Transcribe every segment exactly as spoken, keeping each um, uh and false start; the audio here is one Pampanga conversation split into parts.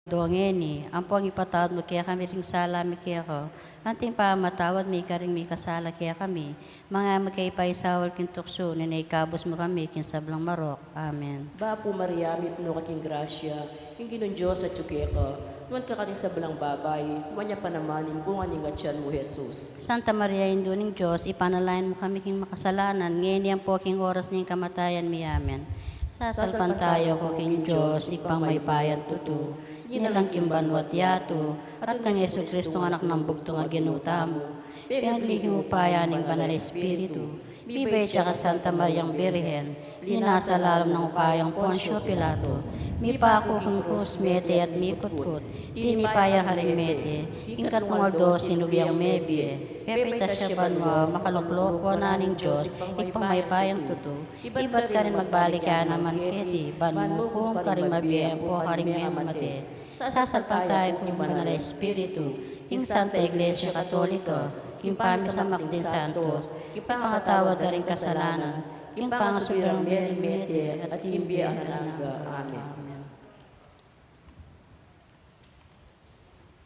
Dungeni, ampong ipatawad mu kekami ring sala mi keka, anti ing pamamatawad mi karing mikasala kekami. Manga e mu ke paisaul king tuksu, nune ikabus mu kami king sablang marok. Amen. Bapu Maria, mipnu ka king grasya, ing Ginung Dios atyu keka, nuan ka karing sablang babai, nuan ya pa naman ing bunga ning atyan mu, Jesus. Santa Maria, Indu ning Dios, ipanalangin mu kami king makasalanan, ngeni ampo king oras ning kamatayan mi. Amen. Sasalpantaya ku king Dios, Ibpang mayupayang tutu, nyinang king banua't yatu, at kang Jesucristo, Anak nang bugtung a Ginu tamu, penagli king upaya ning Banal a Espiritu, mibait ya kang Santa Mariang Birhen, linasa lalam ning upayang Poncio Pilato, mipaku king krus, mete at mikutkut, tinipa ya karing mete, king katlung aldo sinubi yang mebie, pepaitas ya banua, makaluklok wanan ning Dios, Ibpang mayupayang tutu, ibat karin magbalik ya naman keti, ban mukum karing mabie ampo karing memate. Sasalpantaya ku king Banal a Espiritu, king Santa Iglesia Katolika, king pamisamak ding santos, king pakatawad da ring kasalanan, king pangasubli rang mie ring mete, at king bie alang angga. Amen.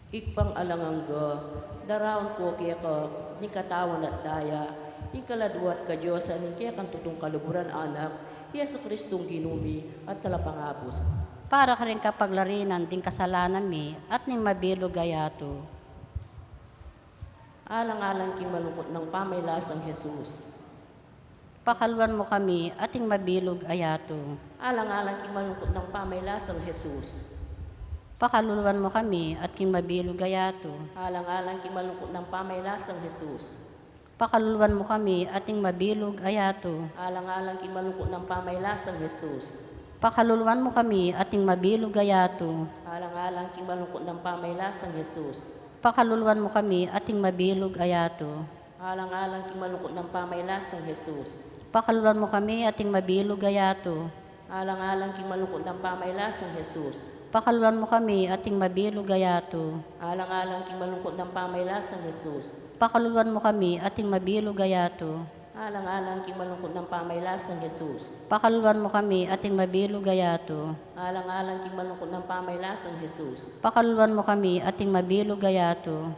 Ibpang alang angga, daraun ku keka ning katawan at daya, ing kaladua at kadiosan ning kekang tutung kaluguran a Anak, i Jesucristong Ginu mi at Talapangabus. Para karing kapaglarinan ding kasalanan mi at ning mabilug a yatu. Alang-alang king malungkut nang pamaylasang Jesus. Pakaluluan mu kami at ing mabilug a yatu. Alang-alang king malungkut nang pamaylasang Jesus. Pakaluluan mu kami at king mabilug a yatu. Alang-alang king malungkut nang pamaylasang Jesus. Pakaluluan mu kami at ing mabilug a yatu. Alang-alang king malungkut nang pamaylasang Jesus. Pakaluluan mu kami at ing mabilug a yatu. Alang-alang king malungkut nang pamaylasang Jesus. Pakaluluan mu kami at ing mabilug a yatu. Alang-alang king malungkut nang pamaylasang Jesus. Pakaluluan mu kami at ing mabilug a yatu. Alang-alang king malungkut nang pamaylasang Jesus. Pakaluluan mu kami at ing mabilug a yatu. Alang-alang king malungkut nang pamaylasang Jesus. Pakaluluan mu kami at ing mabilug a yatu. Alang-alang king malungkut nang pamaylasang Jesus. Pakaluluan mu kami at ing mabilug a yatu. Alang-alang king malungkut nang pamaylasang Jesus. Pakaluluan mu kami at ing mabilug a yatu.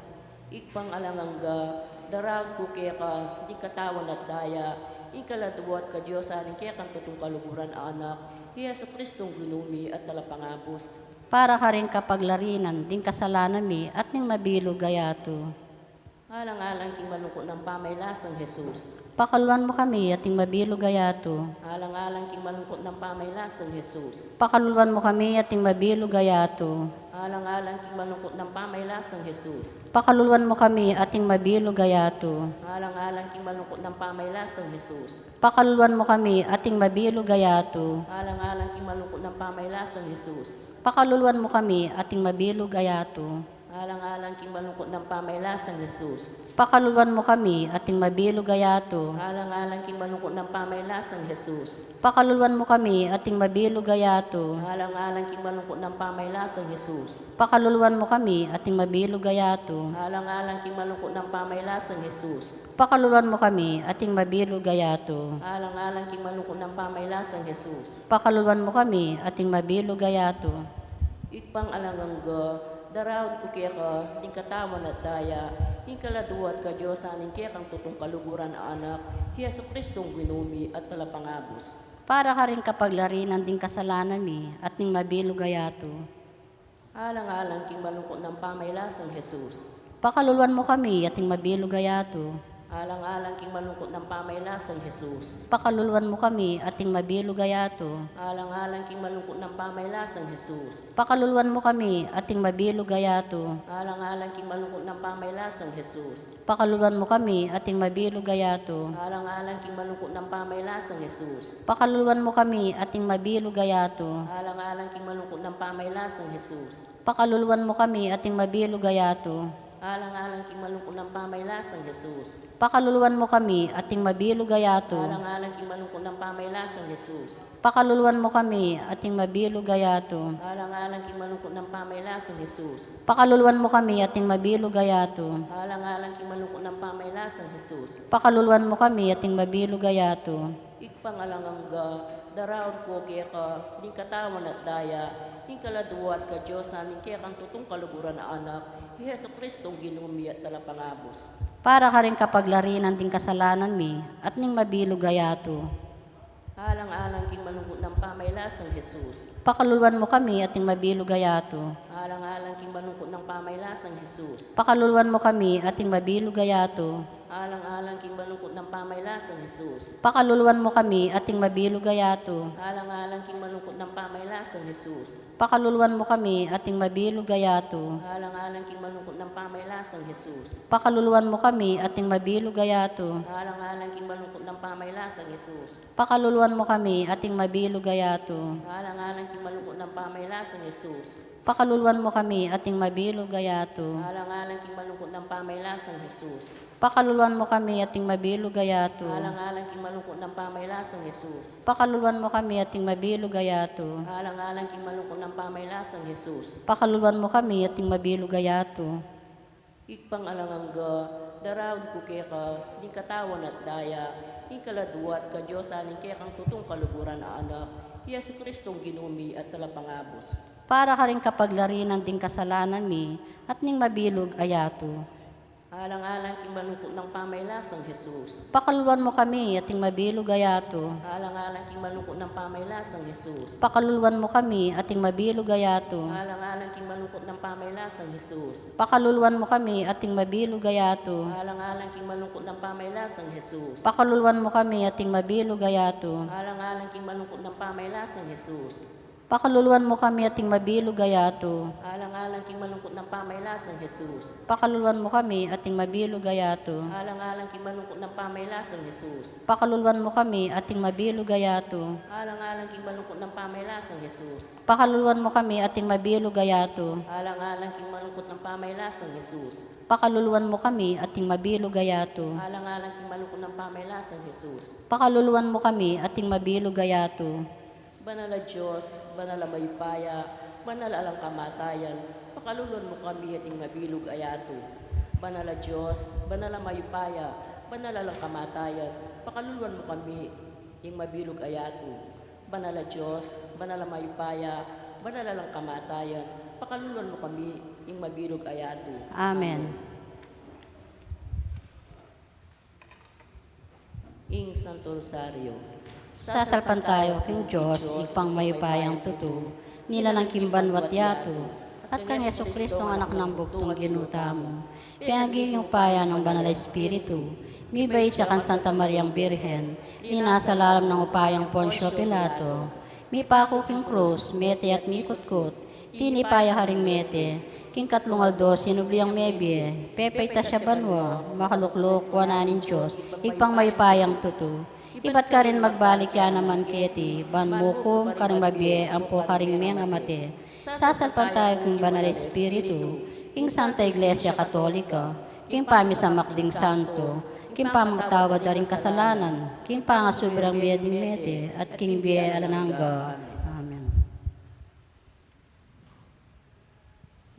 Ibpang alang angga, daraun ku keka ding katawan at daya, ing kaladua at kadiosan ning kekang tutung kaluguran a Anak, i Jesucristong Ginu mi at Talapangabus. Para karing kapaglarinan ding kasalanan mi at ning mabilug a yatu. Alang-alang king malungkut nang pamaylasang Jesus. Pakaluluan mu kami at ning mabilug a yatu. Alang-alang king malungkut nang pamaylasang Jesus. Pakaluluan mu kami at ning mabilug a yatu. Alang-alang king malungkut nang pamaylasang Jesus. Pakaluluan mu kami at ning mabilug a yatu. Alang-alang king malungkut nang pamaylasang Jesus. Pakaluluan mu kami at ning mabilug a yatu. Alang-alang king malungkut nang pamaylasang Jesus. Pakaluluan mu kami at ning mabilug a yatu. Alang-alang king malungkut nang pamaylasang Jesus. Pakaluluan mu kami at ning mabilug a yatu. Alang-alang king malungkut nang pamaylasang Jesus. Pakaluluan mu kami at ning mabilug a yatu. Alang-alang king malungkut nang pamaylasang Jesus. Pakaluluan mu kami at ning mabilug a yatu. Alang-alang king malungkut nang pamaylasang Jesus. Pakaluluan mu kami at ning mabilug a yatu. Alang-alang king malungkut nang pamaylasang Jesus. Pakaluluan mu kami at ning mabilug a yatu. Ibpang alang angga, daraun ku keka ding katawan at daya, ing kaladua at kadiosan ning kekang tutung kaluguran a Anak, i Jesucristong Ginu mi at Talapangabus. Para karing kapaglarinan ding kasalanan mi at ning mabilug a yatu. Alang-alang king malungkut nang pamaylasang Jesus. Pakaluluan mu kami at ning mabilug a yatu. Alang-alang king malungkut nang pamaylasang Jesus. Pakaluluan mu kami at ning mabilug a yatu. Alang-alang king malungkut nang pamaylasang Jesus. Pakaluluan mu kami at ning mabilug a yatu. Alang-alang king malungkut nang pamaylasang Jesus. Pakaluluan mu kami at ning mabilug a yatu. Alang-alang king malungkut nang pamaylasang Jesus. Pakaluluan mu kami at ning mabilug a yatu. Alang-alang king malungkut nang pamaylasang Jesus. Pakaluluan mu kami at ning mabilug a yatu. Alang-alang king malungkut nang pamaylasang Jesus. Pakaluluan mu kami at ning mabilug a yatu. Alang-alang king malungkut nang pamaylasang Jesus. Pakaluluan mu kami at ning mabilug a yatu. Alang-alang king malungkut nang pamaylasang Jesus. Pakaluluan mu kami at ning mabilug a yatu. Alang-alang king malungkut nang pamaylasang Jesus. Pakaluluan mu kami at ning mabilug a yatu. Ibpang alang angga, daraun ku keka ding katawan at daya, ing kaladua at kadiosan ning kekang tutung kaluguran a Anak, i Jesucristong Ginu mi at Talapangabus. Para karing kapaglarinan ding kasalanan mi at ning mabilug a yatu. Alang-alang king malungkut nang pamaylasang Jesus. Pakaluluan mu kami at ning mabilug a yatu. Alang-alang king malungkut nang pamaylasang Jesus. Pakaluluan mu kami at ning mabilug a yatu. Alang-alang king malungkut nang pamaylasang Jesus. Pakaluluan mu kami at ning mabilug a yatu. Alang-alang king malungkut nang pamaylasang Jesus. Pakaluluan mu kami at ning mabilug a yatu. Alang-alang king malungkut nang pamaylasang Jesus. Pakaluluan mu kami at ning mabilug a yatu. Alang-alang king malungkut nang pamaylasang Jesus. Pakaluluan mu kami at ning mabilug a yatu. Alang-alang king malungkut nang pamaylasang Jesus. Pakaluluan mu kami at ning mabilug a yatu. Alang-alang king malungkut nang pamaylasang Jesus. Pakaluluan mu kami at ning mabilug a yatu. Alang-alang king malungkut nang pamaylasang Jesus. Pakaluluan mu kami at ning mabilug a yatu. Alang-alang king malungkut nang pamaylasang Jesus. Pakaluluan mu kami at ning mabilug a yatu. Ibpang alang angga, daraun ku keka ding katawan at daya, ing kaladua at kadiosan ning kekang tutung kaluguran a Anak, i Jesucristong Ginu mi at Talapangabus. Para karing kapaglarinan ding kasalanan mi at ning mabilug a yatu. Alang-alang king malungkut nang pamaylasang Jesus. Pakaluluan mu kami at ning mabilug a yatu. Alang-alang king malungkut nang pamaylasang Jesus. Pakaluluan mu kami at ning mabilug a yatu. Alang-alang king malungkut nang pamaylasang Jesus. Pakaluluan mu kami at ning mabilug a yatu. Alang-alang king malungkut nang pamaylasang Jesus. Pakaluluan mu kami at ning mabilug a yatu. Alang-alang king malungkut nang pamaylasang Jesus. Pakaluluan mu kami at ning mabilug a yatu. Alang-alang king malungkut nang pamaylasang Jesus. Pakaluluan mu kami at ning mabilug a yatu. Alang-alang king malungkut nang pamaylasang Jesus. Pakaluluan mu kami at ning mabilug a yatu. Alang-alang king malungkut nang pamaylasang Jesus. Pakaluluan mu kami at ning mabilug a yatu. Alang-alang king malungkut nang pamaylasang Jesus. Pakaluluan mu kami at ning mabilug a yatu. Alang-alang king malungkut nang pamaylasang Jesus. Pakaluluan mu kami at ning mabilug a yatu. Banal a Dios, banal a mayupaya, banal a alang kamatayan, pakaluluan mu kami at ing mabilug a yatu. Banal a Dios, banal a mayupaya, banal a alang kamatayan, pakaluluan mu kami ing mabilug a yatu. Banal a Dios, banal a mayupaya, banal a alang kamatayan, pakaluluan mu kami ing mabilug a yatu. Amen. Ing Santo Rosario. Sasalpantayan ku king Dios, Ibpang mayupayang tutu, Nilalang king banua't yatu, at kang Jesucristo, anak nang bugtung Ginu tamu, pengaging upaya nang Banal a Espiritu, mibait ya kang Santa Mariang Birhen, linasa lalam nang upayang Poncio Pilato, mipaku king krus, mete at mikutkut, tinipa ya karing mete, king katlung aldo sinubli yang mebie, pepaitas ya banua, makalukluk wanan ning Dios, Ibpang mayupayang tutu. Ibat karin magbalik ya naman keti, ban mukum karing mabie ampo karing mengamate. Sasalpantaya ku king Banal a Espiritu, king Santa Iglesia Katolika, king pamisamak ding santo, king pamamatawad da ring kasalanan, king pangasubli rang bie ding mete, at king bie alang angga. Amen.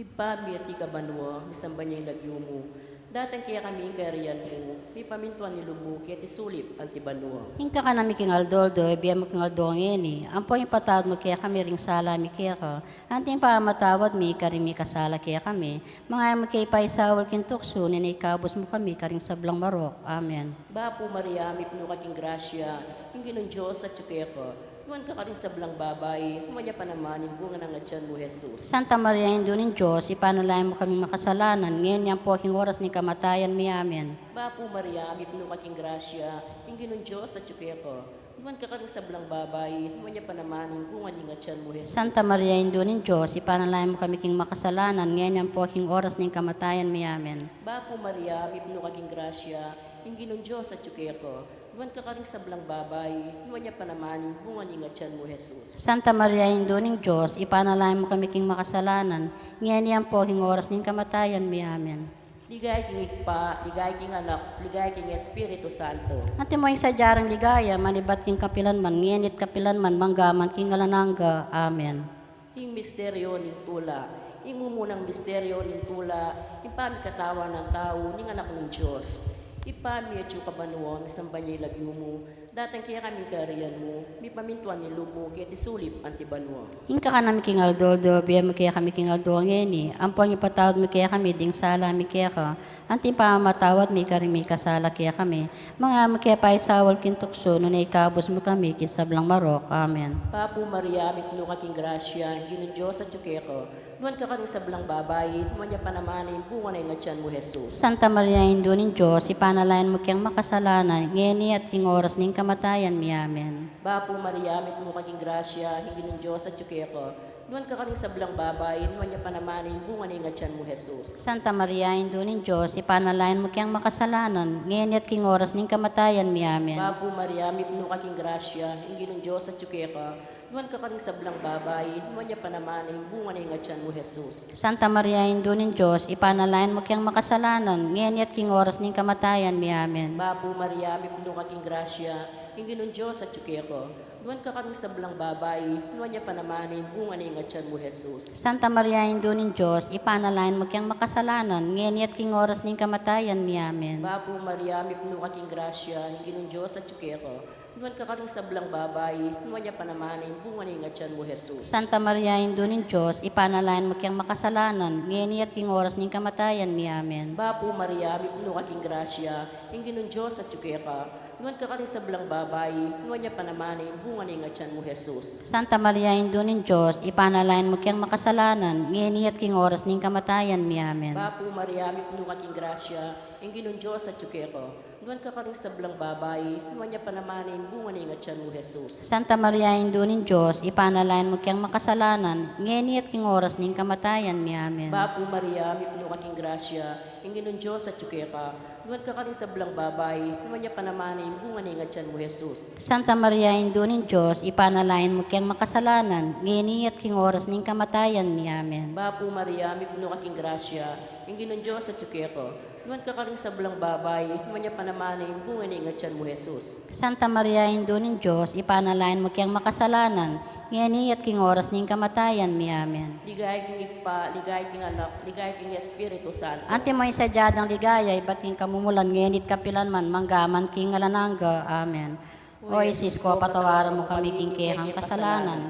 Ibpa mi atiu ka banua, misamban ya ing lagyu mu. Datang kekami ing kayarian mu, mipamintuan ing lub mu keti sulip anti banua. Ing kakanan mi king aldo-aldo ibie mu king aldo ngeni, ampo ipatawad mu kekami ring sala mi keka, anti ing pamamatawad mi karing mikasala kekami. Manga e mu ke paisaul king tuksu, nune ikabus mu kami karing sablang marok. Amen. Bapu Maria, mipnu ka king grasya, ing Ginung Dios atyu keka. Nuan ka karing sablang babai, nuan ya pa naman ing bunga ning atyan mu, Jesus. Santa Maria, Indu ning Dios, ipanalangin mu kaming makasalanan, ngeni ampo king oras ning kamatayan mi. Amen. Bapu Maria, mipnu ka king grasya, ing Ginung Dios atyu keka. Nuan ka karing sablang babai, nuan ya pa naman ing bunga ning atyan mu, Jesus. Santa Maria, Indu ning Dios, ipanalangin mu kami king makasalanan, ngeni ampo king oras ning kamatayan mi. Amen. Bapu Maria, mipnu ka king grasya, ing Ginung Dios atyu keka. Nuan ka karing sablang babai, nuan ya pa naman ing bunga ning atyan mu, Jesus. Santa Maria, Indu ning Dios, ipanalangin mu kami king makasalanan, ngeni ampo king oras ning kamatayan mi. Amen. Ligaya king Ibpa, ligaya king Anak, ligaya king Espiritu Santo. Antimo ing sadya rang ligaya, manibat king kapilan man, ngeni't kapilan man, mangga man king alang angga. Amen. Ing misteryo ning tula. Ing mumunang misteryo ning tula, ing pamikatawan nang tau ning Anak ning Dios. Ibpa mi atyu ka banua, misamban ya ing lagyu mu, datang kekami ing kayarian mu, mipamintuan ing lub mu keti sulip anti banua. Ing kakanan mi king aldo-aldo ibie mu kekami king aldo ngeni, ampon ipatawad mu kekami ding sala mi keka, anti ing pamamatawad mi karing mikasala kekami. Manga e mu ke paisaul king tuksu, nune ikabus mu kami king sablang marok. Amen. Bapu Maria, mipnu ka king grasya, ing Ginung Dios atyu keka. Nuan ka karing sablang babai, nuan ya pa naman ing bunga ning atyan mu, Jesus. Santa Maria, Indu ning Dios, ipanalangin mu keng makasalanan, ngeni at king oras ning kamatayan mi. Amen. Bapu Maria, mipnu ka king grasya, ing Ginung Dios atyu keka. Nuan ka karing sablang babai, nuan ya pa naman ing bunga ning atyan mu, Jesus. Santa Maria, Indu ning Dios, ipanalangin mu keng makasalanan, ngeni at king oras ning kamatayan mi. Amen. Bapu Maria, mipnu ka king grasya, ing Ginung Dios atyu keka. Nuan ka karing sablang babai, nuan ya pa naman ing bunga ning atyan mu, Jesus. Santa Maria, Indu ning Dios, ipanalangin mu keng makasalanan, ngeni at king oras ning kamatayan mi. Amen. Bapu Maria, mipnu ka king grasya, ing Ginung Dios atyu keka. Nuan ka karing sablang babai, nuan ya pa naman ing bunga ning atyan mu, Jesus. Santa Maria, Indu ning Dios, ipanalangin mu keng makasalanan, ngeni at king oras ning kamatayan mi. Amen. Bapu Maria, mipnu ka king grasya, ing Ginung Dios atyu keka. Nuan ka karing sablang babai, nuan ya pa naman ing bunga ning atyan mu, Jesus. Santa Maria, Indu ning Dios, ipanalangin mu keng makasalanan, ngeni at king oras ning kamatayan mi. Amen. Bapu Maria, mipnu ka king grasya, ing Ginung Dios atyu keka. Nuan ka karing sablang babai, nuan ya pa naman ing bunga ning atyan mu, Jesus. Santa Maria, Indu ning Dios, ipanalangin mu keng makasalanan, ngeni at king oras ning kamatayan mi. Amen. Bapu Maria, mipnu ka king grasya, ing Ginung Dios atyu keka. Nuan ka karing sablang babai, nuan ya pa naman ing bunga ning atyan mu, Jesus. Santa Maria, Indu ning Dios, ipanalangin mu keng makasalanan, ngeni at king oras ning kamatayan mi. Amen. Bapu Maria, mipnu ka king grasya, ing Ginung Dios atyu keka. Nuan ka karing sablang babai, nuan ya pa naman ing bunga ning atyan mu, Jesus. Santa Maria, Indu ning Dios, ipanalangin mu keng makasalanan, ngeni at king oras ning kamatayan mi. Amen. Bapu Maria, mipnu ka king grasya, ing Ginung Dios atyu keka. Nuan ka karing sablang babai, nuan ya pa naman ing bunga ning atyan mu, Jesus. Santa Maria, Indu ning Dios, ipanalangin mu keng makasalanan, ngeni at king oras ning kamatayan mi. Amen. Ligaya king Ibpa, ligaya king Anak, ligaya king Espiritu Santo. Antimo ing sadya dang ligaya, ibat king kamumulan, ngeni't kapilan man, mangga man king alang angga. Amen. O Jesus ku, patawaran mu kami king kekang kasalanan,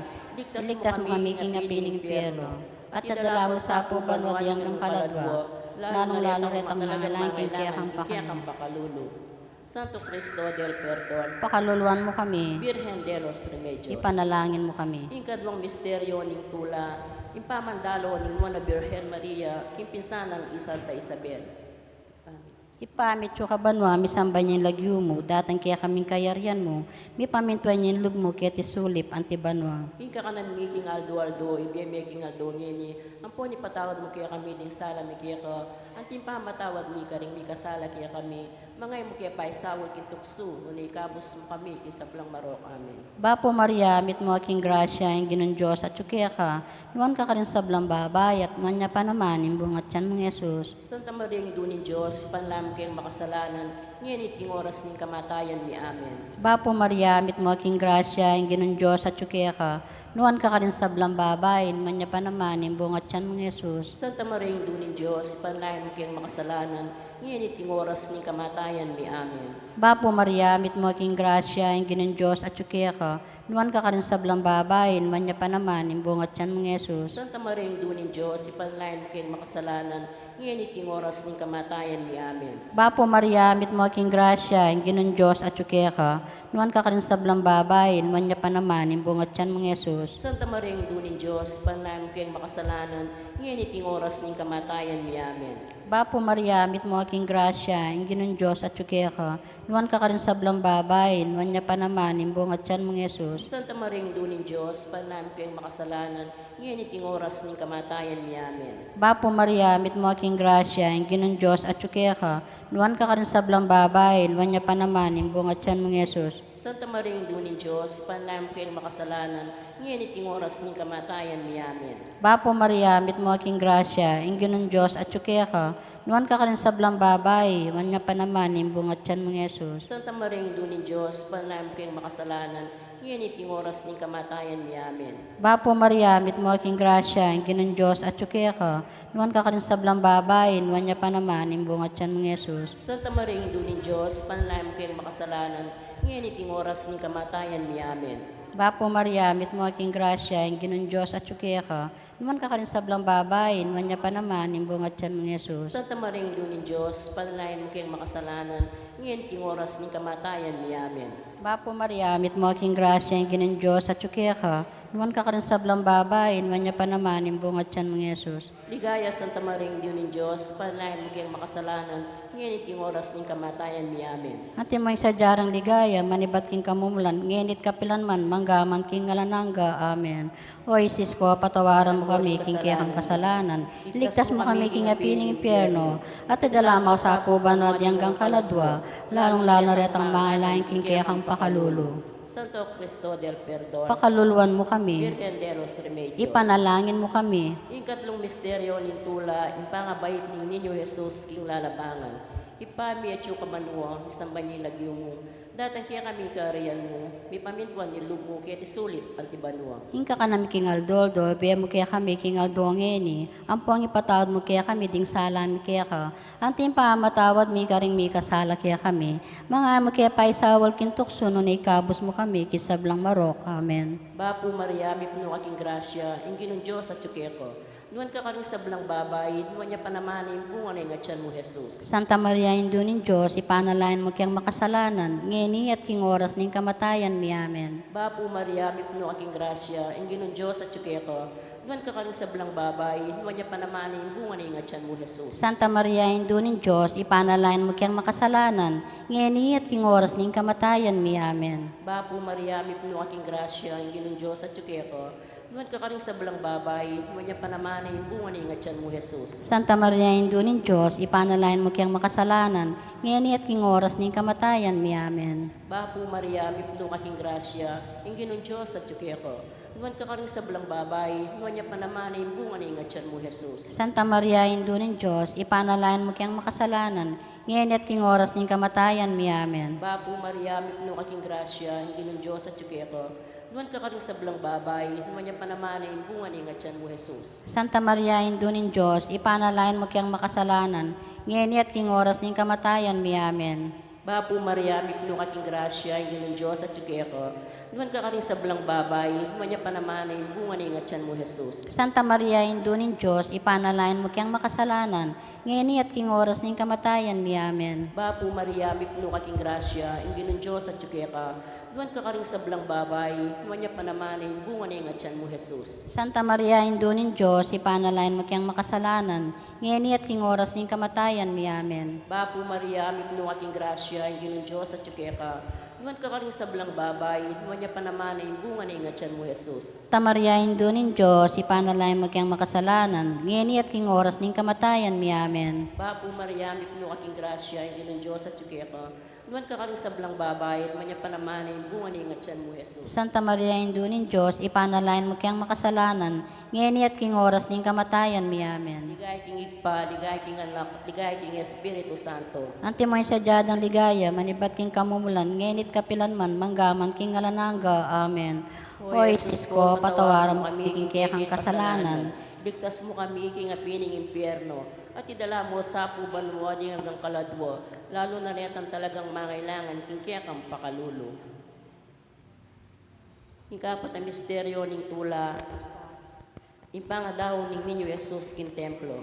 iligtas mu kami king api ning impyerno, at idala mu sa pu banua ding anggang kaladua, lalung-lalu retang mangailangan king kekang pakalulu. Santo Cristo del Perdon, pakaluluan mu kami. Birhen de los Remedios, ipanalangin mu kami. Ing kadwang misteryo ning tula, ing pamandalo ning Nuan a Birhen Maria king pinsan nang i Santa Isabel. Amen. Ibpa mi, atsu ka banua, misamban ya ing lagyu mu, datang kekami ing kayarian mu, mipamintuan ya ing lub mu keti sulip anti banua. Ing kakanan mi king aldo-aldo ibie mi kekami king aldo ngeni, ampon ipatawad mu kekami ding sala mi keka, anti ing pamamatawad mi karing mikasala kekami, manga e mu ke paisaul king tuksu, nune ikabus mu kami king sablang marok. Amen. Bapu Maria, mitmu ka king grasya, ing Ginung Dios atyu keka, nuan ka karing sablang babai, at nuan ya pa naman ing bunga tian mung Jesus. Santa Maria, Indu ning Dios, ipanalangin mu keng makasalanan, ngeni at king oras ning kamatayan mi. Amen. Bapu Maria, mitmu ka king grasya, ing Ginung Dios atyu keka, nuan ka karing sablang babai, nuan ya pa naman ing bunga tian mung Jesus. Santa Maria, Indu ning Dios, ipanalangin mu keng makasalanan, ngeni at king oras ning kamatayan mi. Amen. Bapu Maria, mitmu ka king grasya, ing Ginung Dios atyu keka, nuan ka karing sablang babai, nuan ya pa naman ing bunga tian mung Jesus. Santa Maria, Indu ning Dios, ipanalangin mu keng makasalanan, ngeni at king oras ning kamatayan mi. Amen. Bapu Maria, mitmu ka king grasya, ing Ginung Dios atyu keka, nuan ka karing sablang babai, nuan ya pa naman ing bunga tian mung Jesus. Santa Maria, Indu ning Dios, ipanalangin mu keng makasalanan, ngeni at king oras ning kamatayan mi. Amen. Bapu Maria, mitmu ka king grasya, ing Ginung Dios atyu keka, nuan ka karing sablang babai, nuan ya pa naman ing bunga tian mung Jesus. Santa Maria, Indu ning Dios, ipanalangin mu keng makasalanan, ngeni at king oras ning kamatayan mi. Amen. Bapu Maria, mitmu ka king grasya, ing Ginung Dios atyu keka, nuan ka karing sablang babai, nuan ya pa naman ing bunga tian mung Jesus. Santa Maria, Indu ning Dios, ipanalangin mu keng makasalanan, ngeni at king oras ning kamatayan mi. Amen. Bapu Maria, mitmu ka king grasya, ing Ginung Dios atyu keka, nuan ka karing sablang babai, nuan ya pa naman ing bunga tian mung Jesus. Santa Maria, Indu ning Dios, ipanalangin mu keng makasalanan, ngeni at king oras ning kamatayan mi. Amen. Bapu Maria, mitmu ka king grasya, ing Ginung Dios atyu keka, nuan ka karing sablang babai, nuan ya pa naman ing bunga tian mung Jesus. Santa Maria, Indu ning Dios, ipanalangin mu keng makasalanan, ngeni at king oras ning kamatayan mi. Amen. Bapu Maria, mitmu ka king grasya, ing Ginung Dios atyu keka, nuan ka karing sablang babai, nuan ya pa naman ing bunga tian mung Jesus. Santa Maria, Indu ning Dios, ipanalangin mu keng makasalanan, ngeni at king oras ning kamatayan mi. Amen. Bapu Maria, mitmu ka king grasya, ing Ginung Dios atyu keka, nuan ka karing sablang babai, nuan ya pa naman ing bunga tian mung Jesus. Ligaya, Santa Maria, Indu ning Dios, ipanalangin mu keng makasalanan, ngeni at king oras ning kamatayan mi. Amen. Antimo ing sadya rang ligaya, manibat king kamumulan, ngeni at kapilan man, mangga man king alang angga. Amen. O Jesus ku, patawaran mu kami king kekang kasalanan, iligtas mu kami king api ning impyerno, at idala mu sa banua ing anggang kaladua, lalung-lalu na retang mangailangan king kekang pakalulu. Santo Cristo del Perdon, pakaluluan mu kami. Virgen de los Remedios, ipanalangin mu kami. Ing katlung misteryo ning tula, ing pangabait ning Niño Jesus king lalabangan. Ibpa mi, atsu ka banua, misamban ya ing lagyu mu, datang kekami ing kayarian mu, mipamintuan ing lub mu keti sulip anti banua. Ing kakanan mi king aldo-aldo ibie mu kekami king aldo ngeni, ampon ipatawad mu kekami ding sala mi keka, anti ing pamamatawad mi karing mikasala kekami. Manga e mu ke paisaul king tuksu, nune ikabus mu kami king sablang marok. Amen. Bapu Maria, mipnu ka king grasya, ing Ginung Dios atyu keka. Nuan ka karing sablang babai, nuan ya pa naman ing bunga ning atian mu, Jesus. Santa Maria, Indu ning Dios, ipanalangin mu keng makasalanan, ngeni at king oras ning kamatayan mi. Amen. Bapu Maria, mipnu ka king grasya, ing Ginung Dios atyu keka. Nuan ka karing sablang babai, nuan ya pa naman ing bunga ning atian mu, Jesus. Santa Maria, Indu ning Dios, ipanalangin mu keng makasalanan, ngeni at king oras ning kamatayan mi. Amen. Bapu Maria, mipnu ka king grasya, ing Ginung Dios atyu keka. Nuan ka karing sablang babai, nuan ya pa naman ing bunga ning atian mu, Jesus. Santa Maria, Indu ning Dios, ipanalangin mu keng makasalanan, ngeni at king oras ning kamatayan mi. Amen. Bapu Maria, mipnu ka king grasya, ing Ginung Dios atyu keka. Nuan ka karing sablang babai, nuan ya pa naman ing bunga ning atian mu, Jesus. Santa Maria, Indu ning Dios, ipanalangin mu keng makasalanan, ngeni at king oras ning kamatayan mi. Amen. Bapu Maria, mipnu ka king grasya, ing Ginung Dios atyu keka. Nuan ka karing sablang babai, nuan ya pa naman ing bunga ning atian mu, Jesus. Santa Maria, Indu ning Dios, ipanalangin mu keng makasalanan, ngeni at king oras ning kamatayan mi. Amen. Bapu Maria, mipnu ka king grasya, ing Ginung Dios atyu keka. Nuan ka karing sablang babai, nuan ya pa naman ing bunga ning atian mu, Jesus. Santa Maria, Indu ning Dios, ipanalangin mu keng makasalanan, ngeni at king oras ning kamatayan mi. Amen. Bapu Maria, mipnu ka king grasya, ing Ginung Dios atyu keka, nuan ka karing sablang babai, nuan ya pa naman ing bunga ning atian mu, Jesus. Santa Maria, Indu ning Dios, ipanalangin mu keng makasalanan, ngeni at king oras ning kamatayan mi. Amen. Bapu Maria, mipnu ka king grasya, ing Ginung Dios atyu keka, nuan ka karing sablang babai, nuan ya pa naman ing bunga ning atian mu, Jesus. Santa Maria, Indu ning Dios, ipanalangin mu keng makasalanan, ngeni at king oras ning kamatayan mi. Amen. Bapu Maria, mipnu ka king grasya, ing Ginung Dios atyu keka, nuan ka karing sablang babai, nuan ya pa naman ing bunga ning atian mu, Jesus. Santa Maria, Indu ning Dios, ipanalangin mu keng makasalanan, ngeni at king oras ning kamatayan mi. Amen. Ligaya king Ibpa, ligaya king Anak, ligaya king Espiritu Santo. Antimo ing sadya dang ligaya, manibat king kamumulan, ngeni at kapilan man, mangga man king alang angga. Amen. O Jesus ko, patawaran mu kami king kekang kasalanan, iligtas mu kami king api ning impyerno, at idala mu sa pu banua ding anggang kaladua, lalu na retang talagang mangailangan king kekang pakalulu. Ing kapat a misteryo ning tula, ing pangadaun ning Niñu Jesus king templo.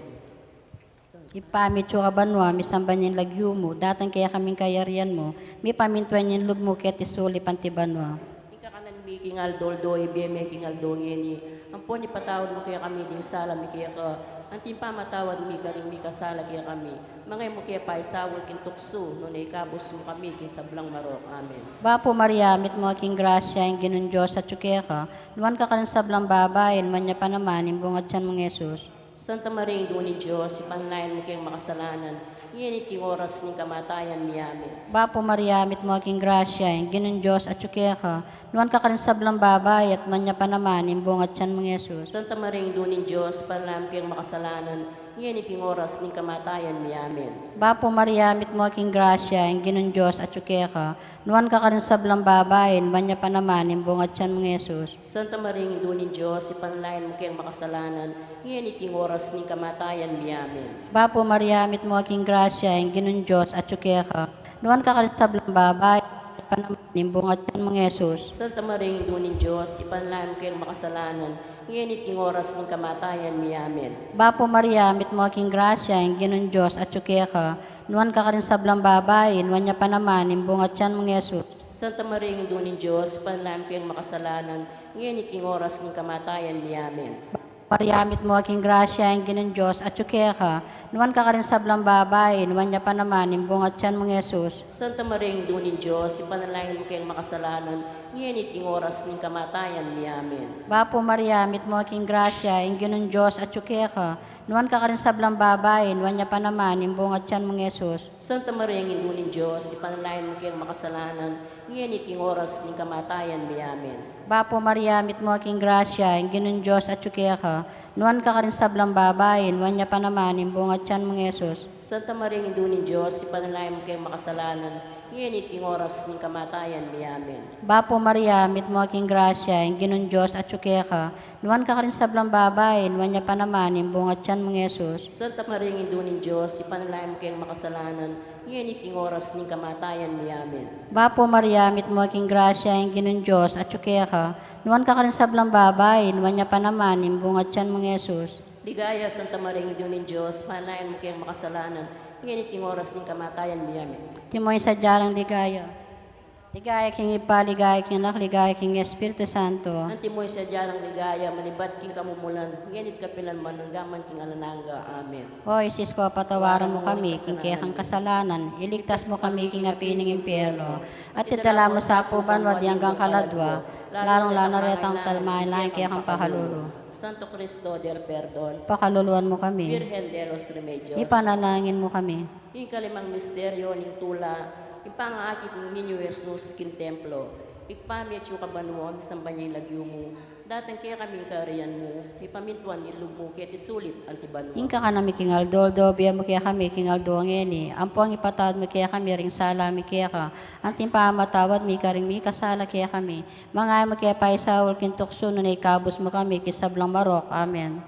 Ibpa mi, atsu ka banua, misamban ya ing lagyu mu, datang kekami ing kayarian mu, mipamintuan ya ing lub mu keti sulip anti banua. Ing kakanan mi king aldo-aldo ibie mu king aldo ngeni, ampon ipatawad mu kekami ding sala mi keka, anti ing pamatawad mi karing mikasala kekami, manga e mu ke paisaul king tuksu, nune ikabus mu kami king sablang marok. Amen. Bapu Maria, mitmu ka king grasya, ing Ginung Dios atyu keka, nuan ka karing sablang babai, nuan ya pa naman ing bunga ning atian mung Jesus. Santa Maria, Indu ning Dios, ipanalangin mu keng makasalanan, ngeni at king oras ning kamatayan mi. Amen. Bapu Maria, mitmu ka king grasya, ing Ginung Dios atyu keka, nuan ka karing sablang babai, at nuan ya pa naman ing bunga ning atian mung Jesus. Santa Maria, Indu ning Dios, ipanalangin mu keng makasalanan, ngeni at king oras ning kamatayan mi. Amen. Bapu Maria, mitmu ka king grasya, ing Ginung Dios atyu keka, nuan ka karing sablang babai, nuan ya pa naman ing bunga ning atian mung Jesus. Santa Maria, Indu ning Dios, ipanalangin mu keng makasalanan, ngeni at king oras ning kamatayan mi. Amen. Bapu Maria, mitmu ka king grasya, ing Ginung Dios atyu keka, nuan ka karing sablang babai, nuan ya pa naman ing bunga ning atian mung Jesus. Santa Maria, Indu ning Dios, ipanalangin mu keng makasalanan, ngeni at king oras ning kamatayan mi. Amen. Bapu Maria, mitmu ka king grasya, ing Ginung Dios atyu keka, nuan ka karing sablang babai, nuan ya pa naman ing bunga ning atian mung Jesus. Santa Maria, Indu ning Dios, ipanalangin mu keng makasalanan, ngeni at king oras ning kamatayan mi. Amen. Maria, mitmu ka king grasya, ing Ginung Dios atyu keka, nuan ka karing sablang babai, nuan ya pa naman ing bunga ning atian mung Jesus. Santa Maria, Indu ning Dios, ipanalangin mu keng makasalanan, ngeni at king oras ning kamatayan mi. Amen. Bapu Maria, mitmu ka king grasya, ing Ginung Dios atyu keka, nuan ka karing sablang babai, nuan ya pa naman ing bunga ning atian mung Jesus. Santa Maria, Indu ning Dios, ipanalangin mu keng makasalanan, ngeni at king oras ning kamatayan mi. Amen. Bapu Maria, mitmu ka king grasya, ing Ginung Dios atyu keka, nuan ka karing sablang babai, nuan ya pa naman ing bunga ning atian mung Jesus. Santa Maria, Indu ning Dios, ipanalangin mu keng makasalanan, ngeni at king oras ning kamatayan mi. Amen. Bapu Maria, mitmu ka king grasya, ing Ginung Dios atyu keka, nuan ka karing sablang babai, nuan ya pa naman ing bunga ning atian mung Jesus. Santa Maria, Indu ning Dios, ipanalangin mu keng makasalanan, ngeni at king oras ning kamatayan mi. Amen. Bapu Maria, mitmu ka king grasya, ing Ginung Dios atyu keka, nuan ka karing sablang babai, nuan ya pa naman ing bunga ning atian mung Jesus. Ligaya, Santa Maria, Indu ning Dios, ipanalangin mu keng makasalanan, ngeni at king oras ning kamatayan mi. Amen. Antimo ing sadya dang ligaya. Ligaya king Ibpa, ligaya king Anak, ligaya king Espiritu Santo. Antimo ing sadya dang ligaya, manibat king kamumulan, ngeni at kapilan man, angga man king alang angga. Amen. O Jesus ko, patawaran mu kami king kekang kasalanan, iligtas mu kami king api ning impyerno, at idala mu sa pu banua ding anggang kaladua, lalung-lalu na retang mangailangan king kekang pakalulu. Santo Cristo del Perdon, pakaluluan mu kami. Virgen de los Remedios, ipanalangin mu kami. Ing kalimang misteryo ning tula, ing pangakit ning Niñu Jesus king templo. Ibpa mi, atsu ka banua, misamban ya ing lagyu mu, datang kekami ing kayarian mu, mipamintuan ing lub mu keti sulip anti banua. Ing kakanan mi king aldo-aldo ibie mu kekami king aldo ngeni, ampon ipatawad mu kekami ring sala mi keka, anti ing pamamatawad mi karing mikasala kekami. Manga e mu ke paisaul king tuksu, nune ikabus mu kami king sablang marok. Amen.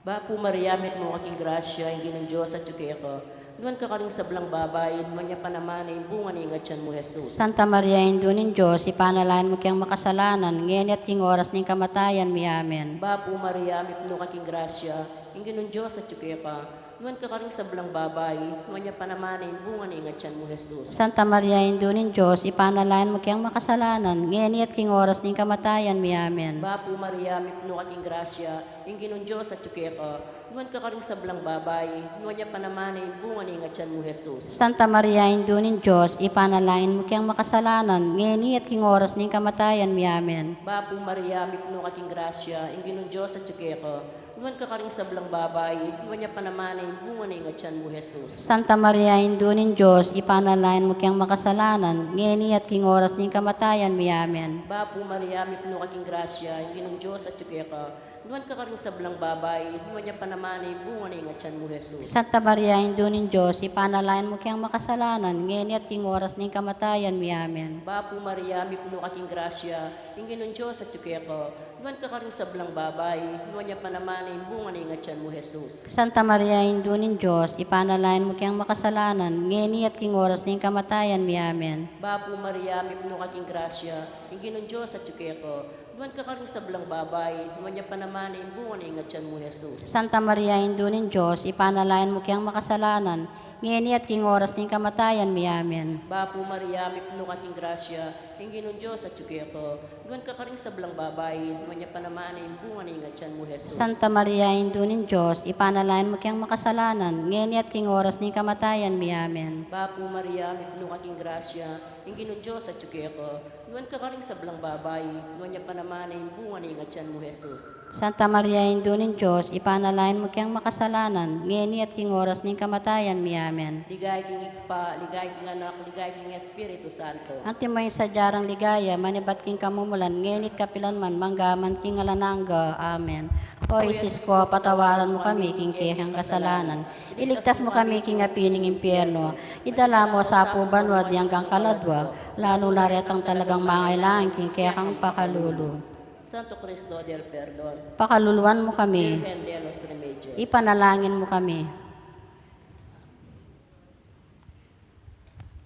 Bapu Maria, mitmu ka king grasya, ing Ginung Dios atyu keka, Nuan ka karing sablang babai, nuan ya pa naman ing bunga ning atian mu, Jesus. Santa Maria, Indu ning Dios, ipanalangin mu keng makasalanan, ngeni at king oras ning kamatayan mi. Amen. Bapu Maria, mipnu ka king grasya, ing Ginung Dios atyu keka. Nuan ka karing sablang babai, nuan ya pa naman ing bunga ning atian mu, Jesus. Santa Maria, Indu ning Dios, ipanalangin mu keng makasalanan, ngeni at king oras ning kamatayan mi. Amen. Bapu Maria, mipnu ka king grasya, ing Ginung Dios atyu keka. Nuan ka karing sablang babai, nuan ya pa naman ing bunga ning atian mu, Jesus. Santa Maria, Indu ning Dios, ipanalangin mu keng makasalanan, ngeni at king oras ning kamatayan mi. Amen. Bapu Maria, mipnu ka king grasya, ing Ginung Dios atyu keka. Nuan ka karing sablang babai, nuan ya pa naman ing bunga ning atian mu, Jesus. Santa Maria, Indu ning Dios, ipanalangin mu keng makasalanan, ngeni at king oras ning kamatayan mi. Amen. Bapu Maria, mipnu ka king grasya, ing Ginung Dios atyu keka. Nuan ka karing sablang babai, nuan ya pa naman ing bunga ning atian mu, Jesus. Santa Maria, Indu ning Dios, ipanalangin mu keng makasalanan, ngeni at king oras ning kamatayan mi. Amen. Bapu Maria, mipnu ka king grasya, ing Ginung Dios atyu keka. Nuan ka karing sablang babai, nuan ya pa naman ing bunga ning atian mu, Jesus. Santa Maria, Indu ning Dios, ipanalangin mu keng makasalanan, ngeni at king oras ning kamatayan mi. Amen. Bapu Maria, mipnu ka king grasya, ing Ginung Dios atyu keka. Nuan ka karing sablang babai, nuan ya pa naman ing bunga ning atian mu, Jesus. Santa Maria, Indu ning Dios, ipanalangin mu keng makasalanan, ngeni at king oras ning kamatayan mi. Amen. Bapu Maria, mipnu ka king grasya, ing Ginung Dios atyu keka. Nuan ka karing sablang babai, nuan ya pa naman ing bunga ning atian mu, Jesus. Santa Maria, Indu ning Dios, ipanalangin mu keng makasalanan, ngeni at king oras ning kamatayan mi. Amen. Bapu Maria, mipnu ka king grasya, ing Ginung Dios atyu keka. Nuan ka karing sablang babai, nuan ya pa naman ing bunga ning atian mu, Jesus. Santa Maria, Indu ning Dios, ipanalangin mu keng makasalanan, ngeni at king oras ning kamatayan mi. Amen. Ligaya king Ibpa, ligaya king Anak, ligaya king Espiritu Santo. Antimo ing sadya rang ligaya, manibat king kamumulan, ngeni at kapilan man, mangga man king alang angga. Amen. O Jesus ko, patawaran mu kami king kekeng kasalanan. Iligtas mu kami king api ning impyerno. Idala mu sa pu banua ding anggang kaladua, lalung na retang talagang mangailangan king kekang pakalulu. Santo Cristo del Perdon. Pakaluluan mu kami. Virgen de los Remedios. Ipanalangin mu kami.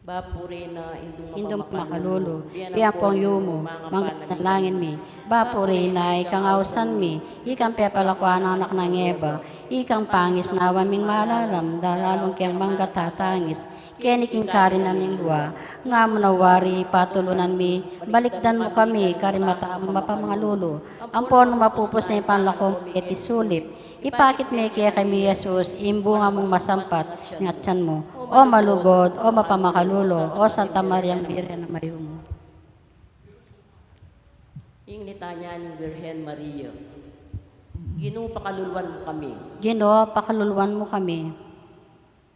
Bapu Reyna, Indung Makalulu, biang pong yumu, mangga panalangin mi. Bapu Reyna, ikang ausan mi, ikang pepalakuan nang anak nang Eva, ikang pangisnawan ming malalam, dalalung keng mangga tatangis keni king karinan ning lua. Nga mu na wari, patulunan mi, balikdan mu kami karing mata mung mapamangalulu, ampon nung mapupus na ing panlako mi keti sulip, ipakit me kekami i Jesus, ing bunga mung masampat ning atian mu. O malugud, o mapamakalulu, o Santa Mariang Birhen a mayumu. Ing litanya ning Birhen Maria. Ginu, pakaluluan mu kami. Ginu, pakaluluan mu kami.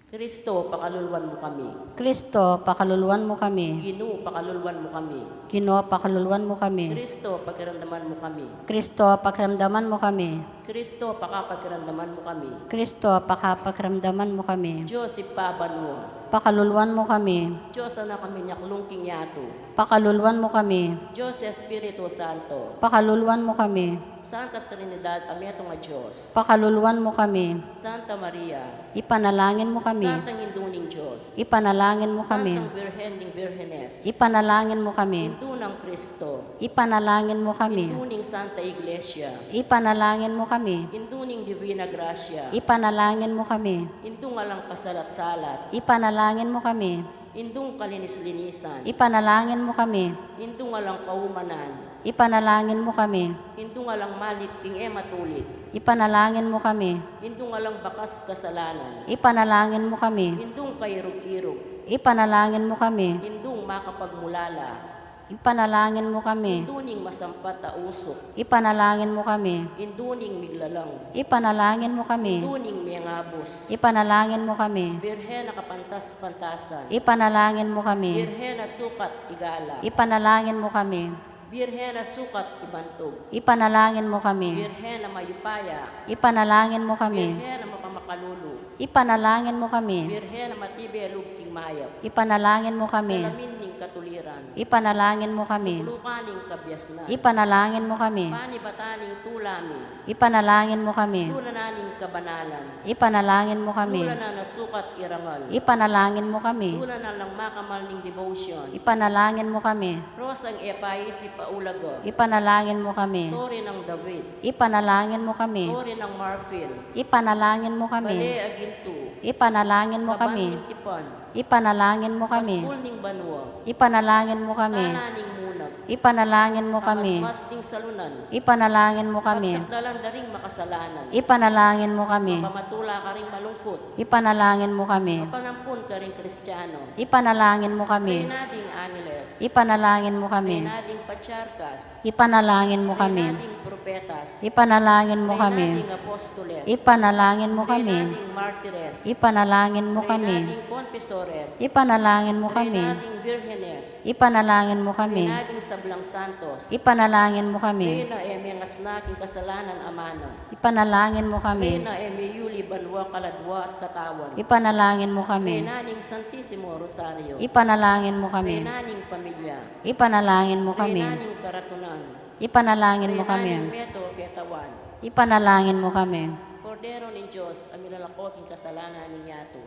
Kristo, pakaluluan mu kami. Kristo, pakaluluan mu kami. Ginu, pakaluluan mu kami. Ginu, pakaluluan mu kami. Kristo, pakiramdaman mu kami. Kristo, pakiramdaman mu kami. Kristo, pakapakiramdaman mu kami. Kristo, pakapakiramdaman mu kami. Dios Ibpa banua. Pakaluluan mu kami. Dios Anak a minyaklung king yatu. Pakaluluan mu kami. Dios Espiritu Santo. Pakaluluan mu kami. Santa Trinidad a metung a Dios. Pakaluluan mu kami. Santa Maria. Ipanalangin mu kami. Santang Indu ning Dios. Ipanalangin mu kami. Santang Birhen ding Birhenes. Ipanalangin mu kami. Indu nang Kristo. Ipanalangin mu kami. Indu ning Santa Iglesia. Ipanalangin mu kami. Indu ning Divina Gracia. Ipanalangin mu kami. Indung alang kasalat-salat. Ipanalangin mu kami. Indung kalinis-linisan. Ipanalangin mu kami. Indung alang kaumanan. Ipanalangin mu kami. Indung alang malit king e matulit. Ipanalangin mu kami. Indung alang bakas kasalanan. Ipanalangin mu kami. Indung kairug-irug. Ipanalangin mu kami. Indung makapagmulala. Ipanalangin mu kami. Indu ning masampat a usuk. Ipanalangin mu kami. Indu ning miglalang. Ipanalangin mu kami. Indu ning mengabus. Ipanalangin mu kami. Birhen a kapantas-pantasan. Ipanalangin mu kami. Birhen a sukat igala. Ipanalangin mu kami. Birhen a sukat ibantug. Ipanalangin mu kami. Birhen a mayupaya. Ipanalangin mu kami. Birhen a mapamakalulu. Ipanalangin mu kami. Birhen a matibe lub king mayap. Ipanalangin mu kami. Salamin ning katuliran. Ipanalangin mu kami. Luka ning kabiasnan. Ipanalangin mu kami. Panibatan ning tula mi. Ipanalangin mu kami. Luna na ning kabanalan. Ipanalangin mu kami. Luna na nasukat irangal. Ipanalangin mu kami. Luna na lang makamal ning devotion. Ipanalangin mu kami. Rosang epaisip a ulaga. Ipanalangin mu kami. Tore nang David. Ipanalangin mu kami. Tore nang marfil. Ipanalangin mu kami. Bale a gintu. Ipanalangin mu kami. Kaban ning tipan. Ipanalangin mu kami. Paskul ning banua. Ipanalangin mu kami. Tana ning munag. Ipanalangin mu kami. Kamasmas ning salunan. Ipanalangin mu kami. Pagsakdalan da ring makasalanan. Ipanalangin mu kami. Mapamatula karing malungkut. Ipanalangin mu kami. Mapanampun karing Kristiano. Ipanalangin mu kami. Reyna ding angeles. Ipanalangin mu kami. Reyna ding patriarkas. Ipanalangin mu kami. Reyna ding propetas. Ipanalangin mu kami. Reyna ding apostoles. Ipanalangin mu kami. Reyna ding martires. Ipanalangin mu kami. Reyna ding konfesores. Ipanalangin mu kami. Reyna ding birhenes. Ipanalangin mu kami. Reyna ding sablang santos. Ipanalangin mu kami. Reyna e mengasna king kasalanan a manu. Ipanalangin mu kami. Reyna e meyuli banua kaladua at katawan. Ipanalangin mu kami. Reyna ning Santisimo Rosario. Ipanalangin mu kami. Reyna ning pamilya. Ipanalangin mu kami. Reyna ning karatunan. Ipanalangin mu kami. Reyna ning meto ketawan. Ipanalangin mu kami. Kordero ning Dios a milalako king kasalanan ning yatu.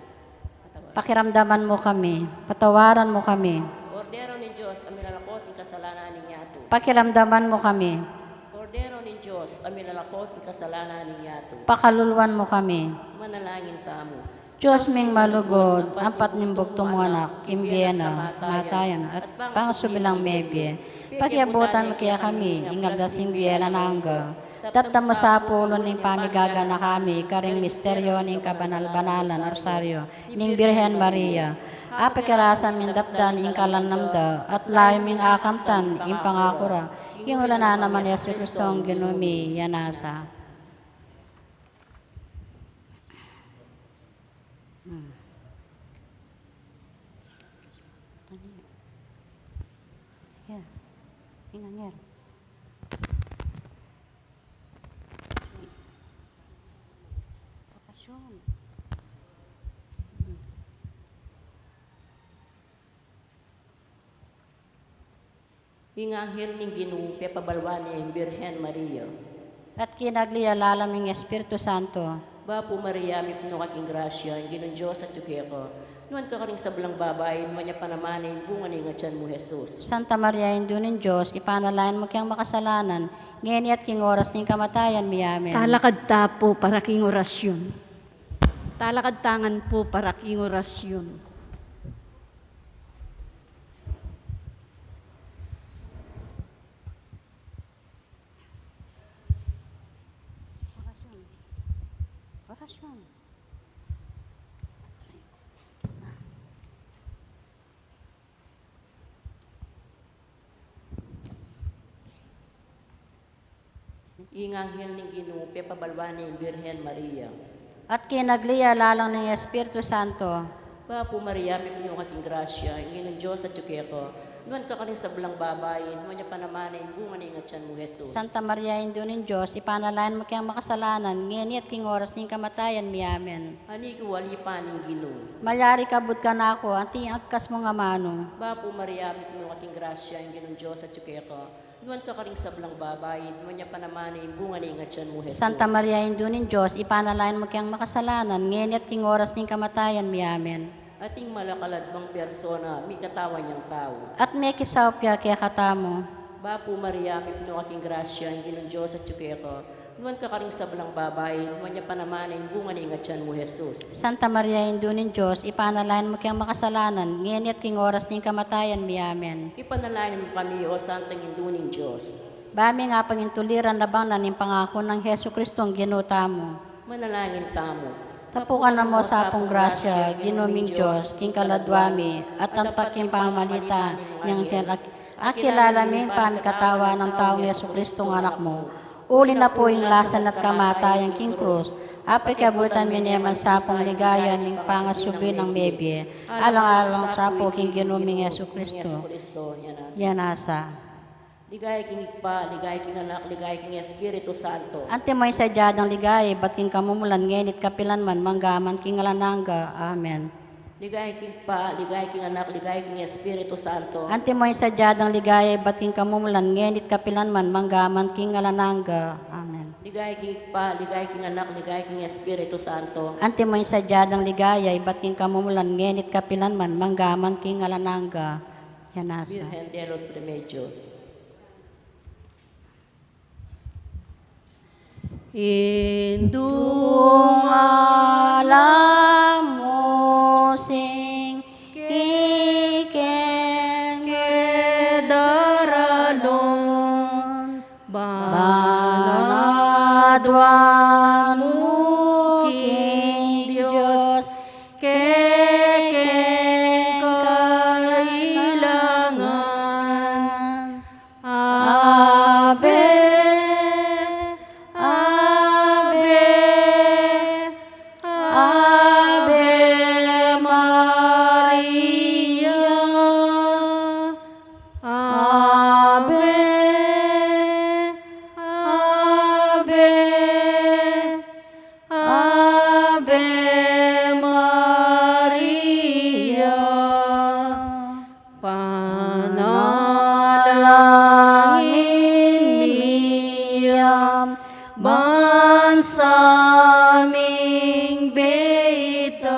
Pakiramdaman mu kami. Patawaran mu kami. Kordero ning Dios a milalako king kasalanan ning yatu. Pakiramdaman mu kami. Kordero ning Dios a milalako king kasalanan ning yatu. Pakaluluan mu kami. Manalangin tamu. Dios ming malugud, ampat ning bugtung mung anak, king bie na, kamatayan, at pangasubi nang mebie. Pakiabutan mu kekami ing alas ning bie alang angga. Daptan mu sa pulun ning pamigaganaka mi karing misteryo ning kabanal-banalan a Rosario ning Birhen Maria. Apakirasan ming daptan ing kalanam da, at layu ming akamtan ing pangakura. King ula na naman Jesu Cristong Ginu mi, ya nasa. Hmm. Sige. Ingangir. Bakasyon. Hmm. Ing anghel ning Ginu pepabalwan ne ing Birhen Maria. At kinagli ya lalam ning Espiritu Santo. Bapu Maria, mipnu ka king grasya, ing Ginung Dios atyu keka. Nuan ka karing sablang babai, nuan ya pa naman ing bunga ning atyan mu, Jesus. Santa Maria, Indu ning Dios, ipanalangin mu keng makasalanan, ngeni at king oras ning kamatayan mi. Amen. Talakad ta pu para king orasyon. Talakad ta ngan pu para king orasyon. Orasyon. Orasyon. Ing anghel ning Ginu pepabalwan ne ing Birhen Maria. At kinagli ya lalam ning Espiritu Santo. Bapu Maria, mipnu ka king grasya, ing Ginung Dios atyu keka. Nuan ka karing sablang babai, nuan ya pa naman ing bunga ning atyan mu, Jesus. Santa Maria, Indu ning Dios, ipanalangin mu keng makasalanan, ngeni at king oras ning kamatayan mi. Amen. Anti ku alipan ing Ginu. Malyari ka kabud kanaku, anti ing agkas mung amanu. Bapu Maria, mipnu ka king grasya, ing Ginung Dios atyu keka. Nuan ka karing sablang babai, nuan ya pa naman ing bunga ning atyan mu, Jesus. Santa Maria, Indu ning Dios, ipanalangin mu keng makasalanan, ngeni at king oras ning kamatayan mi. Amen. Ating malakaladbang persona, mikatawan yang tau. At mekisaup ya kekatamu. Bapu Maria, mipnu ka king grasya, ing Ginung Dios atyu keka. Nuan ka karing sablang babai, nuan ya pa naman ing bunga ning atyan mu, Jesus. Santa Maria, Indu ning Dios, ipanalangin mu keng makasalanan, ngeni at king oras ning kamatayan mi. Amen. Ipanalangin mu kami, O Santang Indu ning Dios. Ba mi ngan pangintuliran labang na ning pangaku nang Jesu Cristong Ginu tamu. Manalangin tamu. Tapukan na mu sa pung grasya, Ginu ming Dios, king kaladwa mi, at ampat king pamamalita ning anghel, ak-, akilala mi ing pamikatawan nang taung Jesu Cristong Anak mu. Uli na pu ing lasa na at kamatayan king krus, apakiabutan mi ne man sa pung ligaya ning pangasubli nang mebie, alang-alang sa pu king Ginu ming Jesu Cristo. Ya nasa. Ligaya king Ibpa, ligaya king Anak, ligaya king Espiritu Santo. Antimo ing sadya dang ligaya, ibat king kamumulan, ngeni at kapilan man, mangga man king alang angga. Amen. Ligaya king Ibpa, ligaya king Anak, ligaya king Espiritu Santo. Antimo ing sadya dang ligaya ibat king kamumulan, ngeni't kapilan man, mangga man king alang angga. Amen. Ligaya king Ibpa, ligaya king Anak, ligaya king Espiritu Santo. Antimo ing sadya dang ligaya ibat king kamumulan, ngeni't kapilan man, mangga man king alang angga. Yan nasa. Virgen de los Remedios. Indung alamusing kekeng ke daralon, ban aduan mu king Dios kekeng kailangan. Ave, Ave, Ave Maria. Ave, Ave, Ave Maria. Panalangin mi ya ban sa ming beitan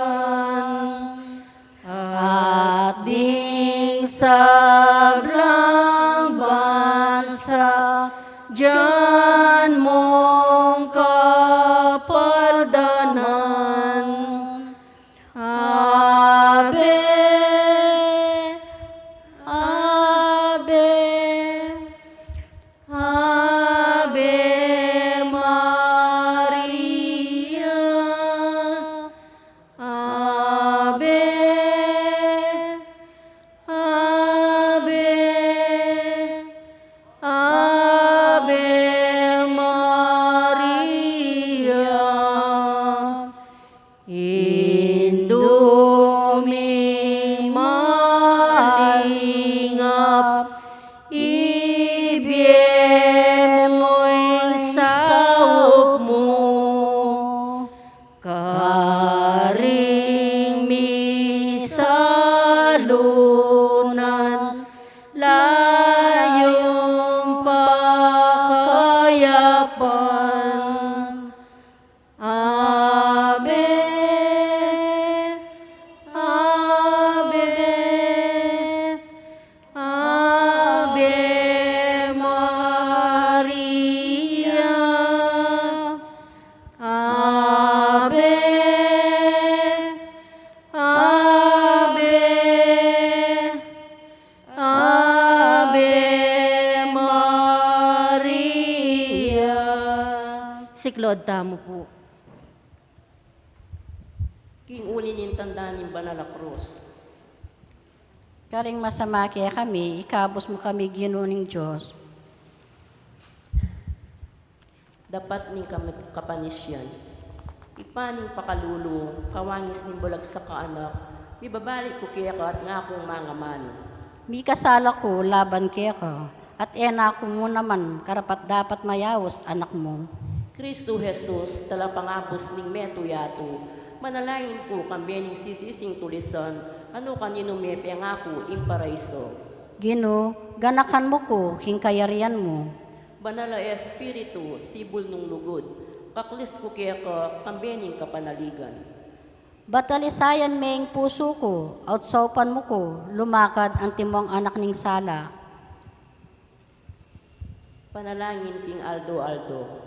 at ding sablang bansa, dinan mung kapaldanan. Ave, Ave, Ave Maria. Ave, Ave, Ave Maria. Indu ming malingap, ibie mu ing saup mu karing misalunan, layun pakayapan. Ave, Ave, Ave Maria. Ave, Ave, Ave Maria. Siklaud tamu pu. King uli ning tanda ning banal a krus. Karing masama kekami, ikabus mu kami, Ginu ning Dios. Dapat ning kam-, kapanisian. Ibpa ning pakalulu, kawangis ning bulagsak a Anak, mibabalik ku keka at ngakung mangamanu. Mikasala ku laban keka, at e na ku mu naman karapat-dapat mayaus, Anak mu. Kristu Jesus, talapangabus ning metung yatu, manalangin ku kambe ning sisising tulisan, a nu kaninu me pengaku ing paraiso. Ginu, ganakan mu ku king kayarian mu. Banal a Espiritu, sibul nung lugud, kaklis ku keka kambe ning kapanaligan. Batalisayan me ing pusu ku, at saupan mu ku lumakad antimong anak ning sala. Panalangin king aldo-aldo.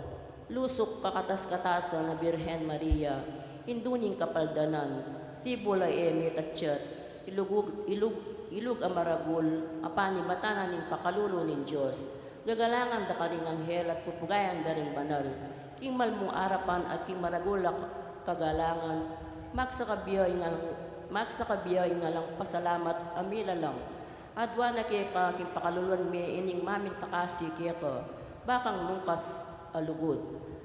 Lusuk kakatas-katasan a Birhen Maria, Indu ning kapaldanan, sibul a e mekatsit, ilugug-, ilug-, ilug a maragul a panibatan ning pakalulu ning Dios, gagalangan da ka ring anghel at pupugayan da ring banal, king mal mung arapan at king maragul a kagalangan, magsakabie ing alang, magsakabie ing alang pasalamat a milalang. Aduan na keka king pakaluluan me ining mamintakasi keka, bakang mungkas a lugud.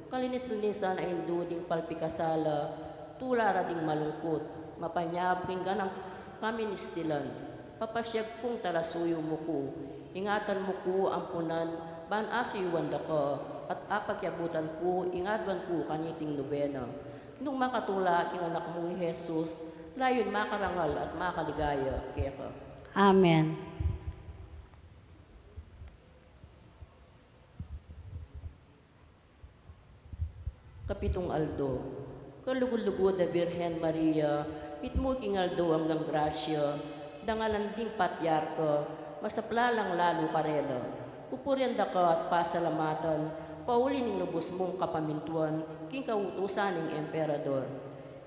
Kalinis-linisan a Indu ding palpikasala, tula ra ding malungkut, mapanyawad king ganap a kaministilan. Papasiag kung talasuyu mu ku, ingatan mu ku ampunan, ban asuyuan da ka, at apakiabutan ku ing aduan ku kaniting nobena. Nung makatula king anak mung i Jesus, Layun makarangal at makaligaya keka. Amen. Kapitung aldo. Kalugud-lugud a Birhen Maria, mitmu king aldo anggang grasya, dangalan ding patriarka, masapla lang lalu karela. Pupurian da ka at pasalamatan, pauli ning lubus mung kapamintuan, king kautusan ning emperador.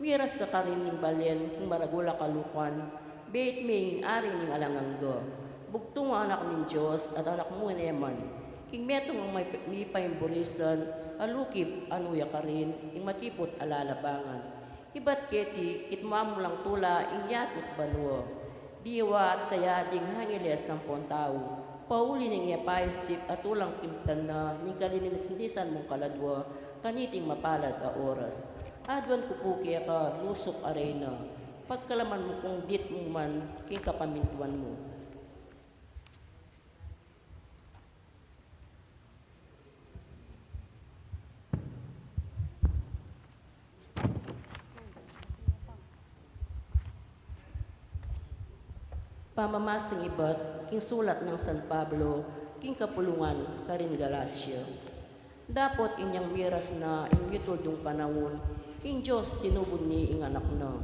Miras ka karin ning balen, king maragul a kalukuan, beit me ing ari ning alang angga. Bugtung a anak ning Dios, at anak mu ne man. King metung a may, mipaimburisan, alukip, anu ya karin, ing matiput a lalabangan. Ibat keti, kitmu mu lang tula, ing yatu at banua. Diwa at saya ding angeles ampon tau, pauli ning e paisip a tulang kimtan na ning kalinis-linisan mung kaladua, kaniting mapalad a oras. Aduan ku pu keka, lusuk a Reyna, pagkalaman mu kung ditmu man king kapamintuan mu. Pamamasang ibat king sulat nang San Pablo king kapulungan karin Galacia. Dapot inyang miras na ing mituldung panaun, ing Dios tinubud ne ing Anak na.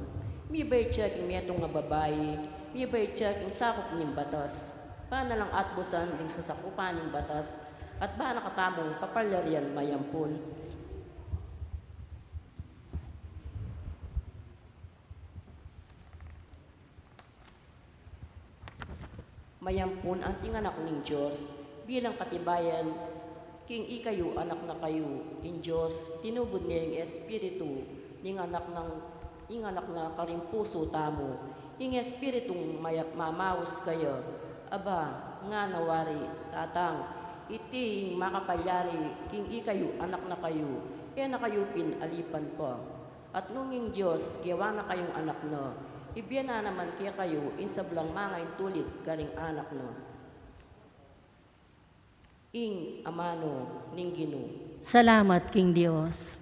Mibait ya king metung a babai, mibait ya king sakup ning batas. Bana lang atbusan ding sasakupan ning batas, at bana katamung papalyarian mayampun. Mayampun anting anak ning Dios, bilang katibayan king ikayu anak na kayu, ing Dios tinubud ne ing Espiritu ning anak nang, ing anak na karing pusu tamu, ing Espiritung maya-, mamaus kaya, Aba, ngana wari, Tatang, iti ing makapalyari king ikayu anak na kayu, e na kayu pin alipan pa. At nung ing Dios gewa na kayung anak na, ibie na naman kekayu ing sablang mangaintulid karing anak na. Ing amanu ning Ginu. Salamat king Dios.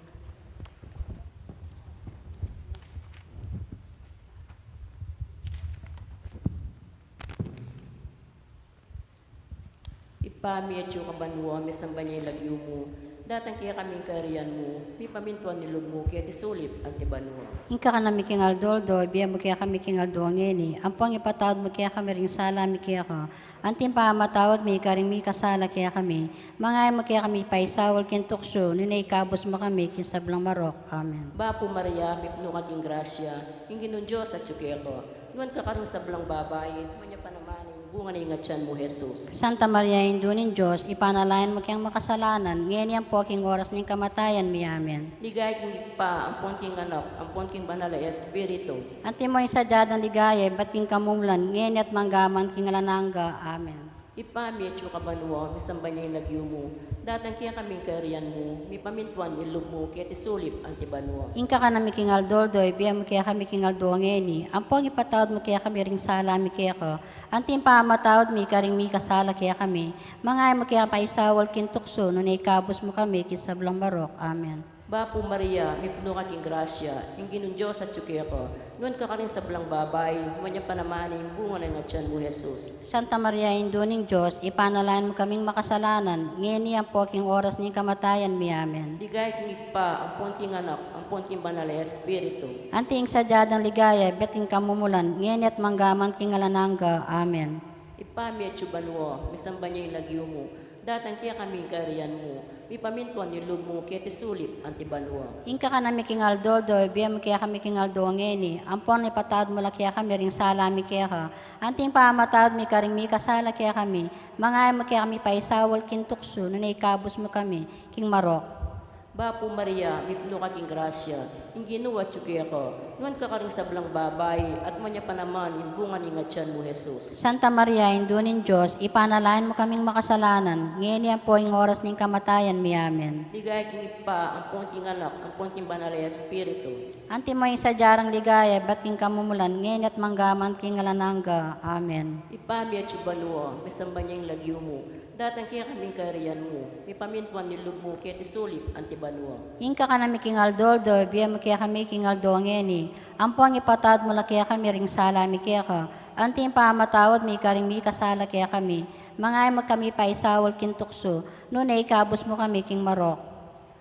Ibpa mi, atsu ka banua, misamban ya ing lagyu mu, datang kekami ing kayarian mu, mipamintuan ing lub mu keti sulip anti banua. Ing kakanan mi king aldo-aldo ibie mu kekami king aldo ngeni, ampon ipatawad mu kekami ring sala mi keka, anti ing pamamatawad mi karing mikasala kekami, manga e mu kekami paisaul king tuksu, nune ikabus mu kami king sablang marok. Amen. Bapu Maria, mipnu ka king grasya, ing Ginung Dios atsu keka, nuan ka karing sablang babai, nuan ya pa naman ing bunga ning atyan mu, Jesus. Santa Maria, Indu ning Dios, ipanalangin mu keng makasalanan, ngeni ampo king oras ning kamatayan mi. Amen. Ligaya king Ibpa, ampon king Anak, ampon king Banal a Espiritu. Antimo ing sadya dang ligaya ibat king kamumulan, ngeni at mangga man king alang angga. Amen. Ibpa mi, atsu ka banua, misamban ya ing lagyu mu, datang kekami ing kayarian mu, mipamintuan ing lub mu keti sulip anti banua. Ing kakanan mi king aldo-aldo ibie mu kekami king aldo ngeni, ampon ipatawad mu kekami ring sala mi keka, anti ing pamamatawad mi karing mikasala kekami, manga e mu kekami paisaul king tuksu, nune ikabus mu kami king sablang marok. Amen. Bapu Maria, mipnu ka king grasya, ing Ginung Dios atsu keka, nuan ka karing sablang babai, nuan ya pa naman ing bunga ning atyan mu, Jesus. Santa Maria, Indu ning Dios, ipanalangin mu kaming makasalanan, ngeni ampo king oras ning kamatayan mi. Amen. Ligaya king Ibpa, ampon king Anak, ampon king Banal a Espiritu. Anti ing sadya dang ligaya ibat king kamumulan, ngeni at mangga man king alang angga. Amen. Ibpa mi atsu ka banua, misamban ya ing lagyu mu, datang kekami ing kayarian mu, mipamintuan ing lub mu keti sulip anti banua. Ing kakanan mi king aldo-aldo ibie mu kekami king aldo ngeni, ampon ipatawad mu la kekami ring sala mi keka, anti ing pamamatawad mi karing mikasala kekami, manga e mu kekami paisaul king tuksu, nune ikabus mu kami king marok. Bapu Maria, mipnu ka king grasya, ing Ginu atsu keka, nuan ka karing sablang babai, at nuan ya pa naman ing bunga ning atyan mu, Jesus. Santa Maria, Indu ning Dios, ipanalangin mu kaming makasalanan, ngeni ampo king oras ning kamatayan mi. Amen. Ligaya king Ibpa, ampon king Anak, ampon king Banal a Espiritu. Antimo ing sadya dang ligaya ibat king kamumulan, ngeni at mangga man king alang angga. Amen. Ibpa mi atsu ka banua, misamban ya ing lagyu mu, datang kekami ing kayarian mu, mipamintuan ing lub mu keti sulip anti banua. Ing kakanan mi king aldo-aldo ibie mu kekami king aldo ngeni, Ampong ipatawad mu la kekami ring sala mi keka, anti ing pamamatawad mi karing mikasala kekami. Manga e mu kami paisaul king tuksu, nune ikabus mu kami king marok.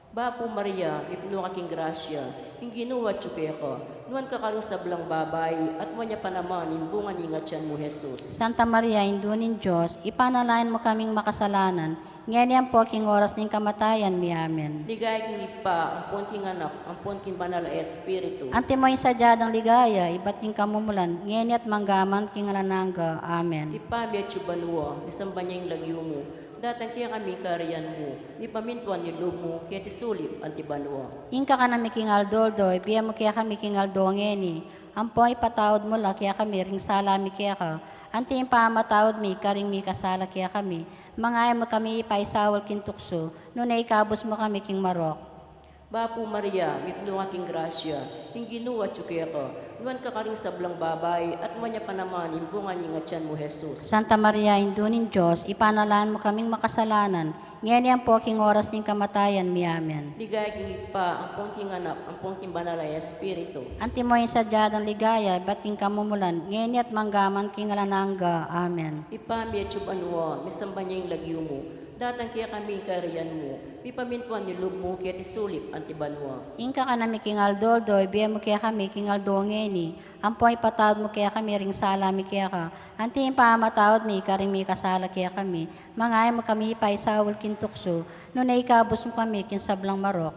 Bapu Maria, mipnu ka king grasya, ing Ginu atyu keka, nuan ka karing sablang babai, at nuan ya pa naman ing bunga ning atyan mu, Jesus. Santa Maria, Indu ning Dios, ipanalangin mu kaming makasalanan, ngeni ampo king oras ning kamatayan mi. Amen. Ligaya king Ibpa, ampon king Anak, ampon king Banal a Espiritu. Antimo ing sadya dang ligaya, ibat king kamumulan, ngeni at manggaman king alang angga. Amen. Ibpa mi atyu banua, misamban ya ing lagyu mu, datang kekami ing kayarian mu, mipamintuan ing lub mu, keti sulip anti banua. Ing kakanan mi king aldo-aldo, ibie mu kekami king aldo ngeni, ampo ipatawad mu la kekami ring sala mi keka, anti ing pamamatawad mi karing mikasala kekami. Manga e mu kami ipaisaul king tuksu, nune ikabus mu kami king marok. Bapu Maria, mipnu ka king grasya, ing Ginu atyu keka, nuan ka karing sablang babai, at nuan ya pa naman ing bunga ning atyan mu, Jesus. Santa Maria, Indu ning Dios, ipanalangin mu kaming makasalanan, ngeni ampo king oras ning kamatayan mi. Amen. Ligaya king Ibpa, ampon king Anak, ampon king Banal a Espiritu. Antimo ing sadya dang ligaya, ibat king kamumulan, ngeni at manggaman king alang angga. Amen. Ibpa mi atyu banua, misamban ya ing lagyu mu, datang kekami ing kayarian mu, mipamintuan ing lub mu, keti sulip anti banua. Ing kakanan mi king aldo-aldo, ibie mu kekami king aldo ngeni, ampo ipatawad mu kekami ring sala mi keka, anti ing pamamatawad mi karing mikasala kekami. Manga e mu kami ipaisaul king tuksu, nune ikabus mu kami king sablang marok.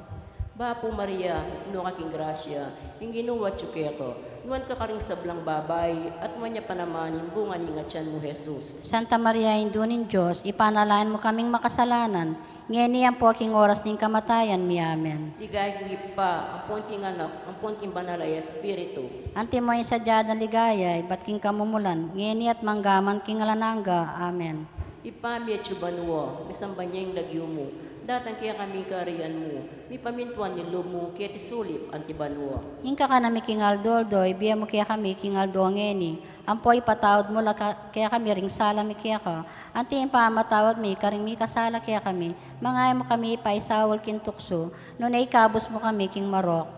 Bapu Maria, mipnu ka king grasya, ing Ginu atyu keka, nuan ka karing sablang babai, at nuan ya pa naman ing bunga ning atyan mu, Jesus. Santa Maria, Indu ning Dios, ipanalangin mu kaming makasalanan, ngeni ampo king oras ning kamatayan mi. Amen. Ligaya king Ibpa, ampon king Anak, ampon king Banal a Espiritu. Antimo ing sadya dang ligaya, ibat king kamumulan, ngeni at manggaman king alang angga. Amen. Ibpa mi atyu banua, misamban ya ing lagyu mu, datang kekami ing kayarian mu, mipamintuan ing lub mu, keti sulip anti banua. Ing kakanan mi king aldo-aldo, ibie mu kekami king aldo ngeni, ampo ipatawad mu la ka-, kekami ring sala mi keka, anti ing pamamatawad mi karing mikasala kekami. Manga e mu kami ipaisaul king tuksu, nune ikabus mu kami king marok.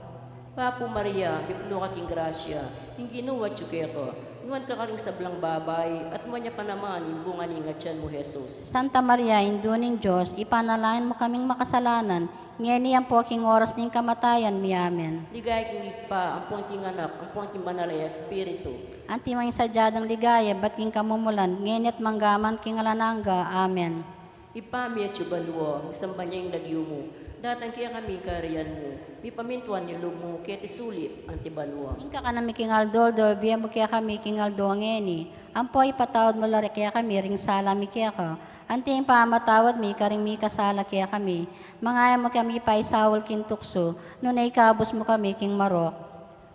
Bapu Maria, mipnu ka king grasya, ing Ginu atyu keka, nuan ka karing sablang babai, at nuan ya pa naman ing bunga ning atyan mu, Jesus. Santa Maria, Indu ning Dios, ipanalangin mu kaming makasalanan, ngeni ampo king oras ning kamatayan mi. Amen. Ligaya king Ibpa, ampon king Anak, ampon king Banal a Espiritu. Antimo ing sadya dang ligaya, ibat king kamumulan, ngeni at manggaman king alang angga. Amen. Ibpa mi atyu banua, misamban ya ing lagyu mu, datang kekami ing kayarian mu, mipamintuan ing lub mu, keti sulip anti banua. Ing kakanan mi king aldo-aldo, ibie mu kekami king aldo ngeni, ampo ipatawad mu la kekami ring sala mi keka, anti ing pamamatawad mi karing mikasala kekami. Manga e mu kami ipaisaul king tuksu, nune ikabus mu kami king marok.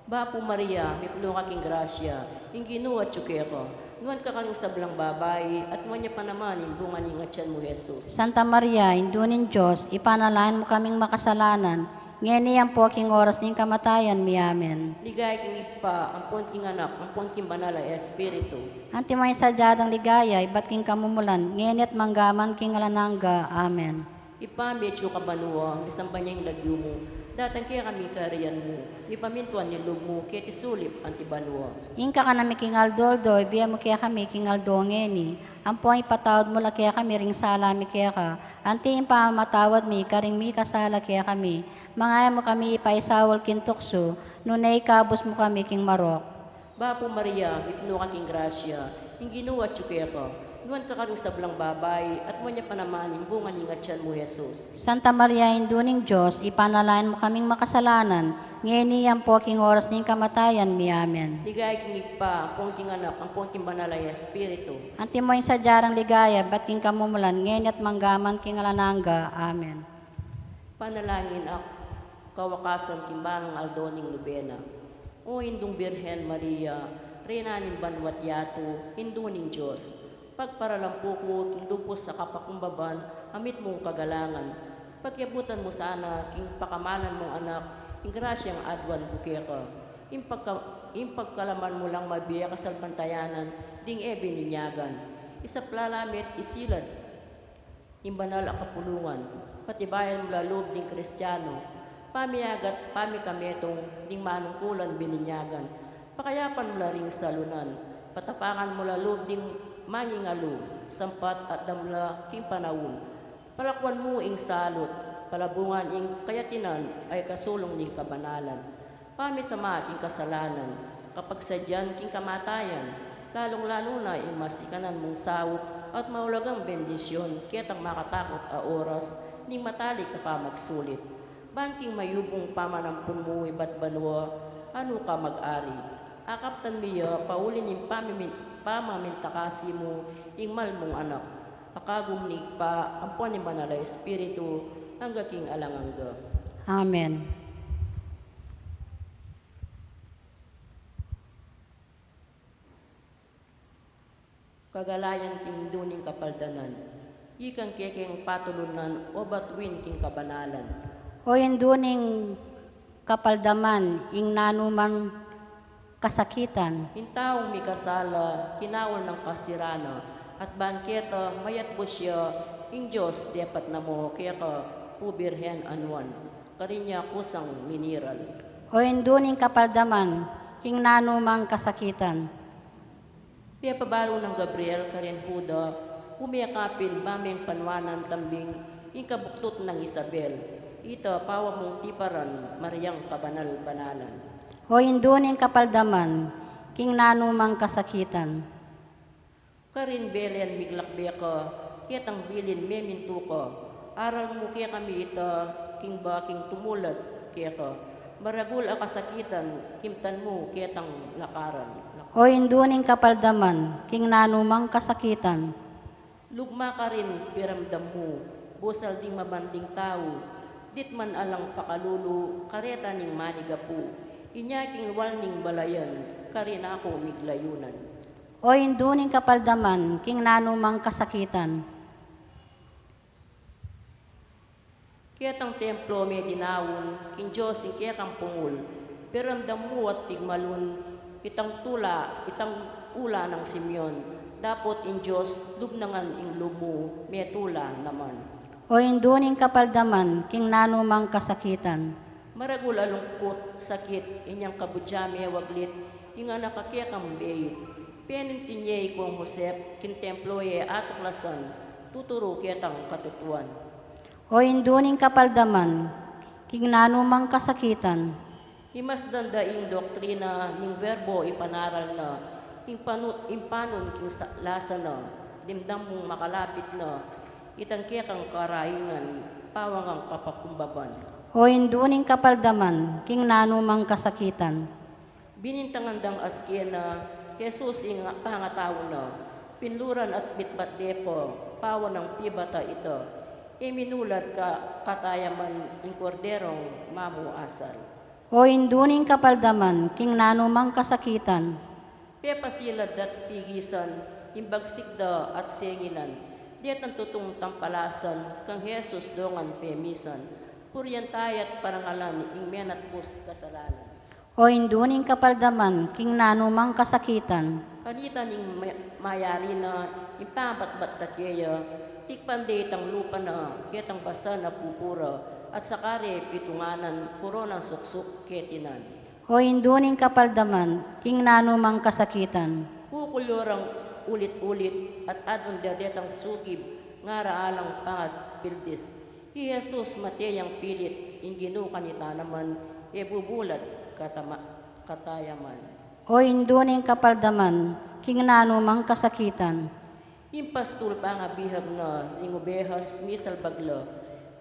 Bapu Maria, mipnu ka king grasya, ing Ginu atyu keka, nuan ka karing sablang babai, at nuan ya pa naman ing bunga ning atyan mu, Jesus. Santa Maria, Indu ning Dios, ipanalangin mu kaming makasalanan, ngeni ampo king oras ning kamatayan mi. Amen. Ligaya king Ibpa, ampon king Anak, ampon king Banal a Espiritu. Antimo ing sadya dang ligaya, ibat king kamumulan, ngeni at manggaman king alang angga. Amen. Ibpa mi atyu ka banua, misamban ya ing lagyu mu, datang kekami ing kayarian mu, mipamintuan ing lub mu, keti sulip anti banua. Ing kakanan mi king aldo-aldo, ibie mu kekami king aldo ngeni, ampo ipatawad mu la kekami ring sala mi keka, anti ing pamamatawad mi karing mikasala kekami. Manga e mu kami ipaisaul king tuksu, nune ikabus mu kami king marok. Bapu Maria, mipnu ka king grasya, ing Ginu atyu keka, nuan ka karing sablang babai, at nuan ya pa naman ing bunga ning atyan mu, Jesus. Santa Maria, Indu ning Dios, ipanalangin mu kaming makasalanan, ngeni ampo king oras ning kamatayan mi. Amen. Ligaya king Ibpa, ampon king Anak, ampon king Banal a Espiritu. Antimo ing sadya dang ligaya, ibat king kamumulan, ngeni at manggaman king alang angga. Amen. Panalangin a kawakasan king balang aldo ning nobena. O Indung Birhen Maria, Reyna ning banua't yatu, Indu ning Dios, pagparalampu ku king lubus a kapakumbaban a mitmung kagalangan. Pakiabutan mu sana king pakamalan mung Anak ing grasyang aduan ku keka, ing pagka-, ing pagkalaman mu lang mabie kasalpantayanan ding e bininyagan. Isaplala me't isilad ing banal a kapulungan, patibayan mu la lub ding Kristiano, Pamiagat, pamikametung, ding manungkulan bininyagan, pakayapan mu la ring salunan, patapangan mu la lub ding mangingalu, sampat at damla king panaun, palakuan mu ing salut, palabungan ing kayatinan, ay kasulung ning kabanalan. Pamisama king kasalanan, kapagsadyan king kamatayan, lalung-lalu na ing masikanan mung saup, at maulagang bendisyon, ketang makatakut a oras, ning matalik a pamagsulit. Ban king mayubung pamanampun mu ibat banua, a nuka mag-ari. Akaptan mi ya, pauli ning pamimin-, pamamintakasi mu, ing mal mung anak. Pakagum ning Ibpa, ampo ning Banal a Espiritu, angga king alang angga. Amen. Kagalayan king Indu ning Kapaldanan. Ikang kekeng patulunan, o batuin king kabanalan. O Indu ning Kapaldaman, ing nanumang kasakitan. Ing taung mikasala, kinaul nang kasirana, at ban keta mayatbus ya, ing Dios depat na mo keka, O Birhen a nuan, karin ya kusang miniral. O Indu ning Kapaldaman, king nanumang kasakitan. Pepabalu nang Gabriel karin Juda, umekapin bameng panuanan tambing, ing kabuktut nang Isabel. Ita pawa mung tiparan, Mariang kabanal-banalan. O Indu ning Kapaldaman, king nanumang kasakitan. Karin Belen miglakbe ka, ketang bilin memintu ka. Aral mu kekami ita, king baking tumulad keka. Maragul a kasakitan, kimtan mu ketang lakaran. O Indu ning Kapaldaman, king nanumang kasakitan. Lugma karin piramdam mu, busal ding mabanding tau, ditman alang pakalulu, kareta ning manigapu. Inya king lual ning balayan, karin aku miglayunan. O Indu ning Kapaldaman, king nanumang kasakitan. Ketang templo medinaun, king Dios ing kekang pungul, piramdam mu at pigmalun, itang tula, itang ula nang Simeon, dapot ing Dios, lub na ngan ing lub mu, metula naman. O Indu ning Kapaldaman, king nanumang kasakitan. Maragul a lungkut, sakit, inyang kabudya mewaglit, ing anak a kekang beit. Penintin ye i Kong Josep, king templo ye atuklasan, tuturu ketang katutuan. O Indu ning Kapaldaman, king nanumang kasakitan. Imasdan da ing doktrina ning Verbo ipanaral na, ing panu-, ing panun king sa-, lasa na, dimdam mung makalapit na, itang kekang karaingan, pawangang kapakumbaban. O Indu ning Kapaldaman, king nanumang kasakitan. Binintangan dang askena, Jesus ing pangatau na, pinluran at bitbat de pa, pawa nang pibata ita, e minulad ka katayaman ing korderong mamu asal. O Indu ning Kapaldaman, king nanumang kasakitan. Pepasilan da't pigisan, ing bagsik da at sengilan, detang tutung tampalasan, kang Jesus dongan pemisan, purian taya't parangalan, ing menatbus kasalanan. O Indu ning Kapaldaman, king nanumang kasakitan. Kanita ning may-, mayari na, ing pambatbat da keya, tikpan de itang lupa na, ketang basa na pupura, at saka re pitunganan, koronang suksuk ketinan. O Indu ning Kapaldaman, king nanumang kasakitan. Kukulurang ulit-ulit, at adwan da detang sugib, ngara alang pangagpildis. I Jesus mate yang pilit, ing Ginu kanita naman, e bubulad katama-, katayaman. O Indu ning Kapaldaman, king nanumang kasakitan. Ing pastul pangabihag na, ing ubehas misalbag la,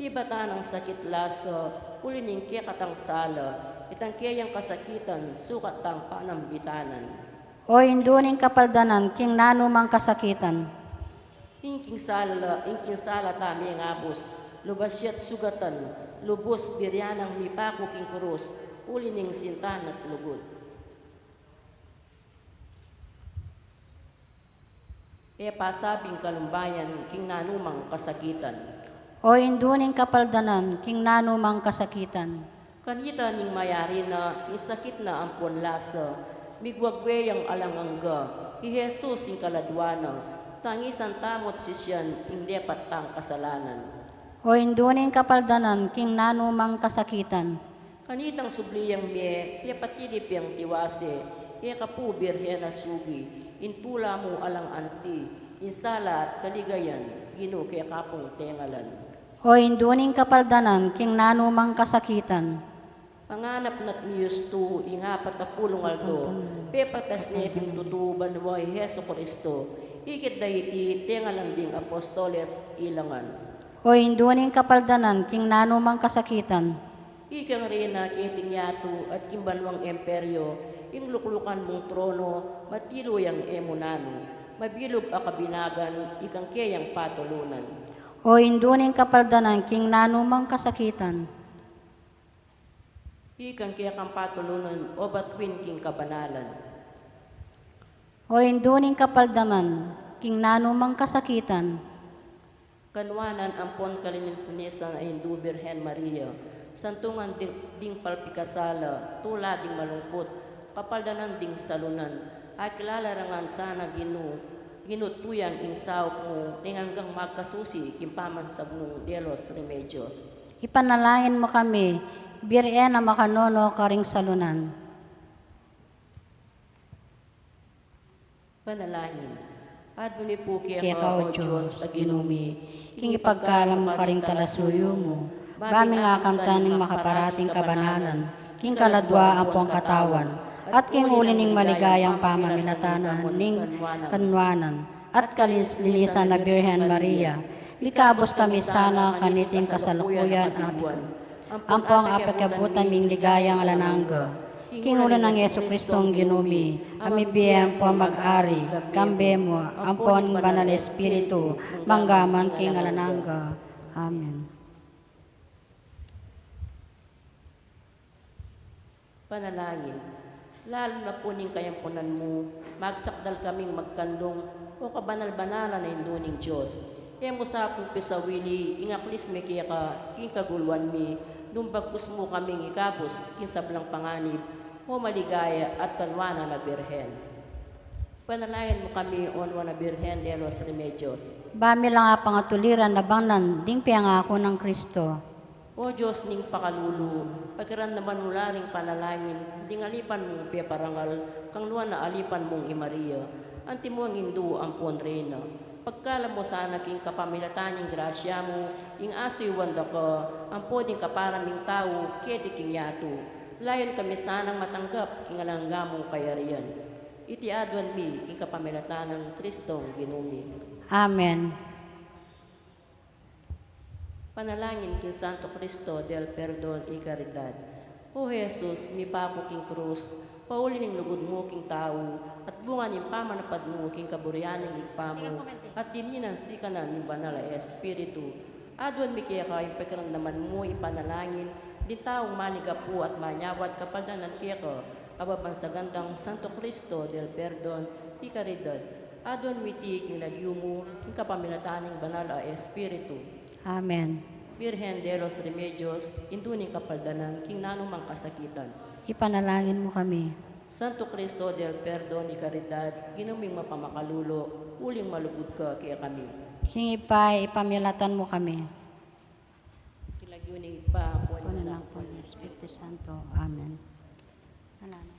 pibata nang sakit lasa, uli ning kekatang sala, itang keyang kasakitan, sukat tang panambitanan. O Indu ning Kapaldanan, king nanumang kasakitan. Ing king sala, ing king sala ta mengabus, lubas ya't sugatan, lubus biryan nang mipaku king kurus, uli ning sinta na't lugud. E pasabing kalumbayan, king nanumang kasakitan. O Indu ning Kapaldanan, king nanumang kasakitan. Kanita ning mayari na, ing sakit na ampon lasa, migwagwe yang alang angga, i Jesus ing kaladwa na, tangisan tamu't sisyan, ing depat tang kasalanan. O Indu ning kapaldanan king nanumang kasakitan. Kanitang subli yang mie, pepatilip yang tiwase, keka pu Birhen a sugi, ing tula mu alang anti, ing sala at kaligayan, Ginu keka pung tengalan. O Indu ning kapaldanan king nanumang kasakitan. Panganap na't miyustu ing apat a pulung aldo, pepatas ne pin tutu banua i Jesu Kristo, ikit da iti tengalan ding apostoles ilangan. O Indu ning kapaldanan king nanumang kasakitan. Ikang reyna keting yatu at king banuang emperyo, ing luklukan mung trono, matilu yang e mu nanu, mabilug a kabinagan, ikang keyang patulunan. O Indu ning kapaldanan king nanumang kasakitan. Ikang kekang patulunan, o batuin king kabanalan. O Indu ning kapaldanan king nanumang kasakitan. Kanuanan ampon kalinisan a Indu Birhen Maria, santungan ding, ding palpikasala, tula ding malungkut, kapaldanan ding salunan, akilala ra ngan sana Ginu, Ginu tuyang ing saup mu, ning anggang magkasusi king pamansag mung de los Remedios. Ipanalangin mu kami, Birhen a makanono karing salunan. Panalangin. Aduan mi pu keka, o Dios a Ginu mi, king ipagkalam mu karing talasuyu mu, ba ming akamtan ing makaparating kabanalan king kaladua ampong katawan, at king uli ning maligayang pamamilatan ning kanuanan at kalinisan a Birhen Maria, mikabus kami sana kaniting kasalukuyan ampon ampong apakabutan ming ligayang alang angga. King ulu nang Jesucristong Ginu mi, a mibie ampon mag-ari kambe mu ampon ning Banal a Espiritu, mangga man king alang angga. Amen. Panalangin. Lalu na pu ning kayampunan mu, magsakdal kaming magkanlung, o kabanal-banalan a Indu ning Dios. E mu sa pu pisawili ing aklis mi keka king kaguluan mi, nung bagkus mu kaming ikabus king sablang panganib, o maligaya at kanuanan a Birhen. Panalangin mu kami, o nuan a Birhen de los Remedios. Ba mi lang apangatuliran a bangnan ding pengaku nang Kristo. O Dios ning pakalulu, pakiramdaman mu la ring panalangin ding alipan mung peparangal kang nuan a alipan mung i Maria, antimong Indu ampon Reyna. Pagkalam mu sana king kapamilatan ning grasya mu ing asuyuan da ka ampo ding kapara ming tau keti king yatu. Layun kami sanang matanggap king alang angga mung kayarian. Iti aduan mi king kapamilatan nang Kristong Ginu mi. Amen. Panalangin king Santo Cristo del Perdon y Caridad. O Jesus, mipaku king krus, pauli ning lugud mu king tau, at bunga ning pamanapad mu king kaburian ning Ibpa mu, at dininan sikanan ning Banal a Espiritu. Aduan mi keka ing pakiramdaman mu ing panalangin ding taung maligapu at manyawad kapaldanan keka, a babansagan dang Santo Cristo del Perdon y Caridad. Aduan mi iti king lagyu mu, king kapamilatan ning Banal a Espiritu. Amen. Birhen de los Remedios, Indu ning kapaldanan king nanumang kasakitan. Ipanalangin mu kami. Santo Cristo del Perdon y Caridad, Ginu ming mapamakalulu, uling malugud ka kekami. King Ibpa, ipamilatan mu kami. King lagyu ning Ibpa, ampon ning Anak, ampon ning Espiritu Santo. Amen. Amen.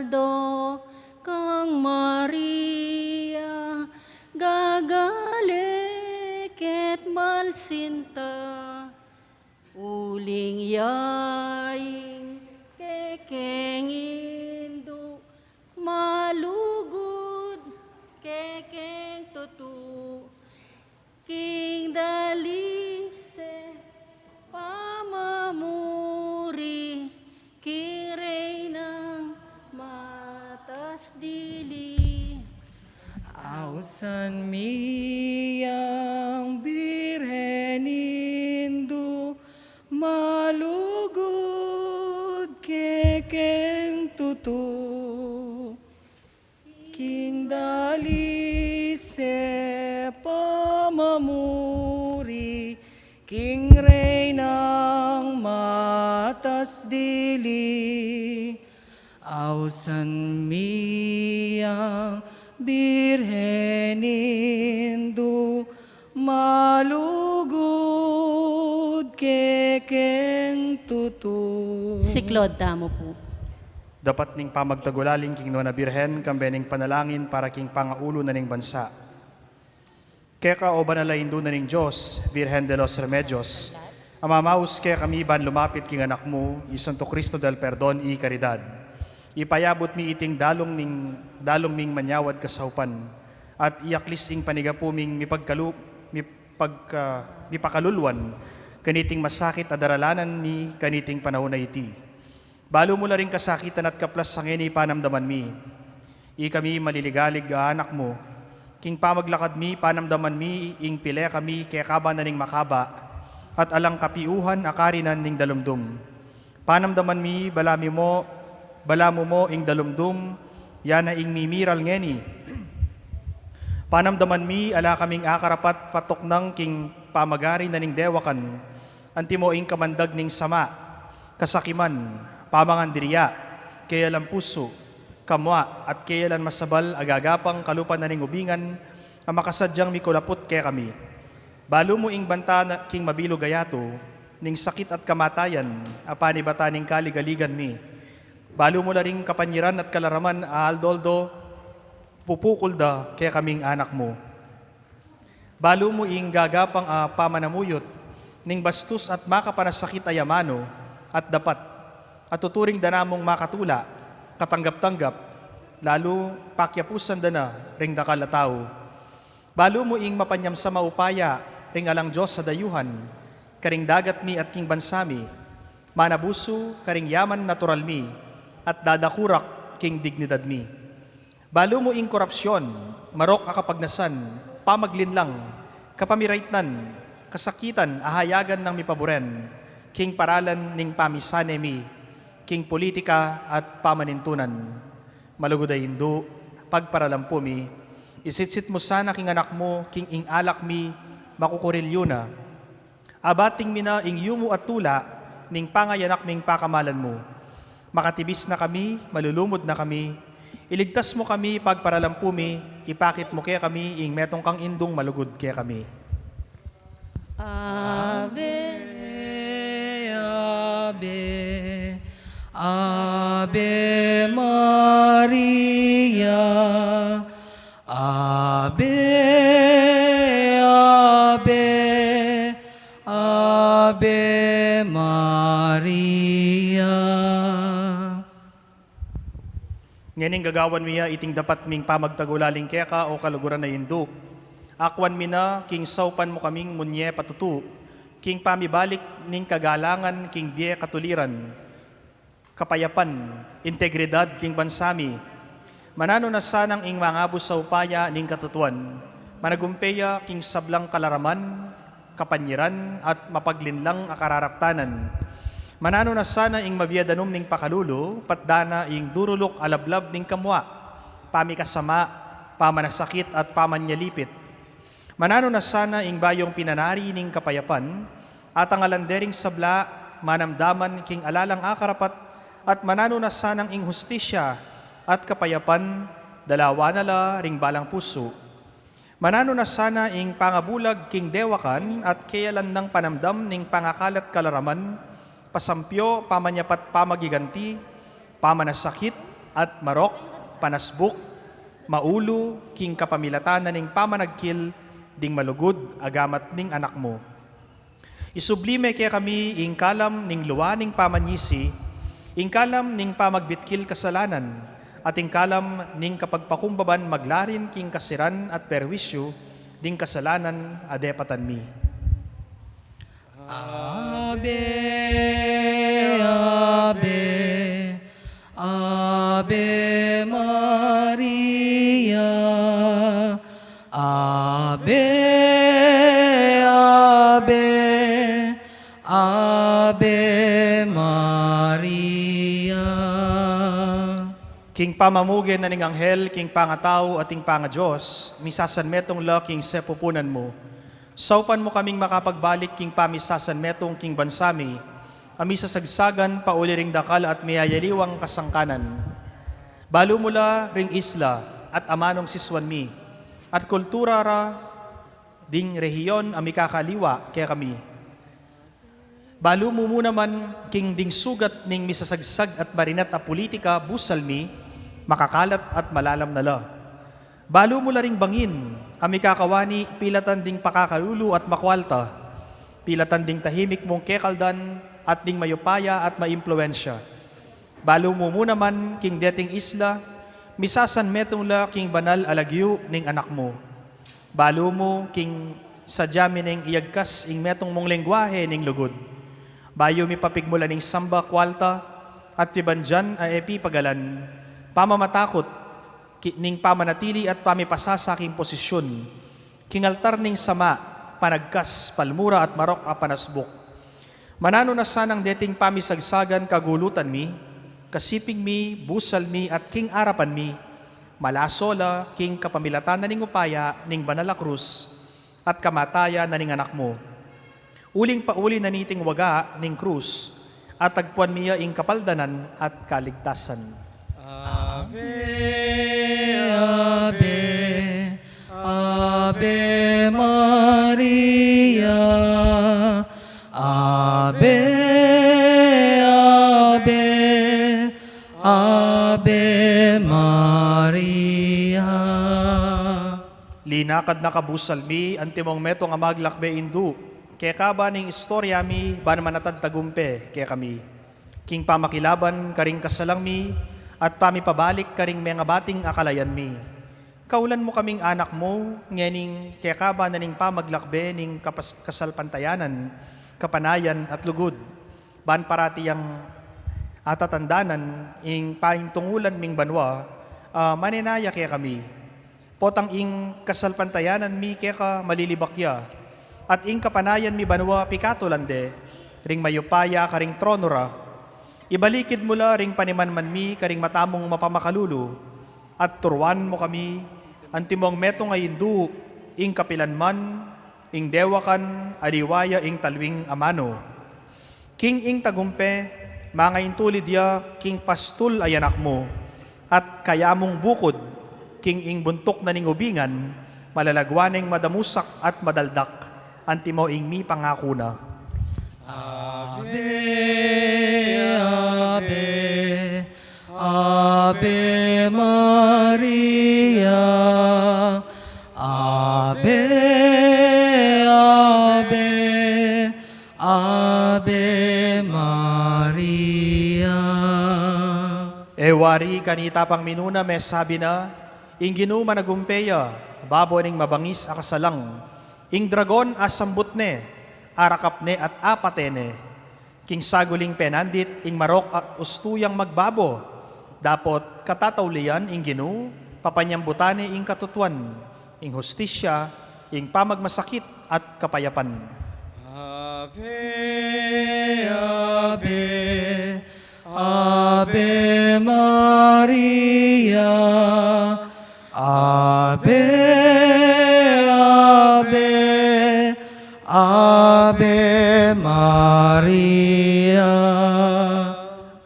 do kang Maria, gagale ket malsinta, uling yaing kekeng indu, malugud kekeng tutu, king dalise pamamuri, king Reynang matas dili. Ausan mi yang Birhen Indu, malugud kekeng tutu, king dalise pamamuri, king Reynang matas dili. Ausan mi yang Birhen Indu, malugud kekeng tutu. Siklaud tamu pu. Dapat ning pamagtagulaling king Nuan a Birhen, kambe ning panalangin para king pangaulu na ning bansa. Keka, o banal a Indu na ning Dios, Virgen de los Remedios, a mamaus kekami ban lumapit king Anak mu, i Santo Cristo del Perdon y Caridad. Ipayabut mi iting dalung ning, dalung ming manyawad kasaupan, at iaklis ing panigapu ming mipagkalu-, mipagka-, mipakaluluan kaniting masakit a daralanan mi kaniting panaun a iti. Balu mu la ring kasakitan at kaplas a ngeni panamdaman mi. Ikami maliligalig a anak mu. King pamaglakad mi, panamdaman mi ing pile kami keka ba na ning makaba, at alang kapiuhan a karinan ning dalumdum. Panamdaman mi, balamu mu, balamu mu ing dalumdum, ya na ing mimiral ngeni. Panamdaman mi, ala kaming akarapat patuknang king pamagari na ning dewakan, antimo ing kamandag ning sama, kasakiman, pamangandiria, keyalan pusu, kamua, at keyalan masabal a gagapang kalupa na ning ubingan a makasadyang mikulaput kekami. Balu mu ing banta na king mabilug a yatu, ning sakit at kamatayan, a panibatan ning kaligaligan mi. Balu mu la ring kapanyiran at kalaraman a aldo-aldo pupukul da kekaming anak mu. Balu mu ing gagapang a pamanamuyut ning bastus at makapanasakit a yamanu at dapat, a tuturing da namung makatula, katanggap-tanggap, lalu pakiapusan da na ring dakal a tau. Balu mu ing mapanyamsam a upaya ring alang Dios a dayuhan, karing dagat mi at king bansa mi, manabusu karing yaman natural mi, at dadakurak king dignidad mi. Balu mu ing korapsyon, marok a kapagnasan, pamaglinlang, kapamiraitnan, kasakitan a hayagan nang mipaburen, king paralan ning pamisane mi, king politika at pamanintunan. Malugud a Indu, pagparalampu mi, isitsit mu sana king anak mu, king ing alak mi, makukurilyu na. Abating mi na ing yumu at tula ning pangayanak ming pakamalan mu. Makatibis na kami, malulumud na kami, iligtas mu kami, pagparalampu mi, ipakit mu kekami ing metung kang Indung malugud kekami. Ave, Ave, Ave Maria, Ave, Ave, Ave Maria. Ngening gagawan mi ya iting dapat ming pamagtagulaling keka, o kaluguran a Indu. Akwan mi na king saupan mu kaming munye patutu, king pamibalik ning kagalangan king bie katuliran, kapayapan, integridad king bansa mi. Mananu na sanang ing mangabus a upaya ning katutuan, managumpe ya king sablang kalaraman, kapanyiran, at mapaglinlang a kararaptanan. Mananu na sana ing mabie danum ning pakalulu, patda na ing duruluk a lablab ning kamua, pamikasama, pamanasakit, at pamanyalipit. Mananu na sana ing bayung pinanari ning kapayapan, atangalan de ring sabla, manamdaman king alalang akarapat, at mananu na sanang ing hustisya at kapayapan, dalawa na la ring balang pusu. Mananu na sana ing pangabulag king dewakan at keyalan nang panamdam ning pangakal at kalaraman, pasampyo, pamanyapat, pamagiganti, pamanasakit, at marok, panasbuk, maulu, king kapamilatan na ning pamanagkil ding malugud a gamat ning Anak mu. Isubli me kekami ing kalam ning lua ning pamanyisi, ing kalam ning pamagbitkil kasalanan, at ing kalam ning kapagpakumbaban maglarin king kasiran at perwisyu ding kasalanan a depatan mi. Ave, Ave, Ave Maria. Ave, Ave, Ave Maria. King pamamuge na ning anghel king pangatau at ing pangaDios, misasan metung la king sepupunan mu. Saupan mu kaming makapagbalik king pamisasan metung king bansa mi, a misasagsagan pauli ring dakal at miyayaliwang kasangkanan. Balu mu la ring isla at amanung sisuan mi, at kultura ra ding rehiyon a mikakaliwa kekami. Balu mu mu naman king ding sugat ning misasagsag at marinat a pulitika, busal mi, makakalat at malalam na la. Balu mu la ring bangin a mikakawani pilatan ding pakakalulu at makwalta, pilatan ding tahimik mung kekaldan at ding mayupaya at maimpluwensya. Balu mu mu naman king deting isla, misasan metung la king banal a lagyu ning Anak mu. Balu mu king sadya mi neng iyagkas ing metung mung lengguahe ning lugud. Bayu mi papigmulan ing samba, kwalta, at pibandian a e pipagalan, pamamatakut, ki-, ning pamanatili at pamipasasa king posisyun, king altar ning sama, panagkas, palmura at marok a panasbuk. Mananu na sanang deting pamisagsagan kagulutan mi, kasiping mi, busal mi at king arapan mi, malaso la king kapamilatan na ning upaya ning banal a krus at kamatayan na ning Anak mu. Uling pauli na niting waga ning krus, at tagpuan mi ya ing kapaldanan at kaligtasan. Ave, Ave, Ave Maria. Ave, Ave, Ave Maria. Linakad na kabusal mi, antimong metung a maglakbe indu, keka ba ning istorya mi ban manatad tagumpe kekami king pamakilaban karing kasalang mi at pamipabalik karing mengabating akalayan mi. Kaulan mu kaming anak mu, ngening keka ba na ning pamaglakbe ning kapas-, kasalpantayanan, kapanayan at lugud, ban parati yang atatandanan ing paintungulan ming banua, a, manenaya kekami. Potang ing kasalpantayanan mi keka malilibak ya, at ing kapanayan mi banua pikatulan de ring mayupaya karing trono ra. Ibalikid mu la ring panimanman mi karing mata mung mapamakalulu, at turuan mu kami, antimong metung a indu, ing kapilan man, ing dewakan, aliwa ya ing talwing amanu. King ing tagumpe, mangaintulid ya king pastul a yanak mu, at kaya mung bukud, king ing buntuk na ning ubingan, malalagwa neng madamusak at madaldak, antimo ing mipangaku na. Ave, Ave, Ave Maria. Ave, Ave, Ave Maria. E wari kanita pang minuna mesabi na, ing Ginu managumpe ya, babo ning mabangis a kasalang. Ing dragon asambut ne, arakap ne at apate ne. King saguling penandit ing marok at ustu yang magbabo, dapot katataulian ing Ginu, papanyambutan ne ing katutuan, ing hustisya, ing pamagmasakit at kapayapan. Ave, Ave, Ave Maria. Ave, Ave, Ave Maria.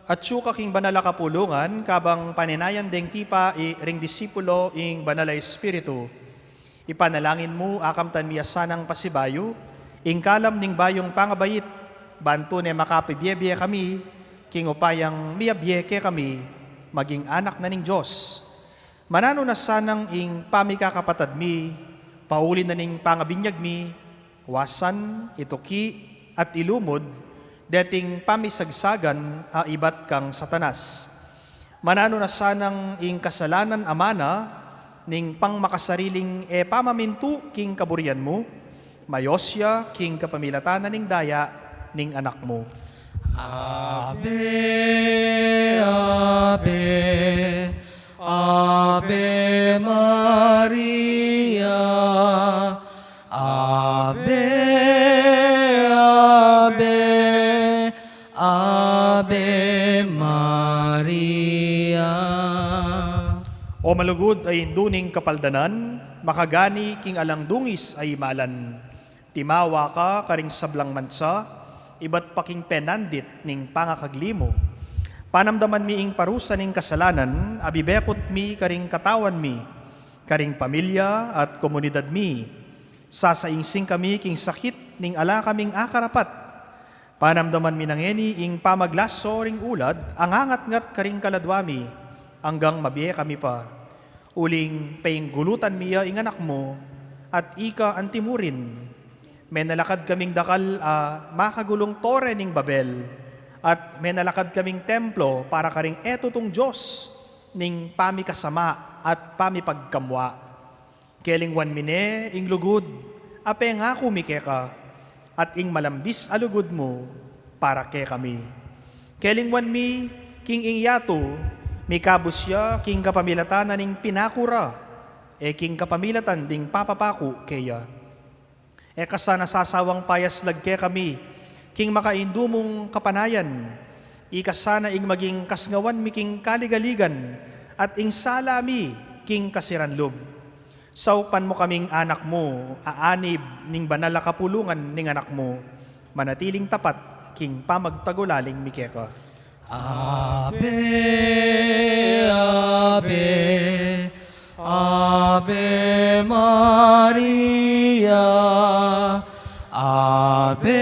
Atyu ka king banal a kapulungan, kabang panenayan deng tipa i ring disipulo ing Banal a Espiritu. Ipanalangin mu, akamtan mi a sanang pasibayu ing kalam ning bayung pangabait, ban tune makapibiebie kami king upayang miabie kekami maging anak na ning Dios. Mananu na sanang ing pamikakapatad mi, pauli na ning pangabinyag mi, wasan, ituki, at ilumud, deting pamisagsagan a ibat kang Satanas. Mananu na sanang ing kasalanan a mana ning pangmakasariling e pamamintu king kaburian mu, mayos ya king kapamilatan na ning daya ning Anak mu. Ave, Ave, Ave Maria, Ave, Ave, Ave Maria. O malugud a Indu ning Kapaldanan, makagani king alang dungis a imalan. Timawa ka karing sablang mansa, ibat pa king penandit ning pangakagli mu. Panamdaman mi ing parusa ning kasalanan a bibekut mi karing katawan mi, karing pamilya at komunidad mi. Sasaingsing kami king sakit ning ala kaming akarapat. Panamdaman mi na ngeni ing pamaglaso ring ulad a ngangatngat karing kaladwa mi, anggang mabie kami pa. Uling painggulutan mi ya ing Anak mu, at ika anti mu rin. Menalakad kaming dakal a makagulung Tore ning Babel, at menalakad kaming templo para karing e tutung Dios ning pamikasama at pamipagkamwa. Kelingwan mi ne ing lugud a pengaku mi keka, at ing malambis a lugud mu para kekami. Kelingwan mi king ing yatu, mikabus ya king kapamilatan na ning pinaku ra, e king kapamilatan ding papapaku keya. E ka sana sasawang payaslag kekami king makaindu mung kapanayan. Ika sana ing maging kasngawan mi king kaligaligan, at ing sala mi king kasiran lub. Saupan mu kaming anak mu, aanib ning banal a kapulungan ning Anak mu, manatiling tapat king pamagtagulaling mi keka. Ave, Ave, Ave Maria, Ave,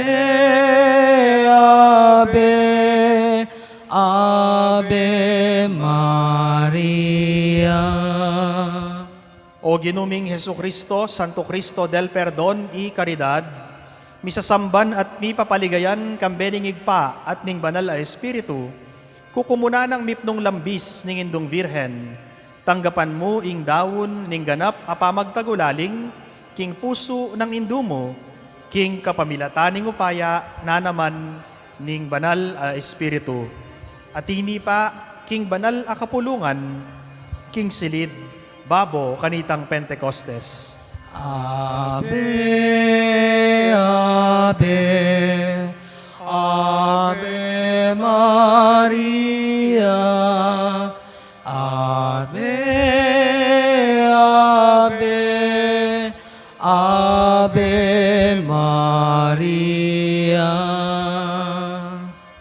Ave, Ave Maria. O Ginu ming Jesucristo, Santo Cristo del Perdon y Caridad, misasamban at mipapaligayan kambe ning Ibpa at ning Banal a Espiritu, kukumunan nang mipnung lambis ning Indung Virgen, tanggapan mu ing daun ning ganap a pamagtagulaling king pusu nang Indu mu, king kapamilatan ning upaya na naman ning Banal a Espiritu. At ini pa king banal a kapulungan, king silid babo kanitang Pentecostes. Ave, Ave, Ave Maria, Ave, Ave, Ave Maria.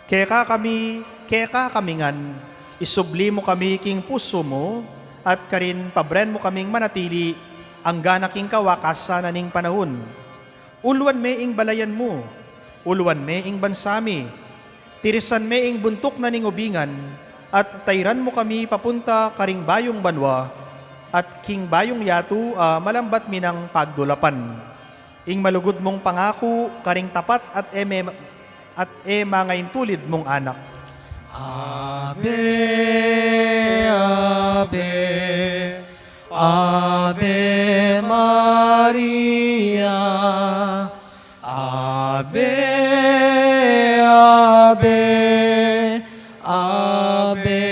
Keka kami, keka kami ngan, isubli mu kami king pusu mu, at karin pabren mu kaming manatili, anggana king kawakasan na ning panaun. Uluan me ing balayan mu, uluan me ing bansa mi, tirisan me ing buntuk na ning ubingan, at tairan mu kami papunta karing bayung banua, at king bayung yatu a malambat mi nang pagdulapan. Ing malugud mung pangaku karing tapat at e me-, at e mangaintulid mung anak. Ave, Ave, Ave Maria, Ave, Ave, Ave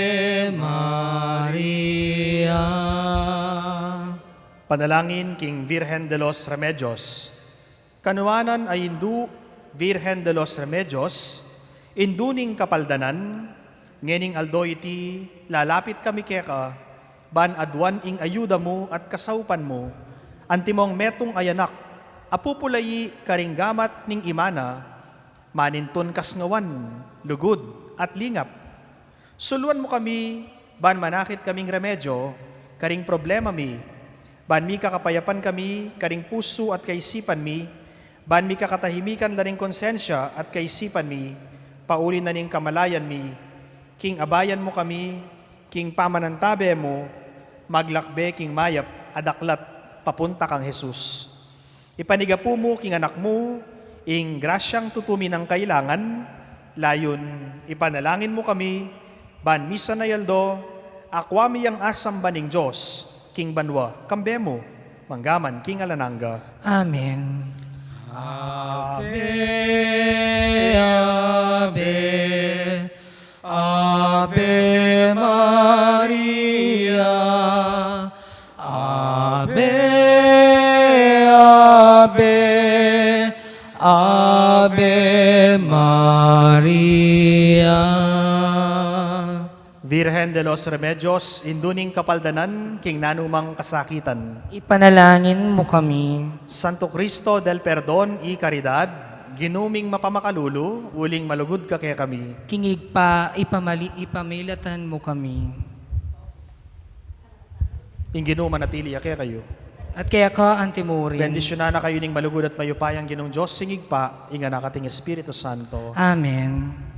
Maria. Panalangin king Virgen de los Remedios. Kanuanan a Indu, Virgen de los Remedios, Indu ning Kapaldanan, ngening aldo iti lalapit kami keka, ban aduan ing ayuda mu at kasaupan mu, antimong metung a anak a pupulayi karing gamat ning ima na, manintun kasngawan, lugud, at lingap. Suluan mu kami, ban manakit kaming remedyo karing problema mi, ban mikakapayapan kami karing pusu at kaisipan mi, ban mikakatahimikan la ring konsensya at kaisipan mi, pauli na ning kamalayan mi, king abayan mu kami, King pamanantabe mu, maglakbe king mayap a daklat papunta kang Jesus. Ipanyawad mu king anak mu ing grasyang tutu mi nang kailangan, layun ipanalangin mu kami, ban misan a aldo, akua mi yang asamban ning Dios king banua, kambe mu, mangga man king alang angga. Amen. Ave, Ave, Ave Maria, Ave, Ave, Ave Maria. Virgen de los Remedios, Indu ning Kapaldanan king nanumang kasakitan. Ipanalangin mu kami. Santo Cristo del Perdon y Caridad, Ginu ming mapamakalulu, uling malugud ka kekami. King Ibpa, ipamali-, ipamilatan mu kami. Ing Ginu manatili ya kekayu. At keka antimurin. Bendisyunan na kayu ning malugud at mayupayang Ginung Dios, ing Ibpa, ing Anak at ing Espiritu Santo. Amen.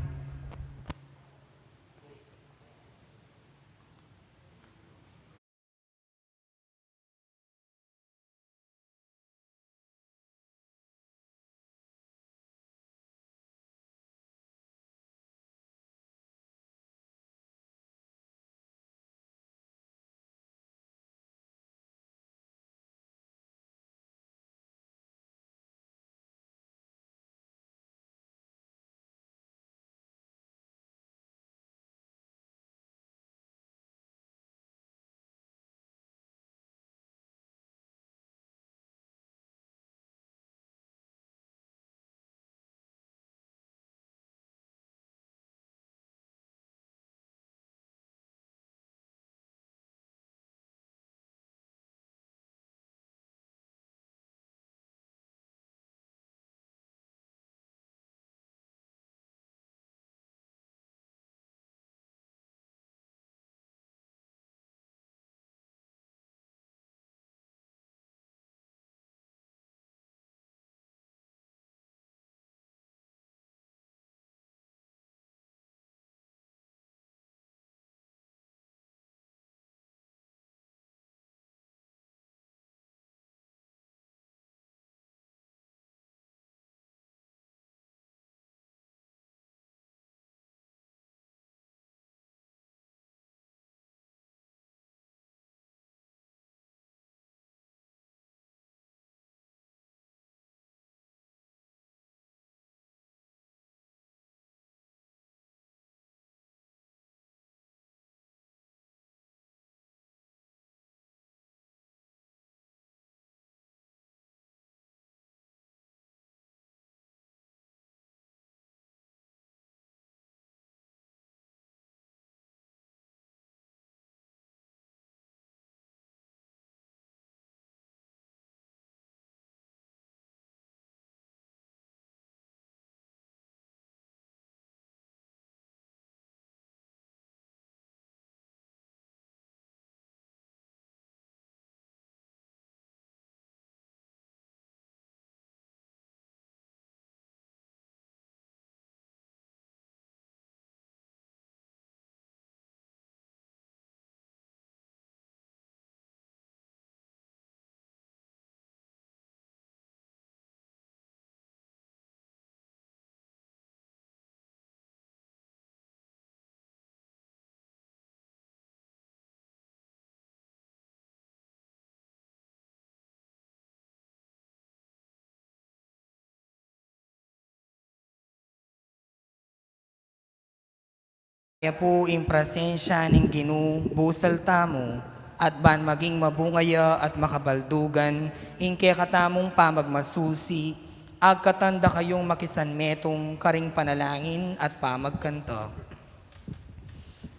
Ya pu ing presensya ning Ginu, busal tamu, at ban maging mabunga ya at makabaldugan ing kekatamung pamagmasusi, agkatan da kayung makisanmetung karing panalangin at pamagkanta.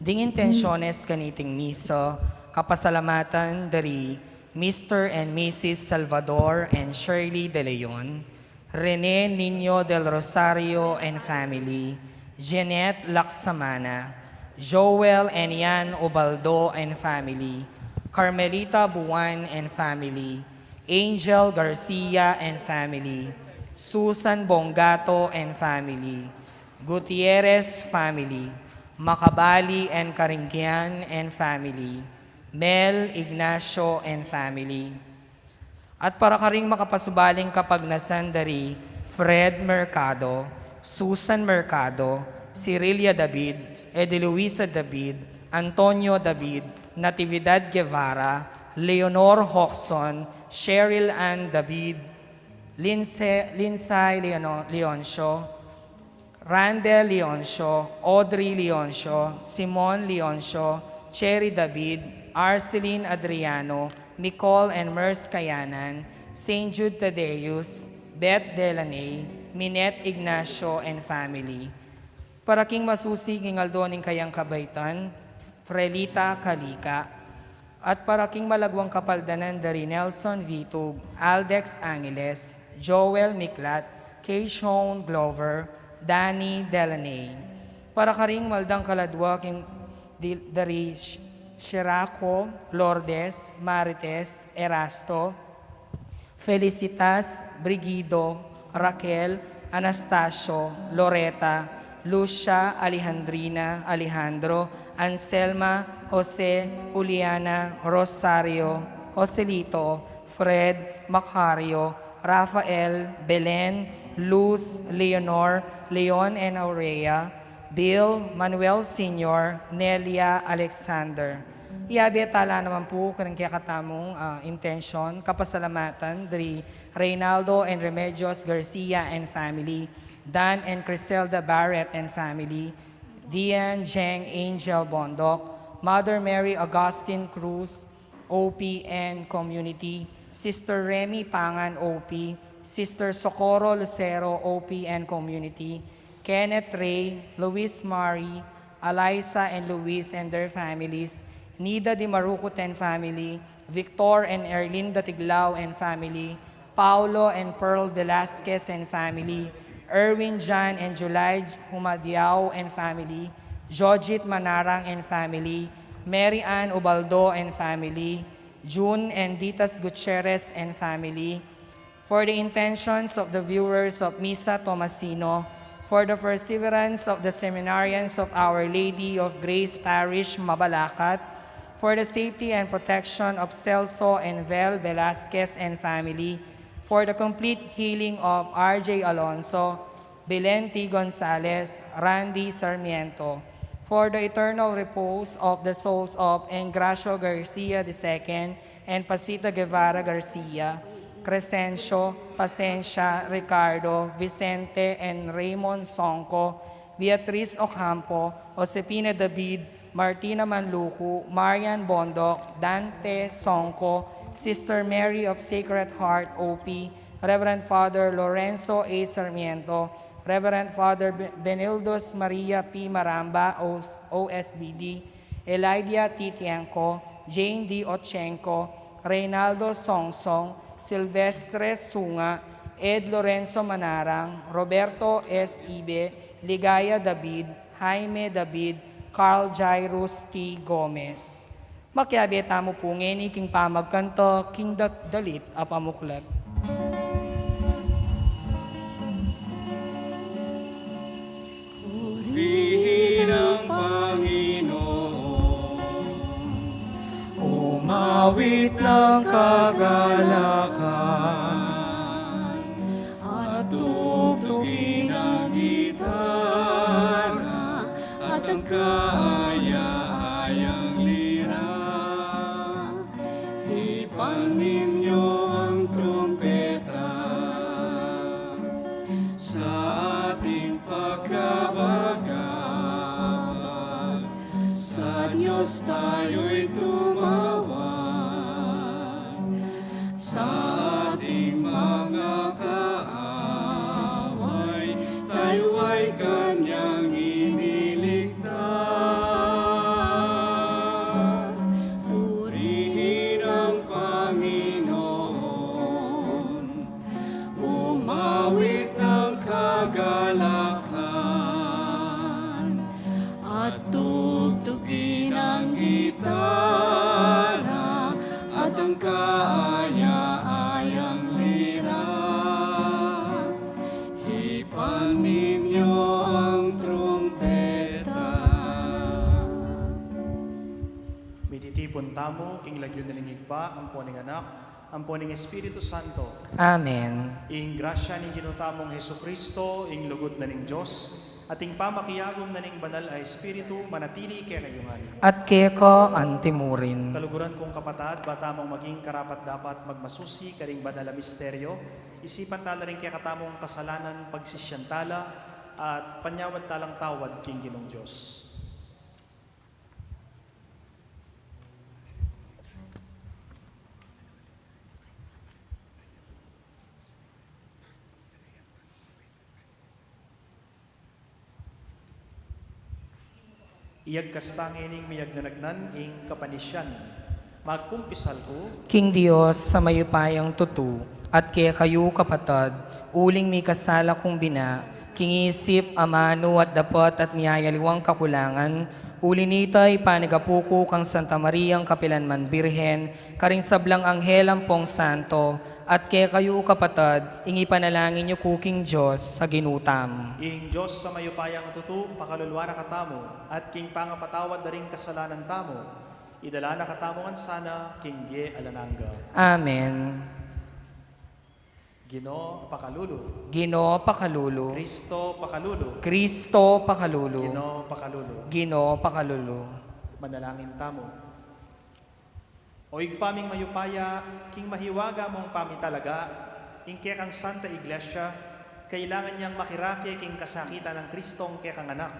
Ding intensyones kaniting misa, kapasalamatan da ri Mister and Missus Salvador and Shirley De Leon, Rene Niño del Rosario and family, Jeanette Laksamana, Joel and Yan Ubaldo and family, Carmelita Buan and family, Angel Garcia and family, Susan Bongato and family, Gutierrez family, Macabali and Caringian and family, Mel Ignacio and family. At para karing makapasubaling kapagnasan dari Fred Mercado, Susan Mercado, Cirilia David, Edeluisa David, Antonio David, Natividad Guevara, Leonor Hoxon, Cheryl Ann David, Lince-, Lindsay Leono-, Leoncio, Randel Leoncio, Audrey Leoncio, Simon Leoncio, Cherry David, Arceline Adriano, Nicole and Mers Kayanan, Saint Jude Tadeus, Beth Delaney, Minette Ignacio and family. Para king masusi king aldo ning kayang kabaitan, Frelita Calica. At para king malagwang kapaldanan dari Nelson Vitug, Aldex Angeles, Joel Miklat, Keishon Glover, Danny Delaney. Para karing maldang kaladwa king di-, dari Sh-, Shiraco, Lourdes, Marites, Erasto, Felicitas, Brigido, Raquel, Anastasio, Loreta, Lucia, Alejandrina, Alejandro, Anselma, Jose, Juliana, Rosario, Joselito, Fred, Macario, Rafael, Belen, Luz, Leonor, Leon and Aurea, Bill, Manuel Senior, Nelia, Alexander. Iyabe tala naman pu karing kekatamung, ah, intensyon, kapasalamatan, dari Reynaldo and Remedios Garcia and family, Dan and Criselda Barrett and family, Dian, Jeng, Angel Bondoc, Mother Mary Augustine Cruz, O P and community, Sister Remy Pangan, O P, Sister Socorro Lucero, O P and community, Kenneth Ray, Luis Mari, Eliza and Luis and their families, Nida Di Marucut and family, Victor and Erlinda Tiglao and family, Paulo and Pearl Velasquez and family, Erwin John and July Humadiao and family, Jojit Manarang and family, Mary Ann Ubaldo and family, June and Ditas Gutierrez and family, for the intentions of the viewers of Misa Tomasino, for the perseverance of the seminarians of Our Lady of Grace Parish, Mabalacat, for the safety and protection of Celso and Vel Velasquez and family, for the complete healing of R J Alonso, Belen T. Gonzalez, Randy Sarmiento, for the eternal repose of the souls of Engracio Garcia the second and Pasita Guevara Garcia, Crescencio, Pasencia, Ricardo, Vicente, and Raymond Songco, Beatriz Ocampo, Josefina David, Martina Manlucu, Marian Bondoc, Dante Songco, Sister Mary of Sacred Heart, O P, Reverend Father Lorenzo A. Sarmiento, Reverend Father Be-, Benildos Maria P. Maramba, O S B D, Elidia Titienco, Jane D. Ochenco, Reynaldo Songsong, Silvestre Sunga, Ed Lorenzo Manarang, Roberto S. Ibe, Ligaya David, Jaime David, Carl Jairus T. Gomez. Makiabe tamu pu ngeni king pamagkanta king dat-, dalit a pamuklat. Purihin ang Panginoon, umawit ng kagalakan, at tugtugin ang gitara at ang kaaya-ayang lira. Hipan ninyo ang trumpeta sa ating pagkabagabag, sa Diyos tayo'y tumawag. Sa ating mga kaaway, tayo ay kanyang iniligtas. Purihin ang Panginoon, umawit ng kagalakan, at tugtugin ang gitara at ang kaaya-ayang lira. Hipan ninyo ang trumpeta. Tamu, king lagyu na ning Ibpa, ampo ning Anak, ampo ning Espiritu Santo. Amen. Ing grasya ning Ginu tamung Jesucristo, ing lugud na ning Dios, at ing pamakiagum na ning Banal a Espiritu, manatili kekayu ngan. At keka antimurin. Kaluguran kung kapatad, ba tamung maging karapat-dapat magmasusi karing banal a misteryo, isipan tala ring kekatamung kasalanan, pagsisian tala, at panyawad talang tawad king Ginung Dios. Iyagkas ta ngening miyagnanagnan ing kapanisian. Magkumpisal ku king Dios a mayupayang tutu, at kekayu kapatad, uling mikasala kung bina, king isip, amanu, at dapat at miyayaliwang kakulangan, uli nita ipanigapu ku kang Santa Mariang kapilanman Birhen, karing sablang anghel ampong santo, at kekayu kapatad, ing ipanalangin yu ku king Dios a Ginu tamu. Ing Dios a mayupayang tutu, pakaluluan na katamu, at king pangapatawad da ring kasalanan tamu, idala na katamu ngan sana king bie alang angga. Amen. Ginu, pakalulu. Ginu, pakalulu. Kristo, pakalulu. Kristo, pakalulu. Ginu, pakalulu. Ginu, pakalulu. Manalangin tamu. O Ibpa ming mayupaya, king mahiwaga mung pamitalaga, ing kekang Santa Iglesia, kailangan yang makirake king kasakitan nang Kristong kekang Anak.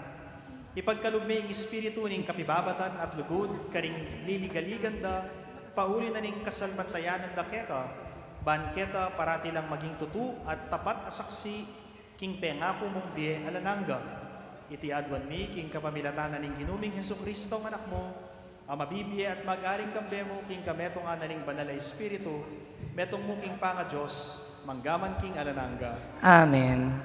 Ipagkalub me ing espiritu ning kapibabatan at lugud karing liligaligan da, pauli na ning kasalpantayanan da keka, ban keta parati lang maging tutu at tapat a saksi king pengaku mung bie alang angga. Iti aduan mi king kapamilatan na ning Ginu ming Jesucristo, Anak mu, a mabibie at mag-ari kambe mu king kametungan na ning Banal a Espiritu, metung mu king pangaDios, mangga man king alang angga. Amen.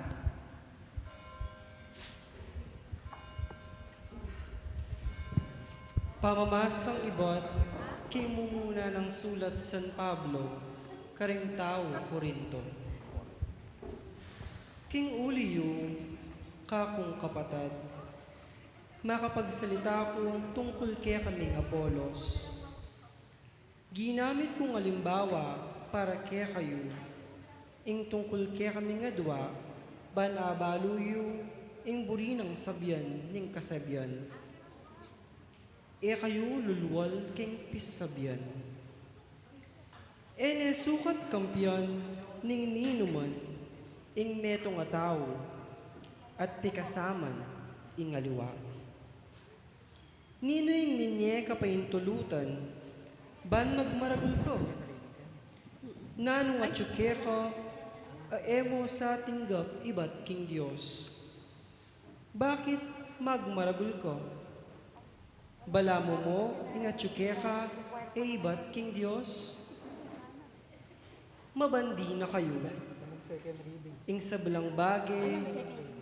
Pamamasang ibat king mumuna nang sulat San Pablo karing tau Corinto. King uli yu, kakung kapatad, makapagsalita ku tungkul kekaming Apolos. Ginamit kung alimbawa para kekayu ing tungkul kekaming adua, ban abalu yu ing buri nang sabian ning kasabian. E kayu lulwal king pisasabian. E ne sukat kampian ning ninuman ing metung a tau, at pikasaman ing aliwa. Ninu ing minye ka paintulutan, ban magmaragul ka? Nanung atyu keka a e mu sa tinggap ibat king Dios? Bakit magmaragul ka? Balamu mu ing atyu keka e ibat king Dios? Mabandi na kayu. Ing sablang bage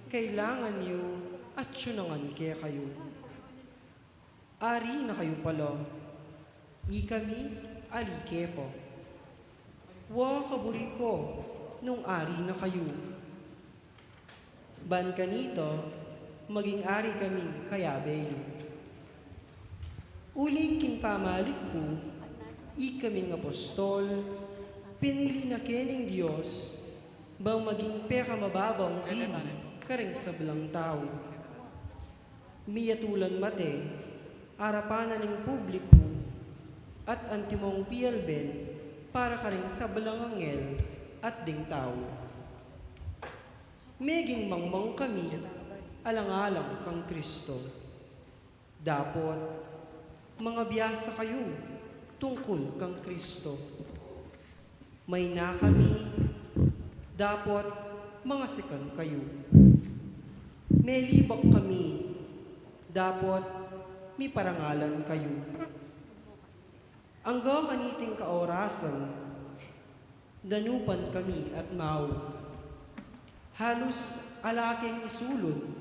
kailangan yu, atyu na ngan kekayu. Ari na kayu pala, ikami ali ke pa. Wa, kaburi ku, nung ari na kayu, ban kanita maging ari kaming kayabe yu. Uling king pamalik ku, ikaming apostol, pinili na ke ning Dios, bang maging pekamababang bili karing sablang tau. Miyatulan mate arapan na ning publiku, at antimong pialben para karing sablang anghel at ding tau. Meging mangmang kami alang-alang kang Kristo. Dapot mangabiasa kayu tungkul kang Kristo. Mayna kami, dapot mangasikan kayu. Melibak kami, dapot miparangalan kayu. Angga kaniting kaorasan, danupan kami at mau. Halus ala keng isulud,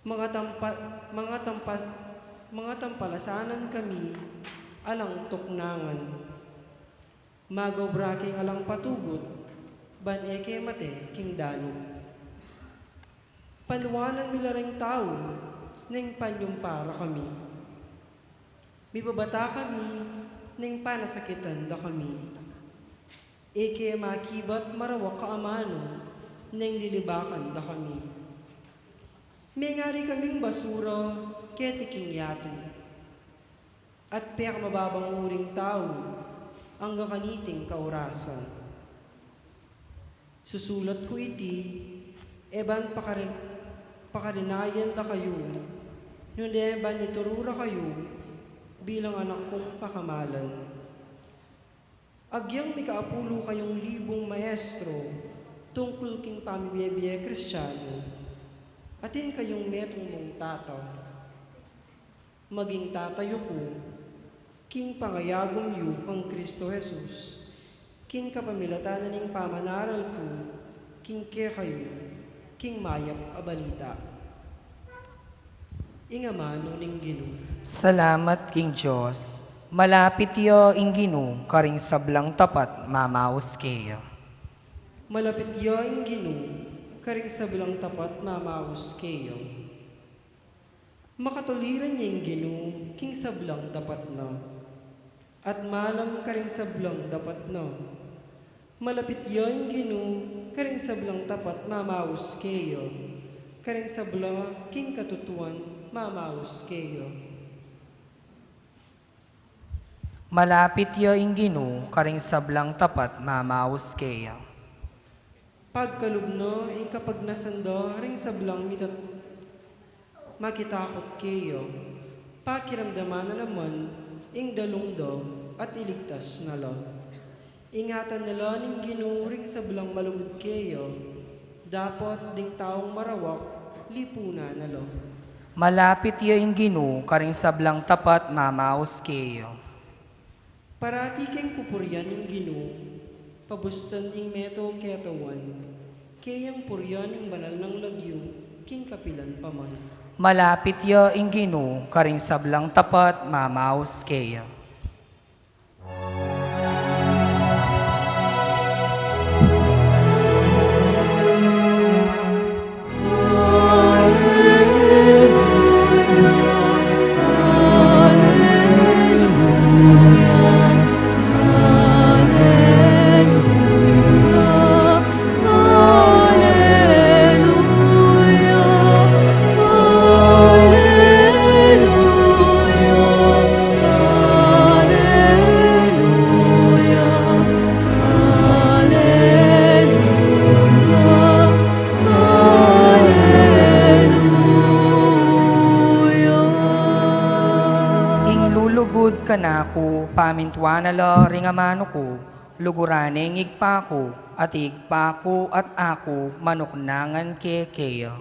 mangatampa-, mangatampa-, mangatampalasanan kami alang tuknangan. Magobra keng alang patugut, ban e ke mate king danup. Panuanan mi la ring tau, neng panyumpara kami. Mibabata kami, neng panasakitan da kami. E ke makibat marawak a amanu, neng lilibakan da kami. Mengari kaming basura keti king yatu, at pekamababang uring tau angga kaniting kaurasan. Susulat ku iti, e ban pakari-, pakarinayan da kayu, nune ban ituru ra kayu bilang anak kung pakamalan. Agyang mika apulu kayung libung maestro tungkul king pamibie-bie Kristiano, atin kayung metung mung tata. Maging tata yu ku, king pangayagum yu kang Kristo Jesus, king kapamilatan na ning pamanaral ku king kekayu, king mayap a balita. Ing amanu ning Ginu. Salamat king Dios. Malapit ya ing Ginu karing sablang tapat mamaus keya. Malapit ya ing Ginu karing sablang tapat mamaus keya. Makatuliran ya ing Ginu king sablang dapat na, at malam karing sablang dapat na. Malapit ya ing Ginu karing sablang tapat mamaus keya, karing sabla king katutuan mamaus keya. Malapit ya ing Ginu karing sablang tapat mamaus keya. Pagkalub na ing kapagnasan da ring sablang mitat-, makitakut keya. Pakiramdaman na naman ing dalung da at iligtas na la. Ingatan na la ning Ginu ring sablang malugud keya, dapot ding taung marawak lipunan na la. Malapit ya ing Ginu karing sablang tapat mamaus keya. Parati keng pupurian ing Ginu, pabustan ding metung ketawan, keyang purian ing banal nang lagyu king kapilan pa man. Malapit ya ing Ginu karing sablang tapat mamaus keya. Aleluya. Ing lulugud kanaku, pamintuan na la ring amanu ku, luguran ne ing Ibpa ku, at ing Ibpa ku at aku manuknangan ke keya.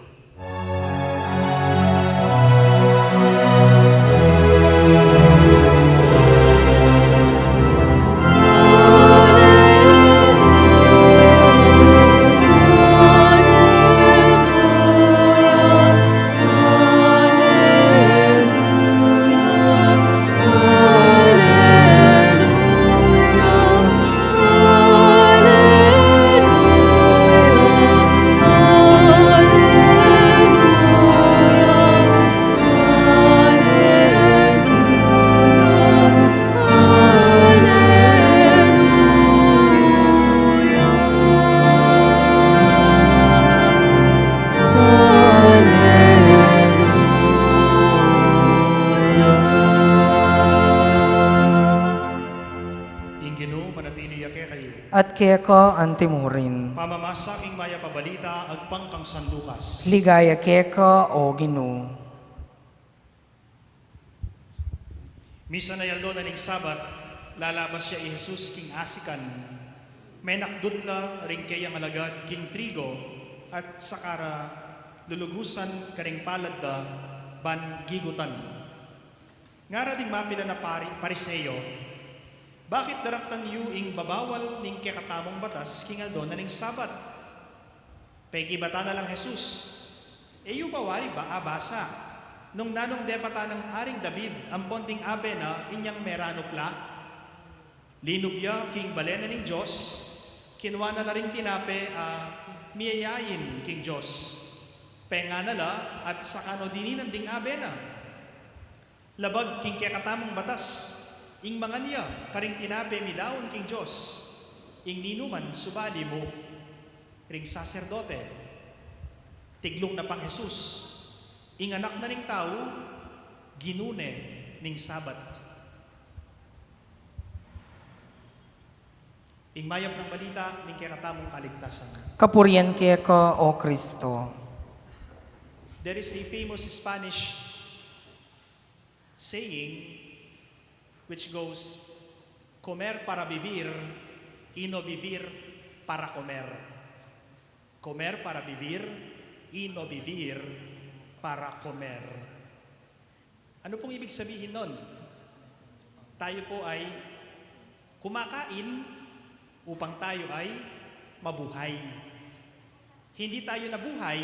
Ing Ginu manatili ya kekayu. At keka antimurin. Pamamasa king Mayap a Balita agpang kang San Lucas. Ligaya keka, O Ginu. Misan a aldo na ning Sabat, lalabas ya i Jesus king asikan. Menakdut la ring keyang alagad king trigo at saka ra lulugusan karing palad da ban gigutan. Ngara ding mapilan a pari-, Pariseo, "Bakit daraptan yu ing babawal ning kekatamung batas king aldo na ning Sabat?" Pekibatan na lang Jesus, "E yu ba wari ba abasa nung nanung depatan nang Aring David ampon ding abe na inyang meranup la? Linub ya king bale na ning Dios, kinua na la ring tinape a miyayain king Dios, penga na la at saka no dininan ding abe na." Labag king kekatamung batas, ing mangania karing tinape midaun king Dios, ing ninuman subali mu, ring saserdote. Tiglung na pang Jesus, ing Anak na ning Tau, Ginu ne ning Sabat. Ing mayap nang balita ning kekatamung kaligtasan. Kapurian keka, O Kristo. There is a famous Spanish saying which goes, "Comer para vivir y no vivir para comer." Comer para vivir y no vivir para comer. Ano pong ibig sabihin nun? Tayo po ay kumakain upang tayo ay mabuhay. Hindi tayo nabuhay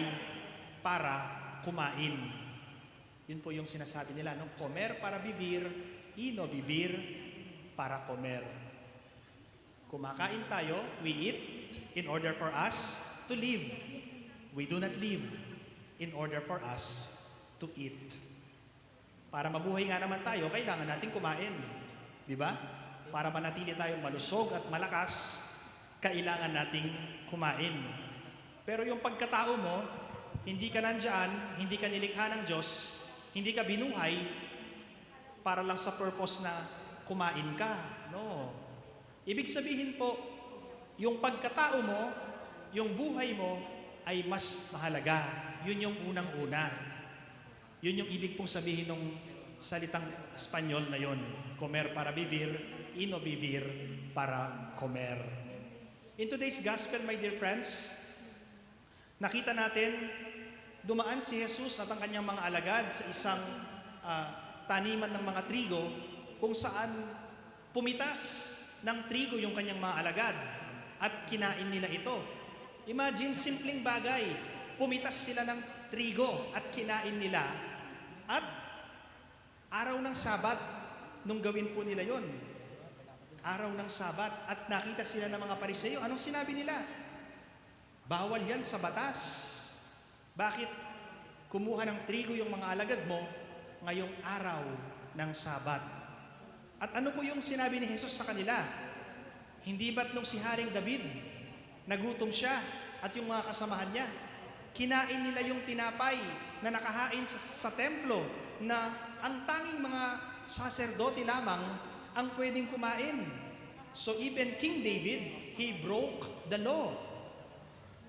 para kumain. Yun po yung sinasabi nila, no? Comer para vivir y no vivir para comer. Kumakain tayo, we eat in order for us to live. We do not live in order for us to eat. Para mabuhay nga naman tayo, kailangan nating kumain. Di ba? Para manatili tayong malusog at malakas, kailangan nating kumain. Pero yung pagkatao mo, hindi ka nandyan, hindi ka nilikha ng Diyos, hindi ka binuhay para lang sa purpose na kumain ka. No. Ibig sabihin po, yung pagkatao mo, yung buhay mo ay mas mahalaga. Yun yung unang-una. Yun yung ibig pong sabihin ng salitang Espanyol na yun. Comer para vivir y no vivir para comer. In today's gospel, my dear friends, nakita natin, dumaan si Jesus at ang kanyang mga alagad sa isang, ah, taniman ng mga trigo kung saan pumitas ng trigo yung kanyang mga alagad at kinain nila ito. Imagine, simpleng bagay, pumitas sila ng trigo at kinain nila. At araw ng Sabat, nung gawin po nila yon, araw ng Sabat, at nakita sila ng mga Pariseo, anong sinabi nila? Bawal yan sa batas. Bakit kumuha ng trigo yung mga alagad mo ngayong araw ng Sabat? At ano po yung sinabi ni Jesus sa kanila? Hindi ba't nung si Haring David, nagutom siya at yung mga kasamahan niya, kinain nila yung tinapay na nakahain sa, sa templo na ang tanging mga saserdote lamang ang pwedeng kumain? So even King David, he broke the law.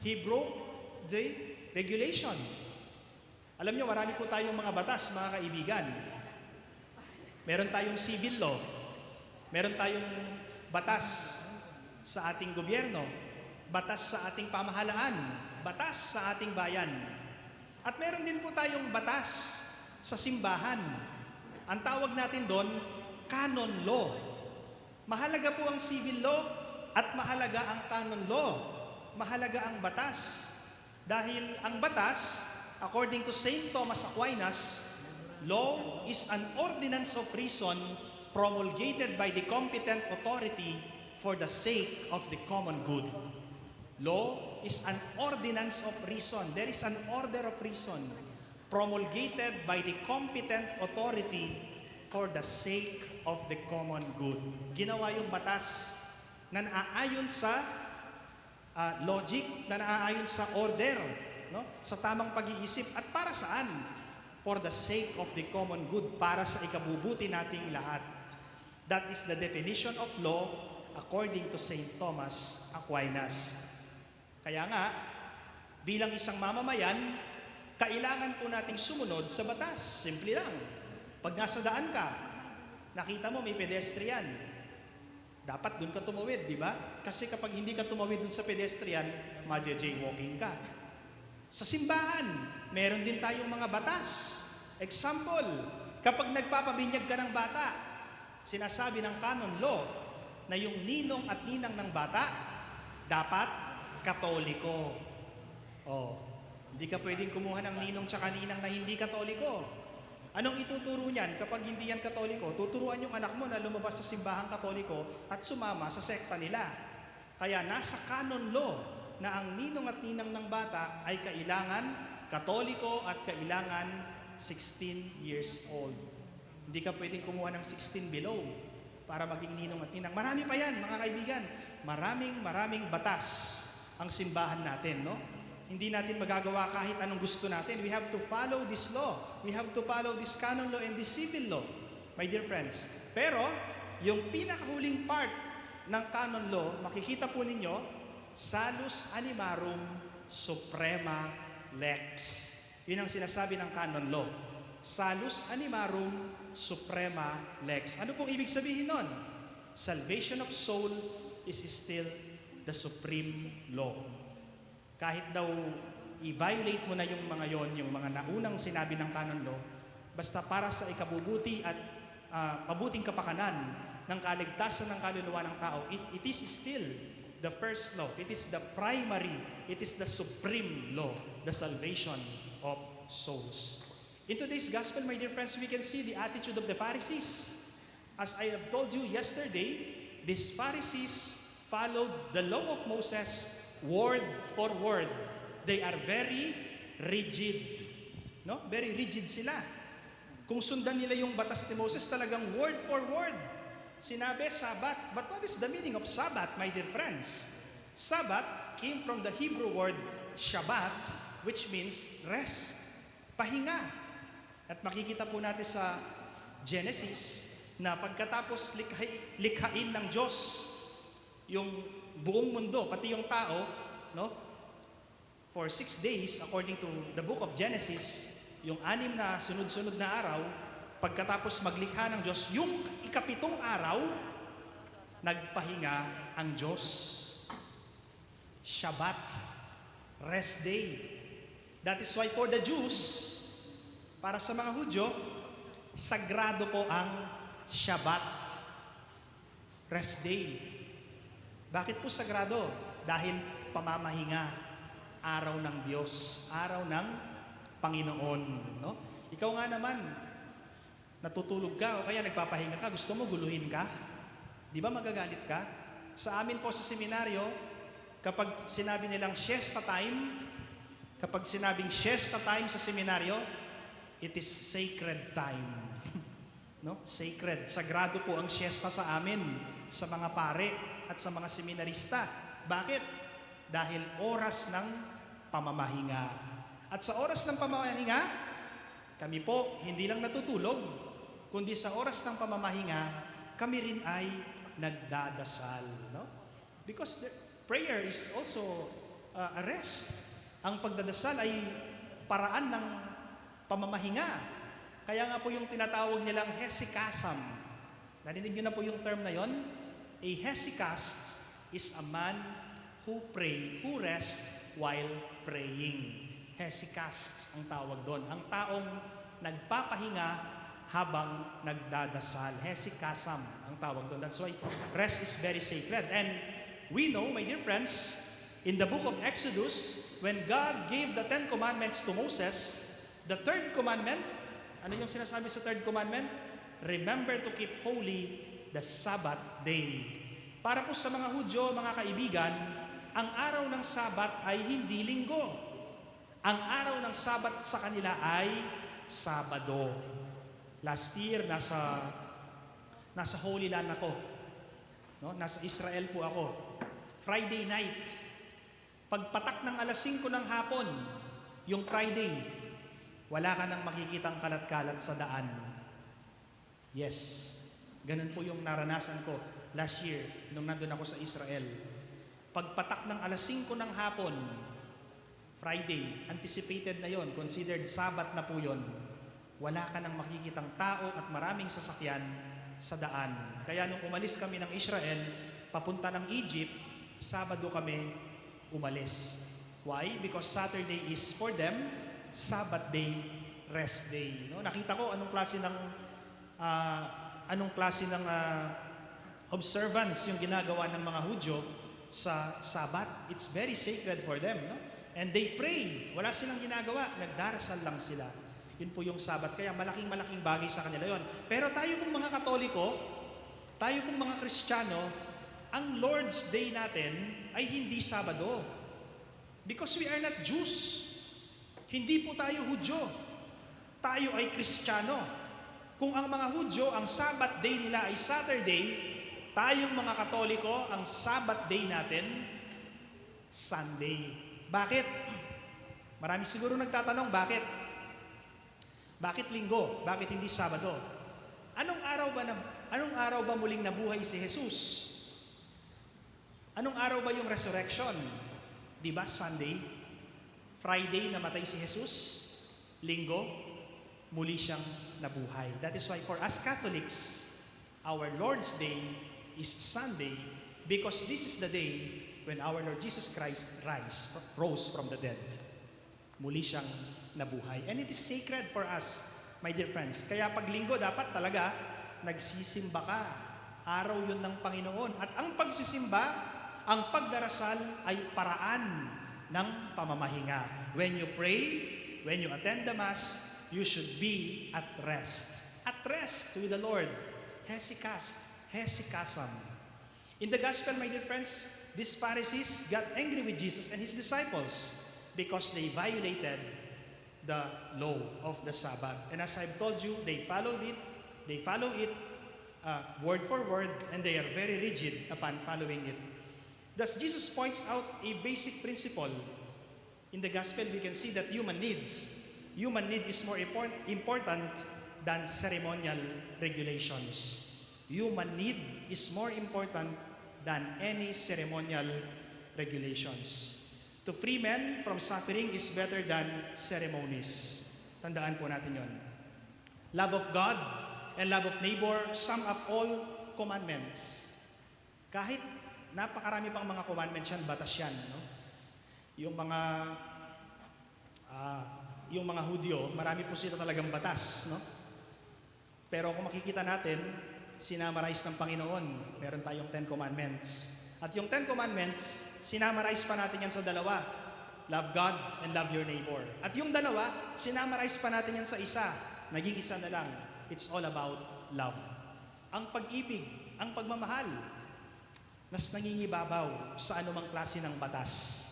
He broke the regulation. Alam nyo, marami po tayong mga batas, mga kaibigan. Meron tayong civil law. Meron tayong batas sa ating gobyerno, batas sa ating pamahalaan, batas sa ating bayan. At meron din po tayong batas sa simbahan. Ang tawag natin doon, canon law. Mahalaga po ang civil law at mahalaga ang canon law. Mahalaga ang batas. Dahil ang batas, according to Saint Thomas Aquinas, law is an ordinance of reason promulgated by the competent authority for the sake of the common good. Law is an ordinance of reason. There is an order of reason promulgated by the competent authority for the sake of the common good. Ginawa yung batas na naaayon sa, ah, logic, na naaayon sa order, no? Sa tamang pag-iisip. At para saan? For the sake of the common good, para sa ikabubuti nating lahat. That is the definition of law according to Saint Thomas Aquinas. Kaya nga, bilang isang mamamayan, kailangan po nating sumunod sa batas. Simple lang. Pag nasa daan ka, nakita mo may pedestrian, dapat dun ka tumawid, di ba? Kasi kapag hindi ka tumawid dun sa pedestrian, maje-jaywalking ka. Sa simbahan, meron din tayong mga batas. Example, kapag nagpapabinyag ka ng bata, sinasabi ng canon law na yung ninong at ninang ng bata dapat Katoliko. Oh, hindi ka pwedeng kumuha ng ninong tsaka ninang na hindi Katoliko. Anong ituturo niyan kapag hindi yan Katoliko? Tuturuan yung anak mo na lumabas sa simbahang Katoliko at sumama sa sekta nila. Kaya nasa canon law na ang ninong at ninang ng bata ay kailangan Katoliko at kailangan sixteen years old. Hindi ka pwedeng kumuha ng sixteen below para maging ninong at ninang. Marami pa yan, mga kaibigan. Maraming, maraming batas ang simbahan natin, no? Hindi natin magagawa kahit anong gusto natin. We have to follow this law. We have to follow this canon law and this civil law, my dear friends. Pero, yung pinakahuling part ng canon law, makikita po ninyo, "Salus animarum suprema lex." Yun ang sinasabi ng canon law. "Salus animarum suprema lex." Ano pong ibig sabihin nun? Salvation of soul is still the supreme law. Kahit daw i-violate mo na yung mga yon, yung mga naunang sinabi ng canon law, basta para sa ikabubuti at, ah, mabuting kapakanan ng kaligtasan ng kaluluwa ng tao, it, it is still the first law. It is the primary, it is the supreme law, the salvation of souls. In today's gospel, my dear friends, we can see the attitude of the Pharisees. As I have told you yesterday, these Pharisees followed the law of Moses word for word. They are very rigid. No? Very rigid sila. Kung sundan nila yung batas ni Moses, talagang word for word. Sinabi, Sabbath. But what is the meaning of Sabbath, my dear friends? Sabbath came from the Hebrew word Shabbat, which means rest, pahinga. At makikita po natin sa Genesis na pagkatapos likha-, likhain ng Diyos yung buong mundo, pati yung tao, no? For six days, according to the book of Genesis, yung anim na sunod-sunod na araw, pagkatapos maglikha ng Diyos, yung ikapitong araw, nagpahinga ang Diyos. Shabbat, rest day. That is why for the Jews, para sa mga Hudyo, sagrado po ang Shabbat, rest day. Bakit po sagrado? Dahil pamamahinga, araw ng Diyos, araw ng Panginoon, no? Ikaw nga naman, natutulog ka o kaya nagpapahinga ka, gusto mo guluhin ka? Di ba magagalit ka? Sa amin po sa seminaryo, kapag sinabi nilang siesta time, kapag sinabing siesta time sa seminaryo, it is sacred time. No? Sacred, sagrado po ang siesta sa amin, sa mga pare at sa mga seminarista. Bakit? Dahil oras ng pamamahinga. At sa oras ng pamamahinga, kami po hindi lang natutulog, kundi sa oras ng pamamahinga, kami rin ay nagdadasal, no? Because the prayer is also, uh, a rest. Ang pagdadasal ay paraan ng pamamahinga. Kaya nga po yung tinatawag nilang hesychasm. Narinig niyo na po yung term na yon? A hesychast is a man who pray, who rest while praying. Hesychast ang tawag doon. Ang taong nagpapahinga habang nagdadasal. Hesychasm ang tawag doon. That's why rest is very sacred. And we know, my dear friends, in the book of Exodus, when God gave the Ten Commandments to Moses, the third commandment, ano yung sinasabi sa third commandment? "Remember to keep holy the Sabbath day." Para po sa mga Hudyo, mga kaibigan, ang araw ng Sabat ay hindi Linggo. Ang araw ng Sabat sa kanila ay Sabado. Last year, nasa, nasa Holy Land ako. No? Nasa Israel po ako. Friday night. Pagpatak ng alas singko ng hapon, yung Friday, wala ka nang makikitang kalat-kalat sa daan. Yes. Ganun po yung naranasan ko last year nung nandun ako sa Israel. Pagpatak ng alas singko ng hapon, Friday, anticipated na yon, considered Sabat na po yon. Wala ka nang makikitang tao at maraming sasakyan sa daan. Kaya nung umalis kami ng Israel, papunta ng Egypt, Sabado kami umalis. Why? Because Saturday is for them, Sabbath day, rest day. No? Nakita ko anong klase ng, ah, anong klase ng, ah, observance yung ginagawa ng mga Hudyo sa Sabat. It's very sacred for them, no? And they pray. Wala silang ginagawa, nagdarasal lang sila. Yun po yung Sabat. Kaya malaking-malaking bagay sa kanila yon. Pero tayo pong mga Katoliko, tayo pong mga Kristiyano, ang Lord's Day natin ay hindi Sabado. Because we are not Jews. Hindi po tayo Hudyo. Tayo ay Kristiyano. Kung ang mga Hudyo, ang Sabbath day nila ay Saturday, tayong mga Katoliko, ang Sabbath day natin, Sunday. Bakit? Marami siguro nagtatanong, bakit? Bakit Linggo? Bakit hindi Sabado? Anong araw ba na, anong araw ba muling nabuhay si Jesus? Anong araw ba yung resurrection? Di ba, Sunday? Friday, namatay si Jesus. Linggo, muli siyang nabuhay. That is why for us Catholics, our Lord's Day is Sunday because this is the day when our Lord Jesus Christ rise, rose from the dead. Muli siyang nabuhay. And it is sacred for us, my dear friends. Kaya pag Linggo, dapat talaga nagsisimba ka. Araw yun ng Panginoon. At ang pagsisimba, ang pagdarasal ay paraan ng pamamahinga. When you pray, when you attend the Mass, you should be at rest. At rest with the Lord. Hesychast, hesychasm. In the gospel, my dear friends, these Pharisees got angry with Jesus and his disciples because they violated the law of the Sabbath. And as I've told you, they followed it, they follow it uh, word for word, and they are very rigid upon following it. Thus, Jesus points out a basic principle. In the gospel, we can see that human needs, human need is more import- important than ceremonial regulations. Human need is more important than any ceremonial regulations. To free men from suffering is better than ceremonies. Tandaan po natin yon. Love of God and love of neighbor sum up all commandments. Kahit napakarami pang mga commandments yan, batas yan, no? Yung mga, ah, yung mga Hudyo, marami po sila talagang batas, no? Pero kung makikita natin, sinamarize ng Panginoon, meron tayong Ten Commandments. At yung Ten Commandments, sinamarize pa natin yan sa dalawa. Love God and love your neighbor. At yung dalawa, sinamarize pa natin yan sa isa. Naging isa na lang. It's all about love. Ang pag-ibig, ang pagmamahal, mas nangingibabaw sa anumang klase ng batas.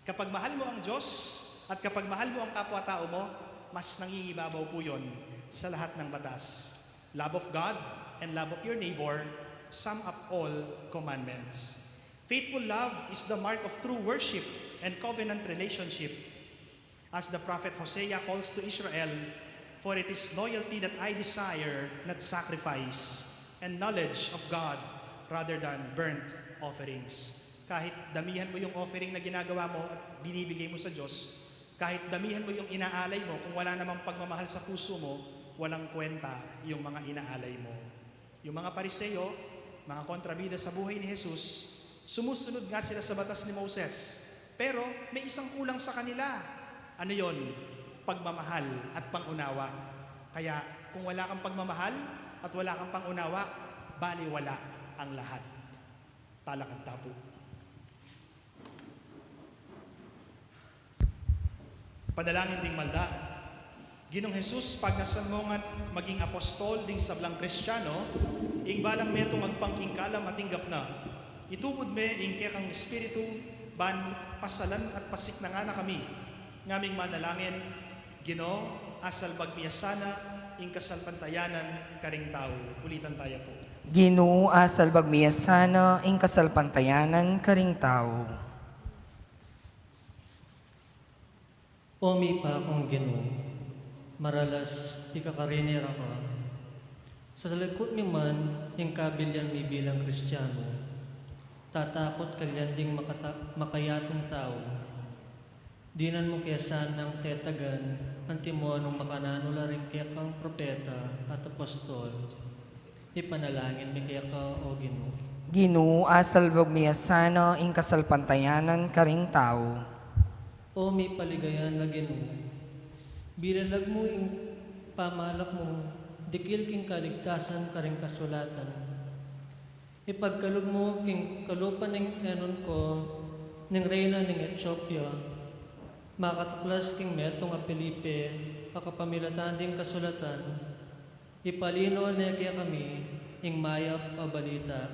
Kapag mahal mo ang Diyos at kapag mahal mo ang kapwa-tao mo, mas nangingibabaw po yun sa lahat ng batas. Love of God and love of your neighbor sum up all commandments. Faithful love is the mark of true worship and covenant relationship. As the prophet Hosea calls to Israel, "For it is loyalty that I desire, not sacrifice, and knowledge of God rather than burnt offerings." Kahit damihan mo yung offering na ginagawa mo at binibigay mo sa Diyos, kahit damihan mo yung inaalay mo, kung wala namang pagmamahal sa puso mo, walang kwenta yung mga inaalay mo. Yung mga Pariseo, mga kontrabida sa buhay ni Jesus, sumusunod nga sila sa batas ni Moses. Pero may isang kulang sa kanila. Ano yon? Pagmamahal at pangunawa. Kaya kung wala kang pagmamahal at wala kang pangunawa, baliwala ang lahat. Talakad ta po. Panalangin ding malda. Ginung Jesus, pagnasan mo ngan maging apostol ding sablang Kristiano, ing balang metung agpang king kalam ating gapna. Itubud me ing kekang Espiritu, ban pasalan at pasiknangan na kami. Ngaming manalangin, Ginu, asalbag mi ya sana ing kasalpantayanan karing tau. Ulitan taya po. Ginu, asalbag mi ya sana ing kasalpantayanan karing tau. O mipakung Ginu, maralas pikakarini ra ka. Sasalikut mi man ing kabilyan mi bilang Kristiano, tatakut ka lian ding makata-, makayatung tau. Dinan mu ke sanang tetagan antimo nung makananu la ring kekang propeta at apostol. Ipanalangin mi keka, O Ginu. Ginu, asalbag mi ya sana ing kasalpantayanan karing tau. O mipaligayan a Ginu, bilalag mu ing pamalak mu dikil king kaligtasan karing kasulatan. Ipagkalub mu king kalupa ning enun ko, ning reyna ning Etiopia, makatuklas king metung a Felipe a kapamilatan ding kasulatan, ipalino ne kekami ing mayap a balita.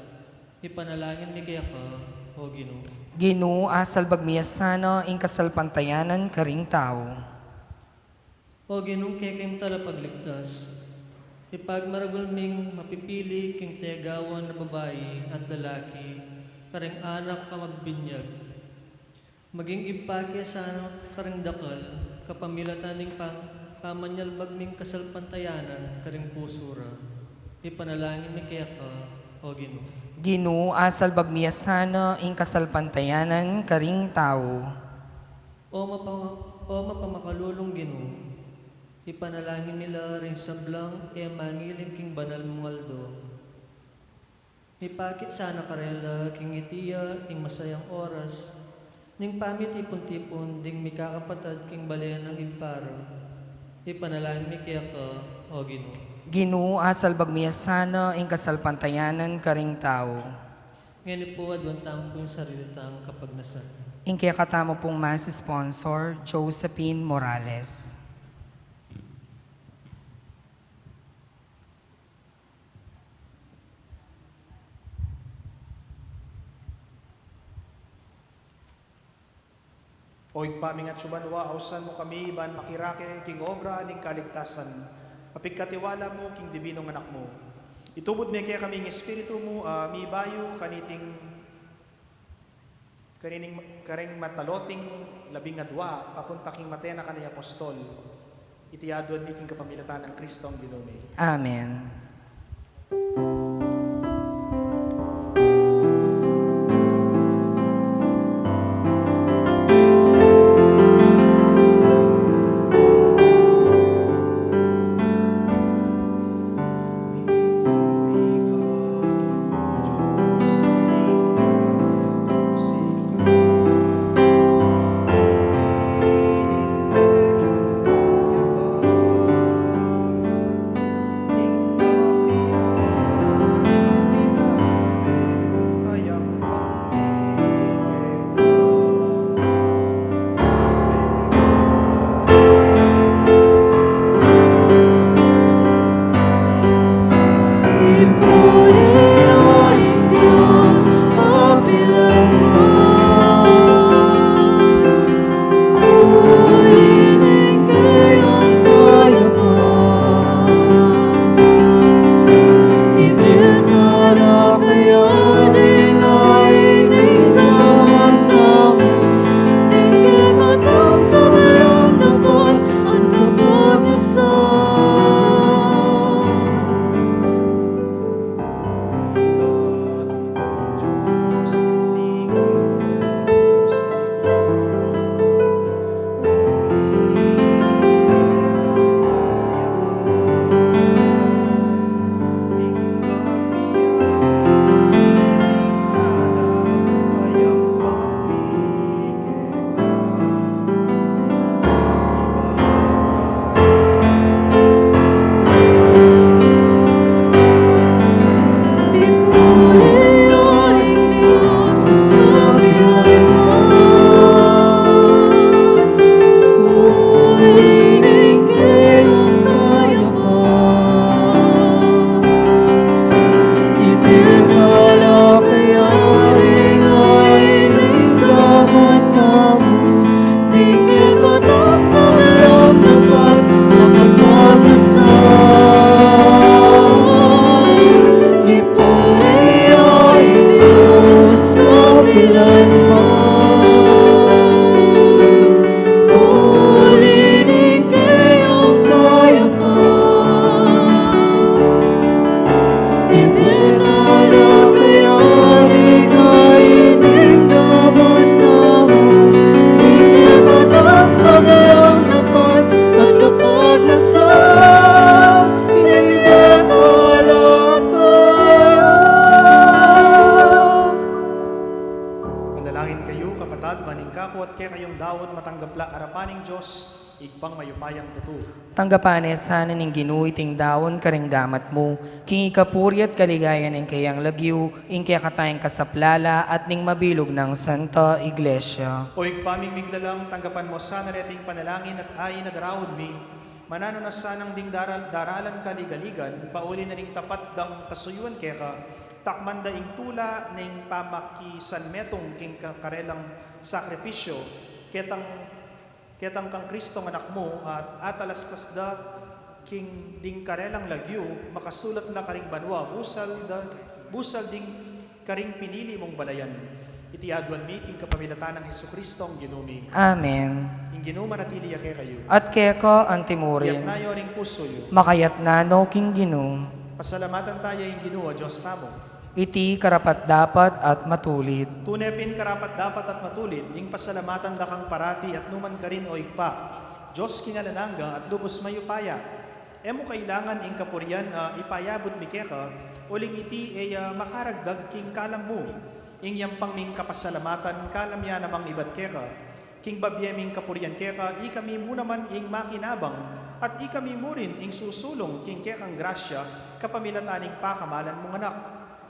Ipanalangin mi keka, O Ginu. Ginu, asalbag mi ya sana ing kasalpantayanan karing tau. O Ginung kekeng talapagligtas, Ipagmaragul ming mapipili king tegawan a babai at lalaki, karing anak a magbinyag. Maging ibpa ke sana karing dakal, kapamilatan ning pa-, pamanyalbag ming kasalpantayanan karing pusu ra. Ipanalangin mi keka, O Ginu. Ginu, asalbag mi ya sana ing kasalpantayanan karing tau. O mapa-, o mapamakalulung Ginu, ipanalangin mi la ring sablang e mangiling king banal mung aldo. Mipakit sana karela king iti ya ing masayang oras ning pamitipun-tipun ding mikakapatad king bale nang Ibpa ra. Ipanalangin mi keka, O Ginu. Ginu, asalbag mi ya sana ing kasalpantayanan karing tau. Ngeni pu, aduan tamu pu ing sarili tang kapagnasan. Ing kekatamu pung Mass sponsor, Josephine Morales. O Ibpa ming atsu banua, ausan mu kami ban makirake king obra ning kaligtasan, mapigkatiwala mu king Dibinung Anak mu. Itubud me kekami ing Espiritu mu, a mibayu kaniting, kanining, karing mataloting labing adua, papunta king mate na kanayang apostol. Iti aduan mi king kapamilatan nang Kristong Ginu mi. Amen. Manalangin kayu, kapatad, ban ing kaku at kekayung daun matanggap la arapan ning Dios, Ibpang mayupayang tutu. Tanggapan ne sana ning Ginu iting daun karing gamat mu, king ikapuri at kaligayan ning kayang lagyu, ing kekatang kasaplalan at ning mabilug nang Santa Iglesia. O Ibpa ming miglalang, tanggapan mu sana reting panalangin at ain a daraun mi, mananu na sanang ding daral-, daralan kaligaligan, pauli na ning tapat dang kasuyuan keka, takman da ing tula ning pamakisanmetung king ka-, karelang sakripisyu, ketang ketang kang Kristong Anak mu, at atalastas da King ding karelang lagyu, makasulat la karing banua, busal da, busal ding karing pinili mung balayan. Iti aduan mi king kapamilatan nang Jesucristo a Ginu mi. Amen. Ing Ginu manatili ya kekayu. At keka antimurin. Iyatas yu ring pusu yu. Makayatas no king Ginu. Pasalamatan taya ing Ginu a Dios tamu. Iti karapat-dapat at matulid. Tune pin karapat-dapat at matulid, ing pasalamatan da kang parati at nukarin man, o Ibpa, Dios king alang angga at lubus mayupaya. E mu kailangan ing kapurian a ipayabut mi keka, uling iti e ya makaragdag king kalam mu. Ing yampang ming kapasalamatan, kalam ya namang ibat keka. King babie ming kapurian keka, ikami mu naman ing makinabang, at ikami mu rin ing susulung king kekang grasya, kapamilatan ning pakamalan mung Anak.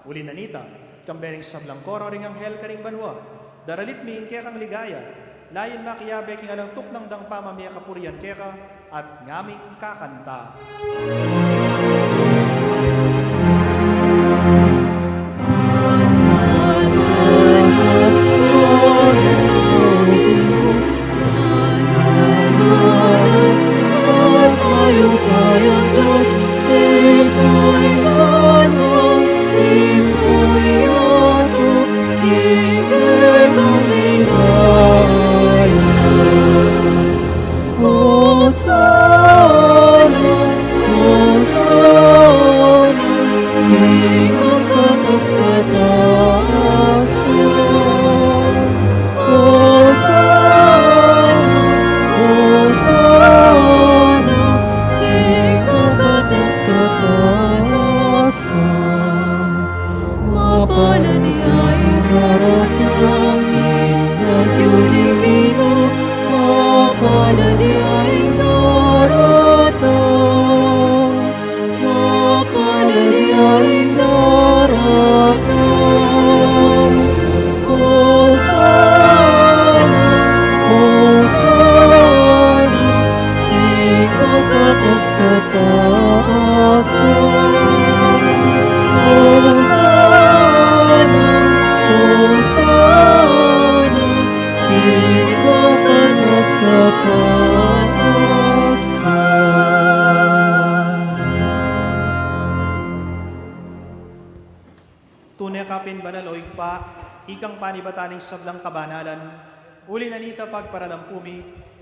Uli na nita, kambe ring sablang koro ring anghel karing banua, daralit mi ing kekang ligaya, layun makiabe king alang tuknang dang pamamie kapurian keka, at ngaming kakanta. Hosana, Hosana, king kakatas-katasan. Hosana, Hosana, king kakatas-katasan. Mapalad ya ing daratang king lagyu ning Ginu, mapalad ya ing daratang, mapalad ya ing daratang. Hosana, Hosana, king kakatas-katasan. Hosana, Hosana, king kakatas-katasan. Tune ka pin banal, o Ibpa, ikang panibatan ning sablang kabanalan. Uli na nita, pagparalampu mi,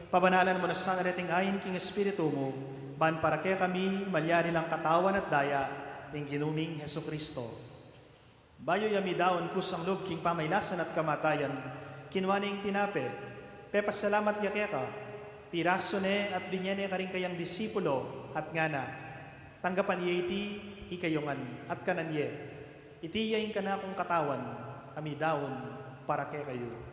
pabanalan mu na sana reting ain king Espiritu mu, ban para kekami malyari lang katawan at daya ning Ginu ming Jesucristo. Bayu ya midaun kusang lub king pamailasan at kamatayan, kinua ne ing tinape, pepasalamat ya keka, pirasu ne at binie ne karing kayang disipulo, at ngana: Tanggapan ye iti, ikayu ngan, at kanan ye. Iti ya ing kanakung katawan a midaun para kekayu.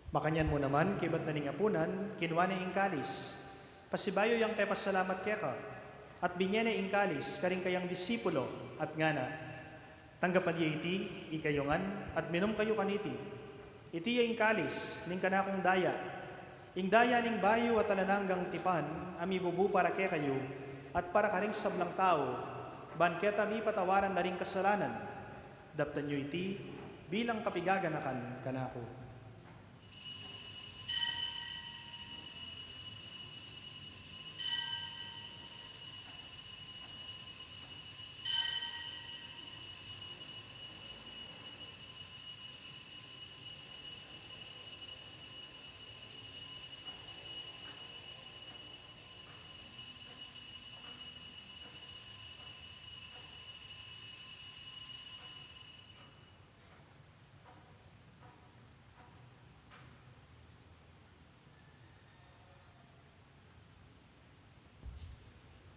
Makanyan mu naman, kaybat na ning apunan, kinua ne ing kalis, pasibayu yang pepasalamat keka, at binie ne ing kalis karing kayang disipulo, at ngana: Tanggapan ye iti, ikayu ngan, at minum kayu kaniti. Iti ya ing kalis ning kanakung daya, ing daya ning bayu at alang anggang tipan, a mibubu para kekayu at para karing sablang tau, ban keta mipatawaran na ring kasalanan. Daptan yu iti bilang kapigaganakan kanaku.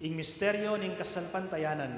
Ing misteryo ning kasalpantayanan.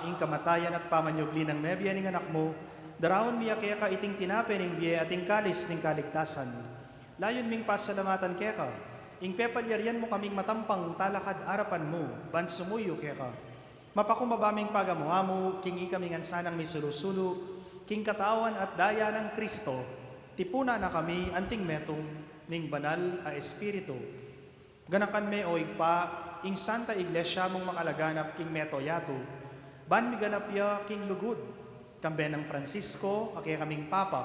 Ing kamatayan at pamanyubli nang mebie ning Anak mu, daraun mi ya keka iting tinape ning bie at ing kalis ning kaligtasan. Layun ming pasalamatan keka ing pepalyarian mu kaming matampang talakad arapan mu ban sumuyu keka. Mapakumbaba ming pagamu-amu king ikami ngan sanang misulu-sulu king katawan at daya nang Kristo, tipunan na kami anting metung ning Banal a Espiritu. Ganakan me, o Ibpa, ing Santa Iglesia mung makalaganap king mabilug a yatu, ban miganap ya king lugud, kambe nang Francisco a kekaming Papa,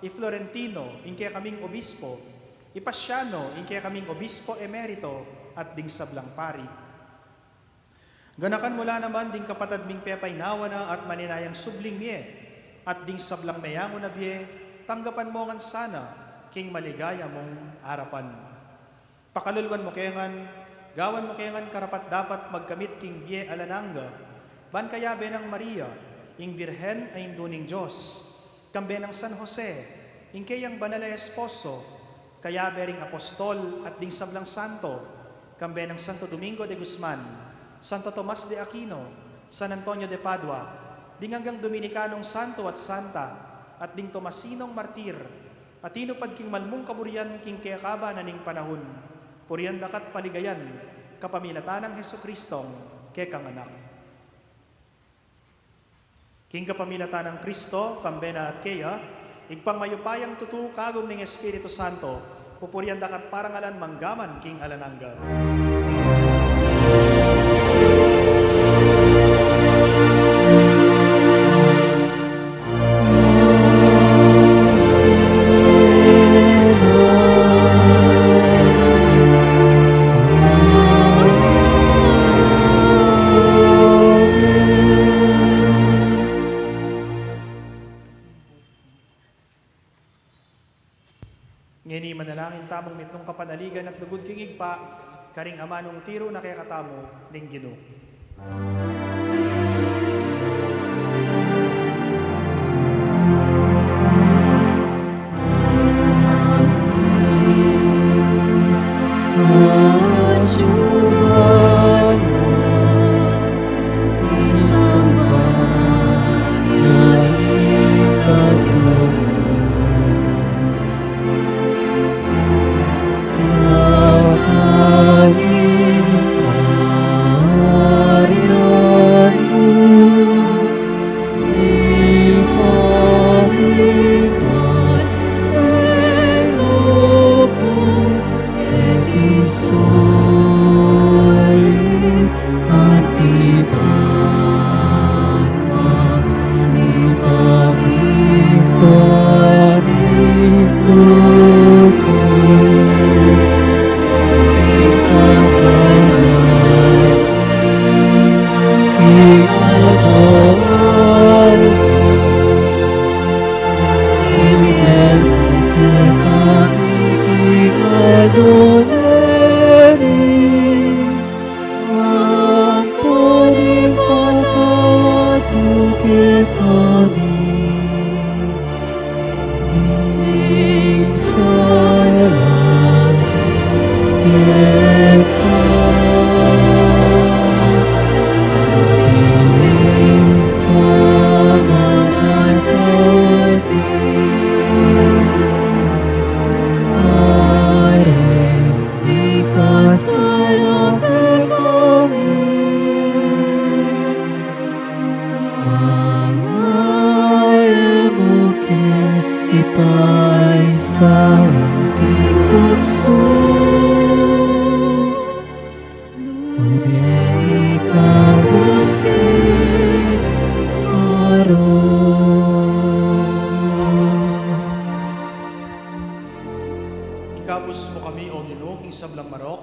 i Florentino ing kekaming Obispo, i Paciano ing kekaming Obispo Emerito, at ding sablang pari. Ganakan mu la naman ding kapatad ming pepainawa na at maninayang subling mie, at ding sablang meyangu na bie, tanggapan mu ngan sana king maligaya mung arapan. Pakaluluan mu ke ngan, gawan mu ke ngan karapat-dapat magkamit king bie alang angga, ban kayabe nang Maria, ing Virgen a Indu ning Dios, kambe nang San Jose, ing keyang banal a esposo, kayabe ring apostol at ding sablang santo, kambe nang Santo Domingo de Guzman, Santo Tomas de Aquino, San Antonio de Padua, ding anggang Dominikanong santo at santa, at ding Tomasinong martir, a tinupad king malmung kaburian king kekaba na ning panahun, purian da ka't paligayan, kapamilatan nang Jesucristong kekang Anak. King kapamilatan nang Kristo, kambe na at keya, Ibpang mayupayang tutu, kagum ning Espiritu Santo, pupurian da ka't parangalan manggaman king alang angga. Ngeni manalangin tamung mitmung kapanaligan at lugud king Ibpa, karing amanung tiru na kekatamu ning Ginu. Ikabus mu kami, O Ginu, king sablang marok,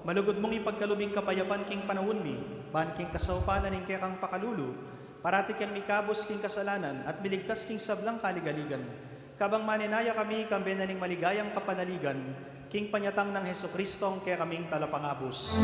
malugud mung ipagkalub ing kapayapan king panaun mi, ban king kasaupan na ning kekang pakalulu, parati kang mikabus king kasalanan at miligtas king sablang kaligaligan. Kabang manenaya kami, kambe na ning maligayang kapanaligan, king panyatang nang Jesucristong kekaming Talapangabus.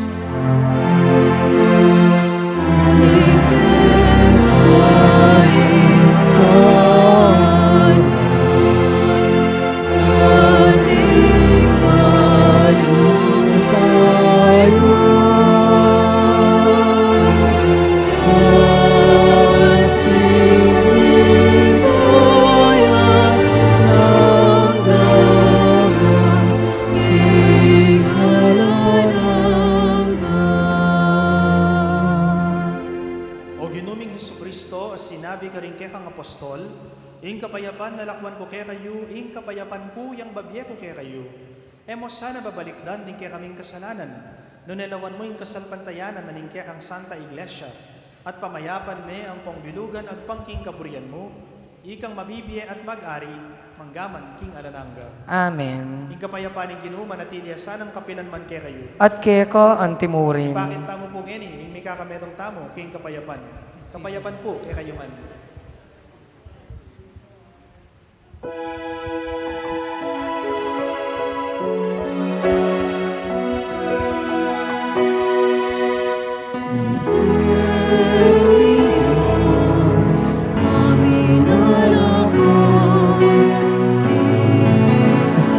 Ing kapayapan lalakwan ku kekayu, ing kapayapan ku yang babie ku kekayu. E mu sana babalikdan ding kekaming kasalanan, nune lawan mu ing kasalpantayanan na ning kekang Santa Iglesia, at pamayapan me ampong bilugan agpang king kaburian mu, ikang mabibie at mag-ari manggaman king alang angga. Amen. Ing kapayapan ning Ginu manatili ya sanang kapilan man kekayu. At keka antimurin. Pakit tamu pu ngeni ing mikakametung tamu king kapayapan. Kapayapan pu kekayu ngan.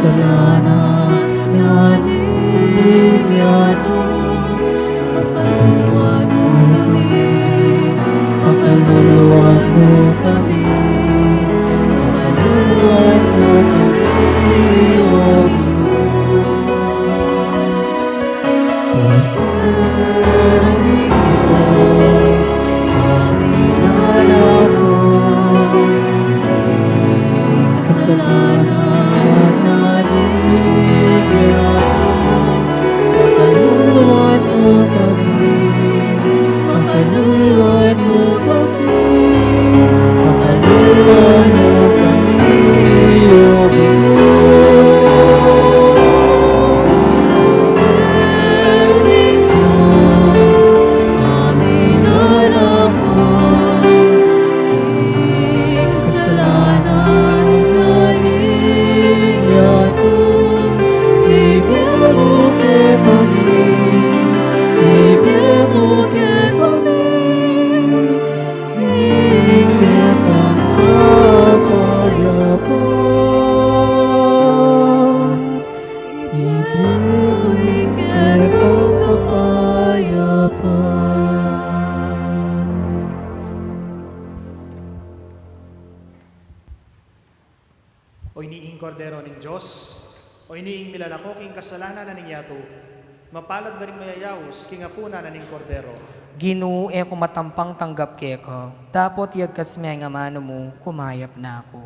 Kasalanan na ning yatu, pakaluluan mu kami, pakaluluan mu kami, pakaluluan mu kami, O Ginu. Kasalanan na ning yatu, pakaluluan mu kami, pakaluluan mu kami, pakaluluan mu kami, O Ginu. Kasalanan na ning yatu, ibie mu kekami, ibie mu kekami, ing kekang kapayapan. Ibie mu ing kekang kapayapan. O ini ing Kordero ning Dios, o ini ing milalako king kasalanan na ning yatu. Mapalad la ring mayayaus king apunan na ning Kordero. Ginu, e ku matampang tanggap keka, dapot yagkas me ing amanu mu, kumayap na ku.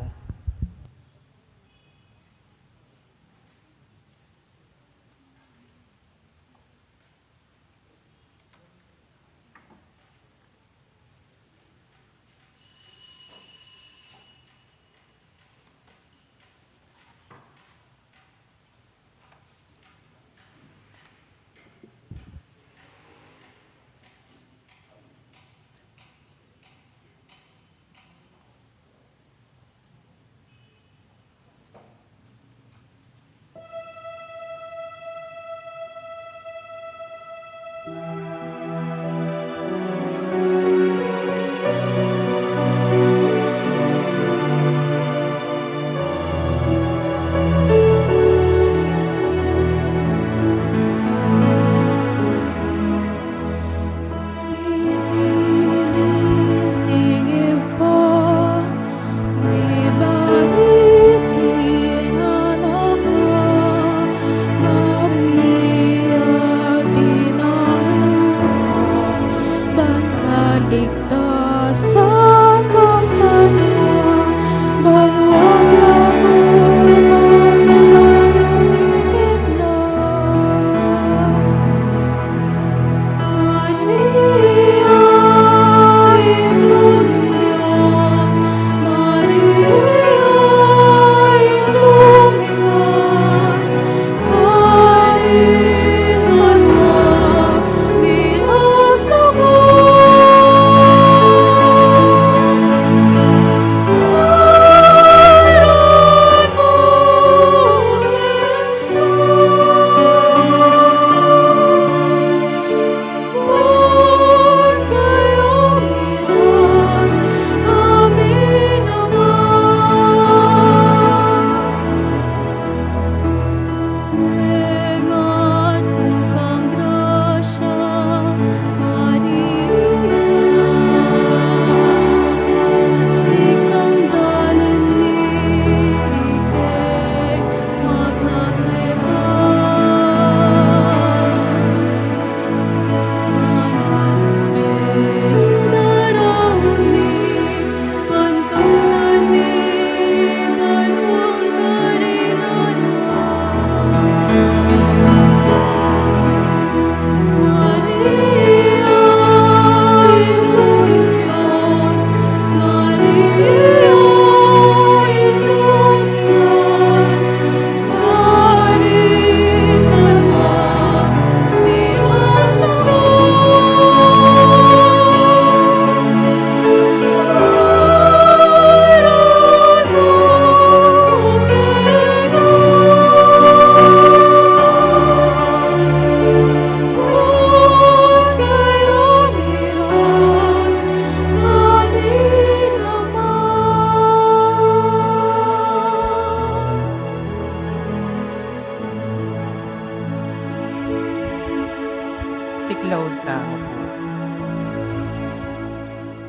Siklaud tamu pu.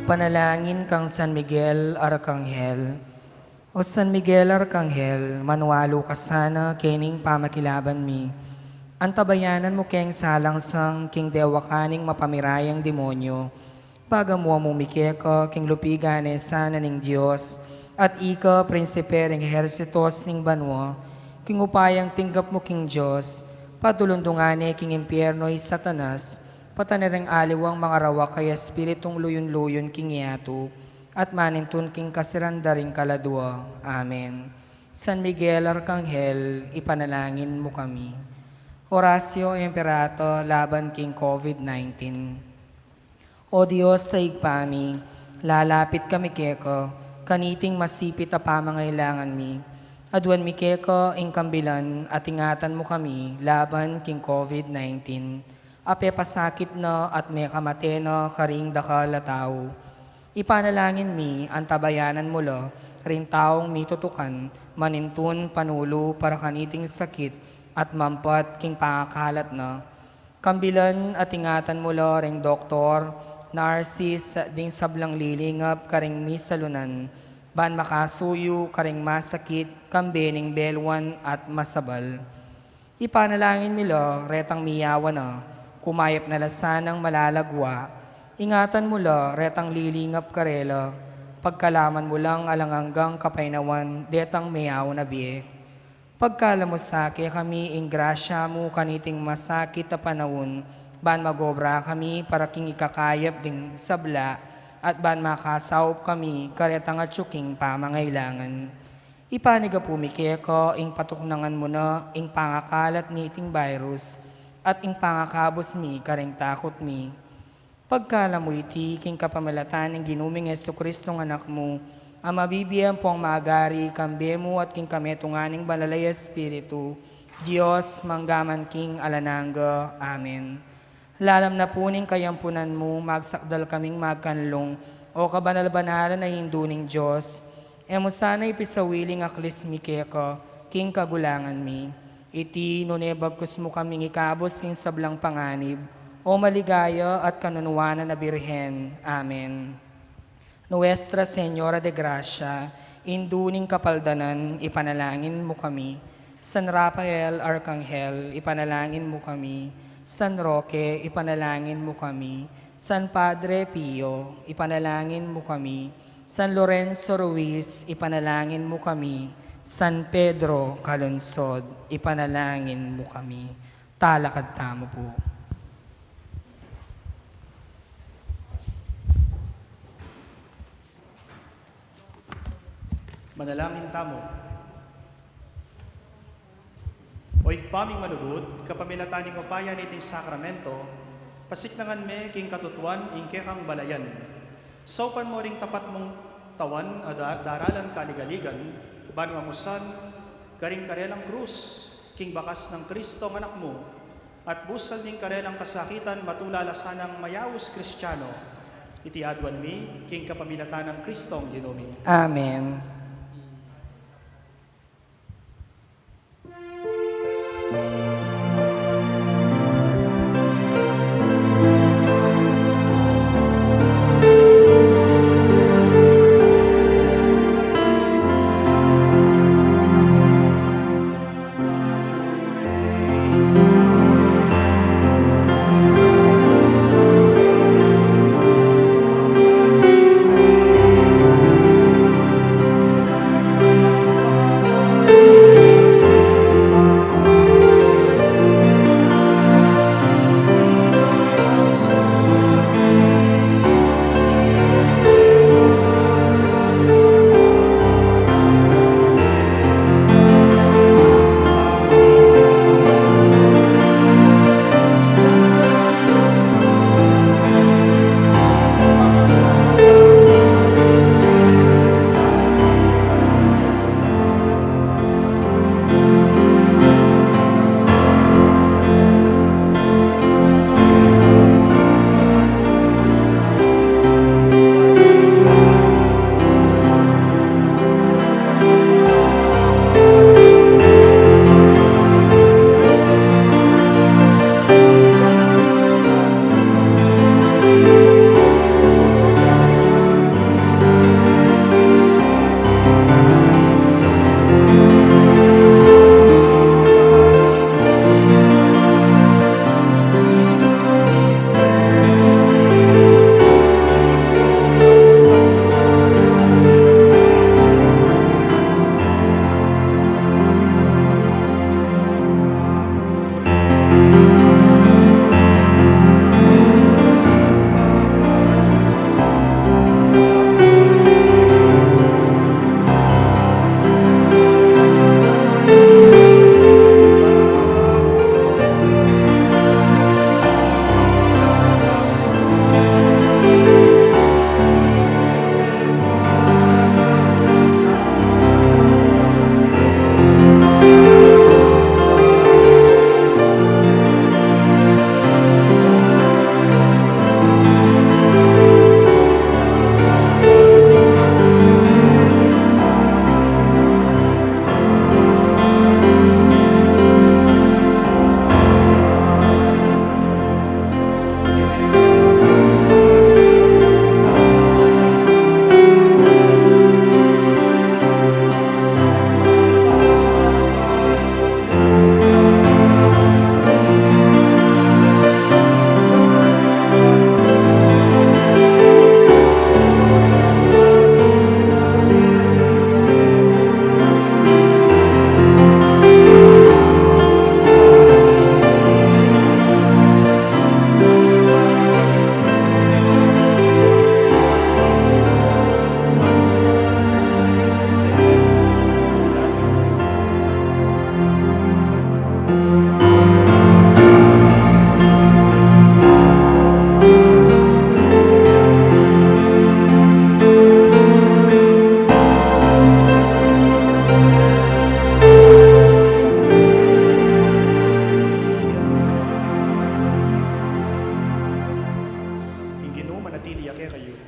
Panalangin kang San Miguel Arkanghel. O San Miguel Arkanghel, manualu ka sana kening pamakilaban mi. Antabayanan mu keng salangsang king dewakan ning mapamirayang demonyo. Pagamuan mu mi keka king lupigan ne sana ning Dios, at ika prinsipe ring ehersitos ning banua. King upayang tinggap mu king Dios, patulundungan ne king impierno i Satanas, patan ne ring aliwang mangarawak a espiritung luyun-luyun king yatu, at manintun king kasiran da ring kaladua. Amen. San Miguel Arkanghel, ipanalangin mu kami. Orasyo Imperata laban king COVID nineteen. O Dios a Ibpa mi, lalapit kami keka, kaniting masipit a pamangailangan mi. Aduan mi keka ing kambilan at ingatan mu kami laban king COVID nineteen. A pepasakit na at mekamate na karing dakal a tau. Ipanalangin mi, antabayanan mu la ring taung mitutukan, manintun panulu para kaniting sakit at mampat king pangakalat na. Kambilan at ingatan mu la ring doktor, narsis, ding sablang lilingap karing misalunan, ban makasuyu karing masakit, kambe ning beluan at masabal. Ipanalangin mi la retang miyawa na, kumayap na la sanang malalagua. Ingatan mu la retang lilingap karela, pagkalaman mu lang alang anggang kapaynawan detang miyawa na bie. Pagkalub mu sa kekami ing grasya mu kaniting masakit a panaun, ban magobra kami para king ikakayap ding sabla, at ban makasaup kami karetang atyu king pamangailangan. Ipanyawad mi keka ing patuknangan mu na ing pangakalat niting virus, at ing pangakabus mi karing takut mi. Pagkalub mu iti king kapamilatan ning Ginu ming Jesucristo a Anak mu, a mabibie ampong magari kambe mu at king kametungan ning Banal a Espiritu, Dios, mangga man king alang angga. Amen. Lalam na pu ning kayampunan mu, magsakdal kaming magkanlung, o kabanal-banalan a Indu ning Dios, e mu sana ipisawili ing aklis mi keka king kagulangan mi. Iti nune bagkus mu kaming ikabus king sablang panganib, o maligaya at kanunuanan a Birhen. Amen. Nuestra Señora de Gracia, Indu ning Kapaldanan, ipanalangin mu kami. San Rafael Arkanghel, ipanalangin mu kami. San Roque, ipanalangin mu kami. San Padre Pio, ipanalangin mu kami. San Lorenzo Ruiz, ipanalangin mu kami. San Pedro Calungsod, ipanalangin mu kami. Talakad tamu pu. Manalangin tamu. O Ibpa ming malugud, kapamilatan ning upaya niting sakramento, pasiknangan me king katutuan ing kekang balayan. Saupan mu ring tapat mung tawan a da-, daralan kaligaligan, ban mamusan karing karelang krus, king bakas nang Kristong Anak mu, at busal ning karelang kasakitan matula la sanang mayaus Kristiano. Iti aduan mi, king kapamilatan nang Kristong Ginu mi. Amen.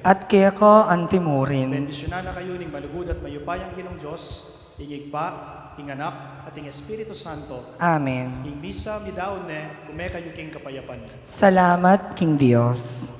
At keka anti murin. Bendisyunan na kayu ning malugud at mayupayang Ginung Dios, ing Ibpa, ing Anak, at ing Espiritu Santo. Amen. Ing misa midaun ne, kume kayu king kapayapan. Salamat king Dios.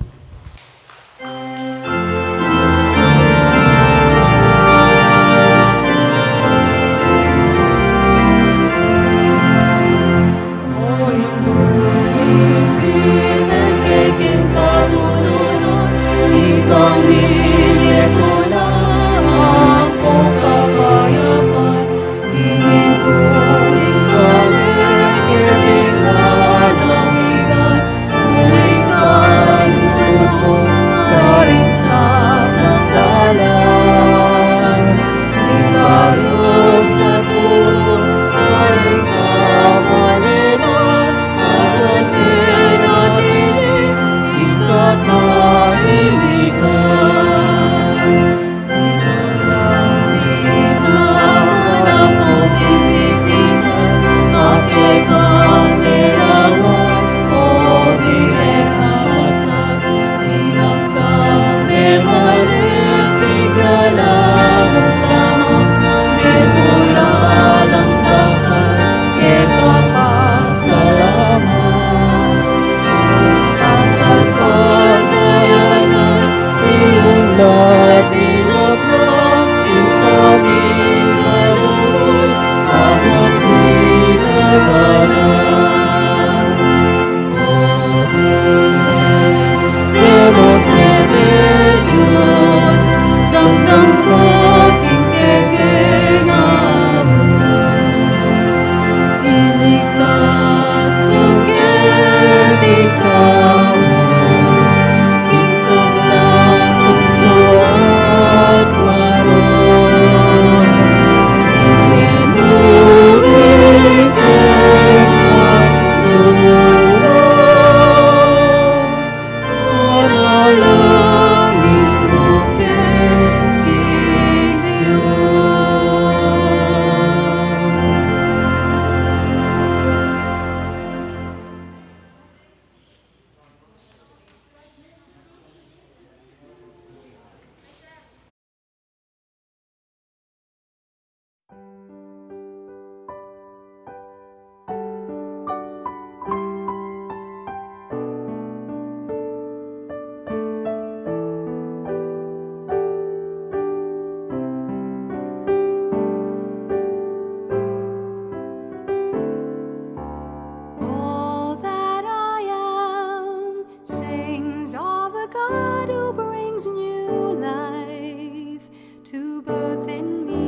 All that I am sings of a God who brings new life to birth in me.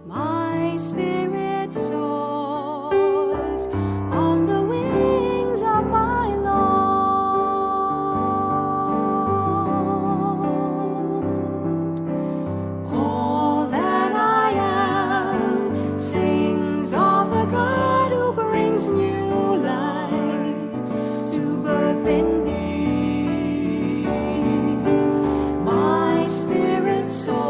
My spirit soars on the wings of my Lord. All that I am sings of the God who brings new life to birth in me. My spirit soars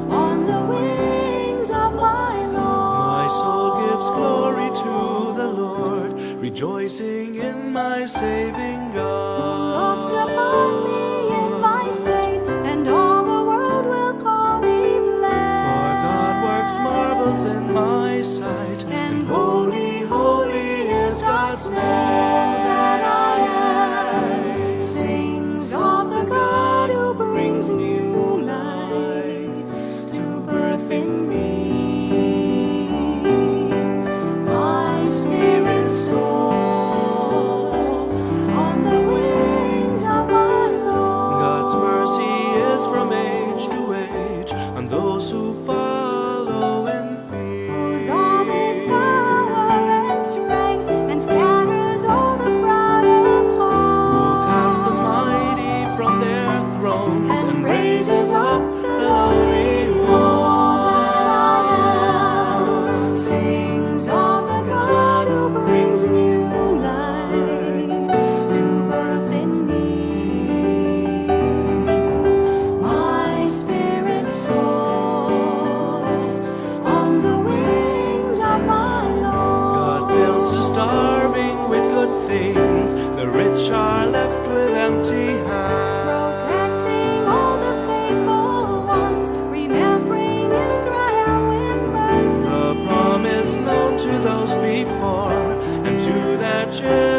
on the wings of my Lord. My soul gives glory to the Lord, rejoicing in my saving God. Who looks upon me in my state, and all the world will call me blessed. For God works marvels in my sight, and holy, holy is God's name. All that I am sings of the God who brings new life to birth in me. My spirit soars on the wings of my Lord. God's mercy is from age to age on those who follow in fear. Whose arm is power and strength, and scatters all the proud of heart. Who casts the mighty from their thrones and raises up the lowly one. All that I am sings of the God who brings new life to birth in me. My spirit soars on the wings of my Lord. God fills the starving with good things, the rich are to those before and to their children.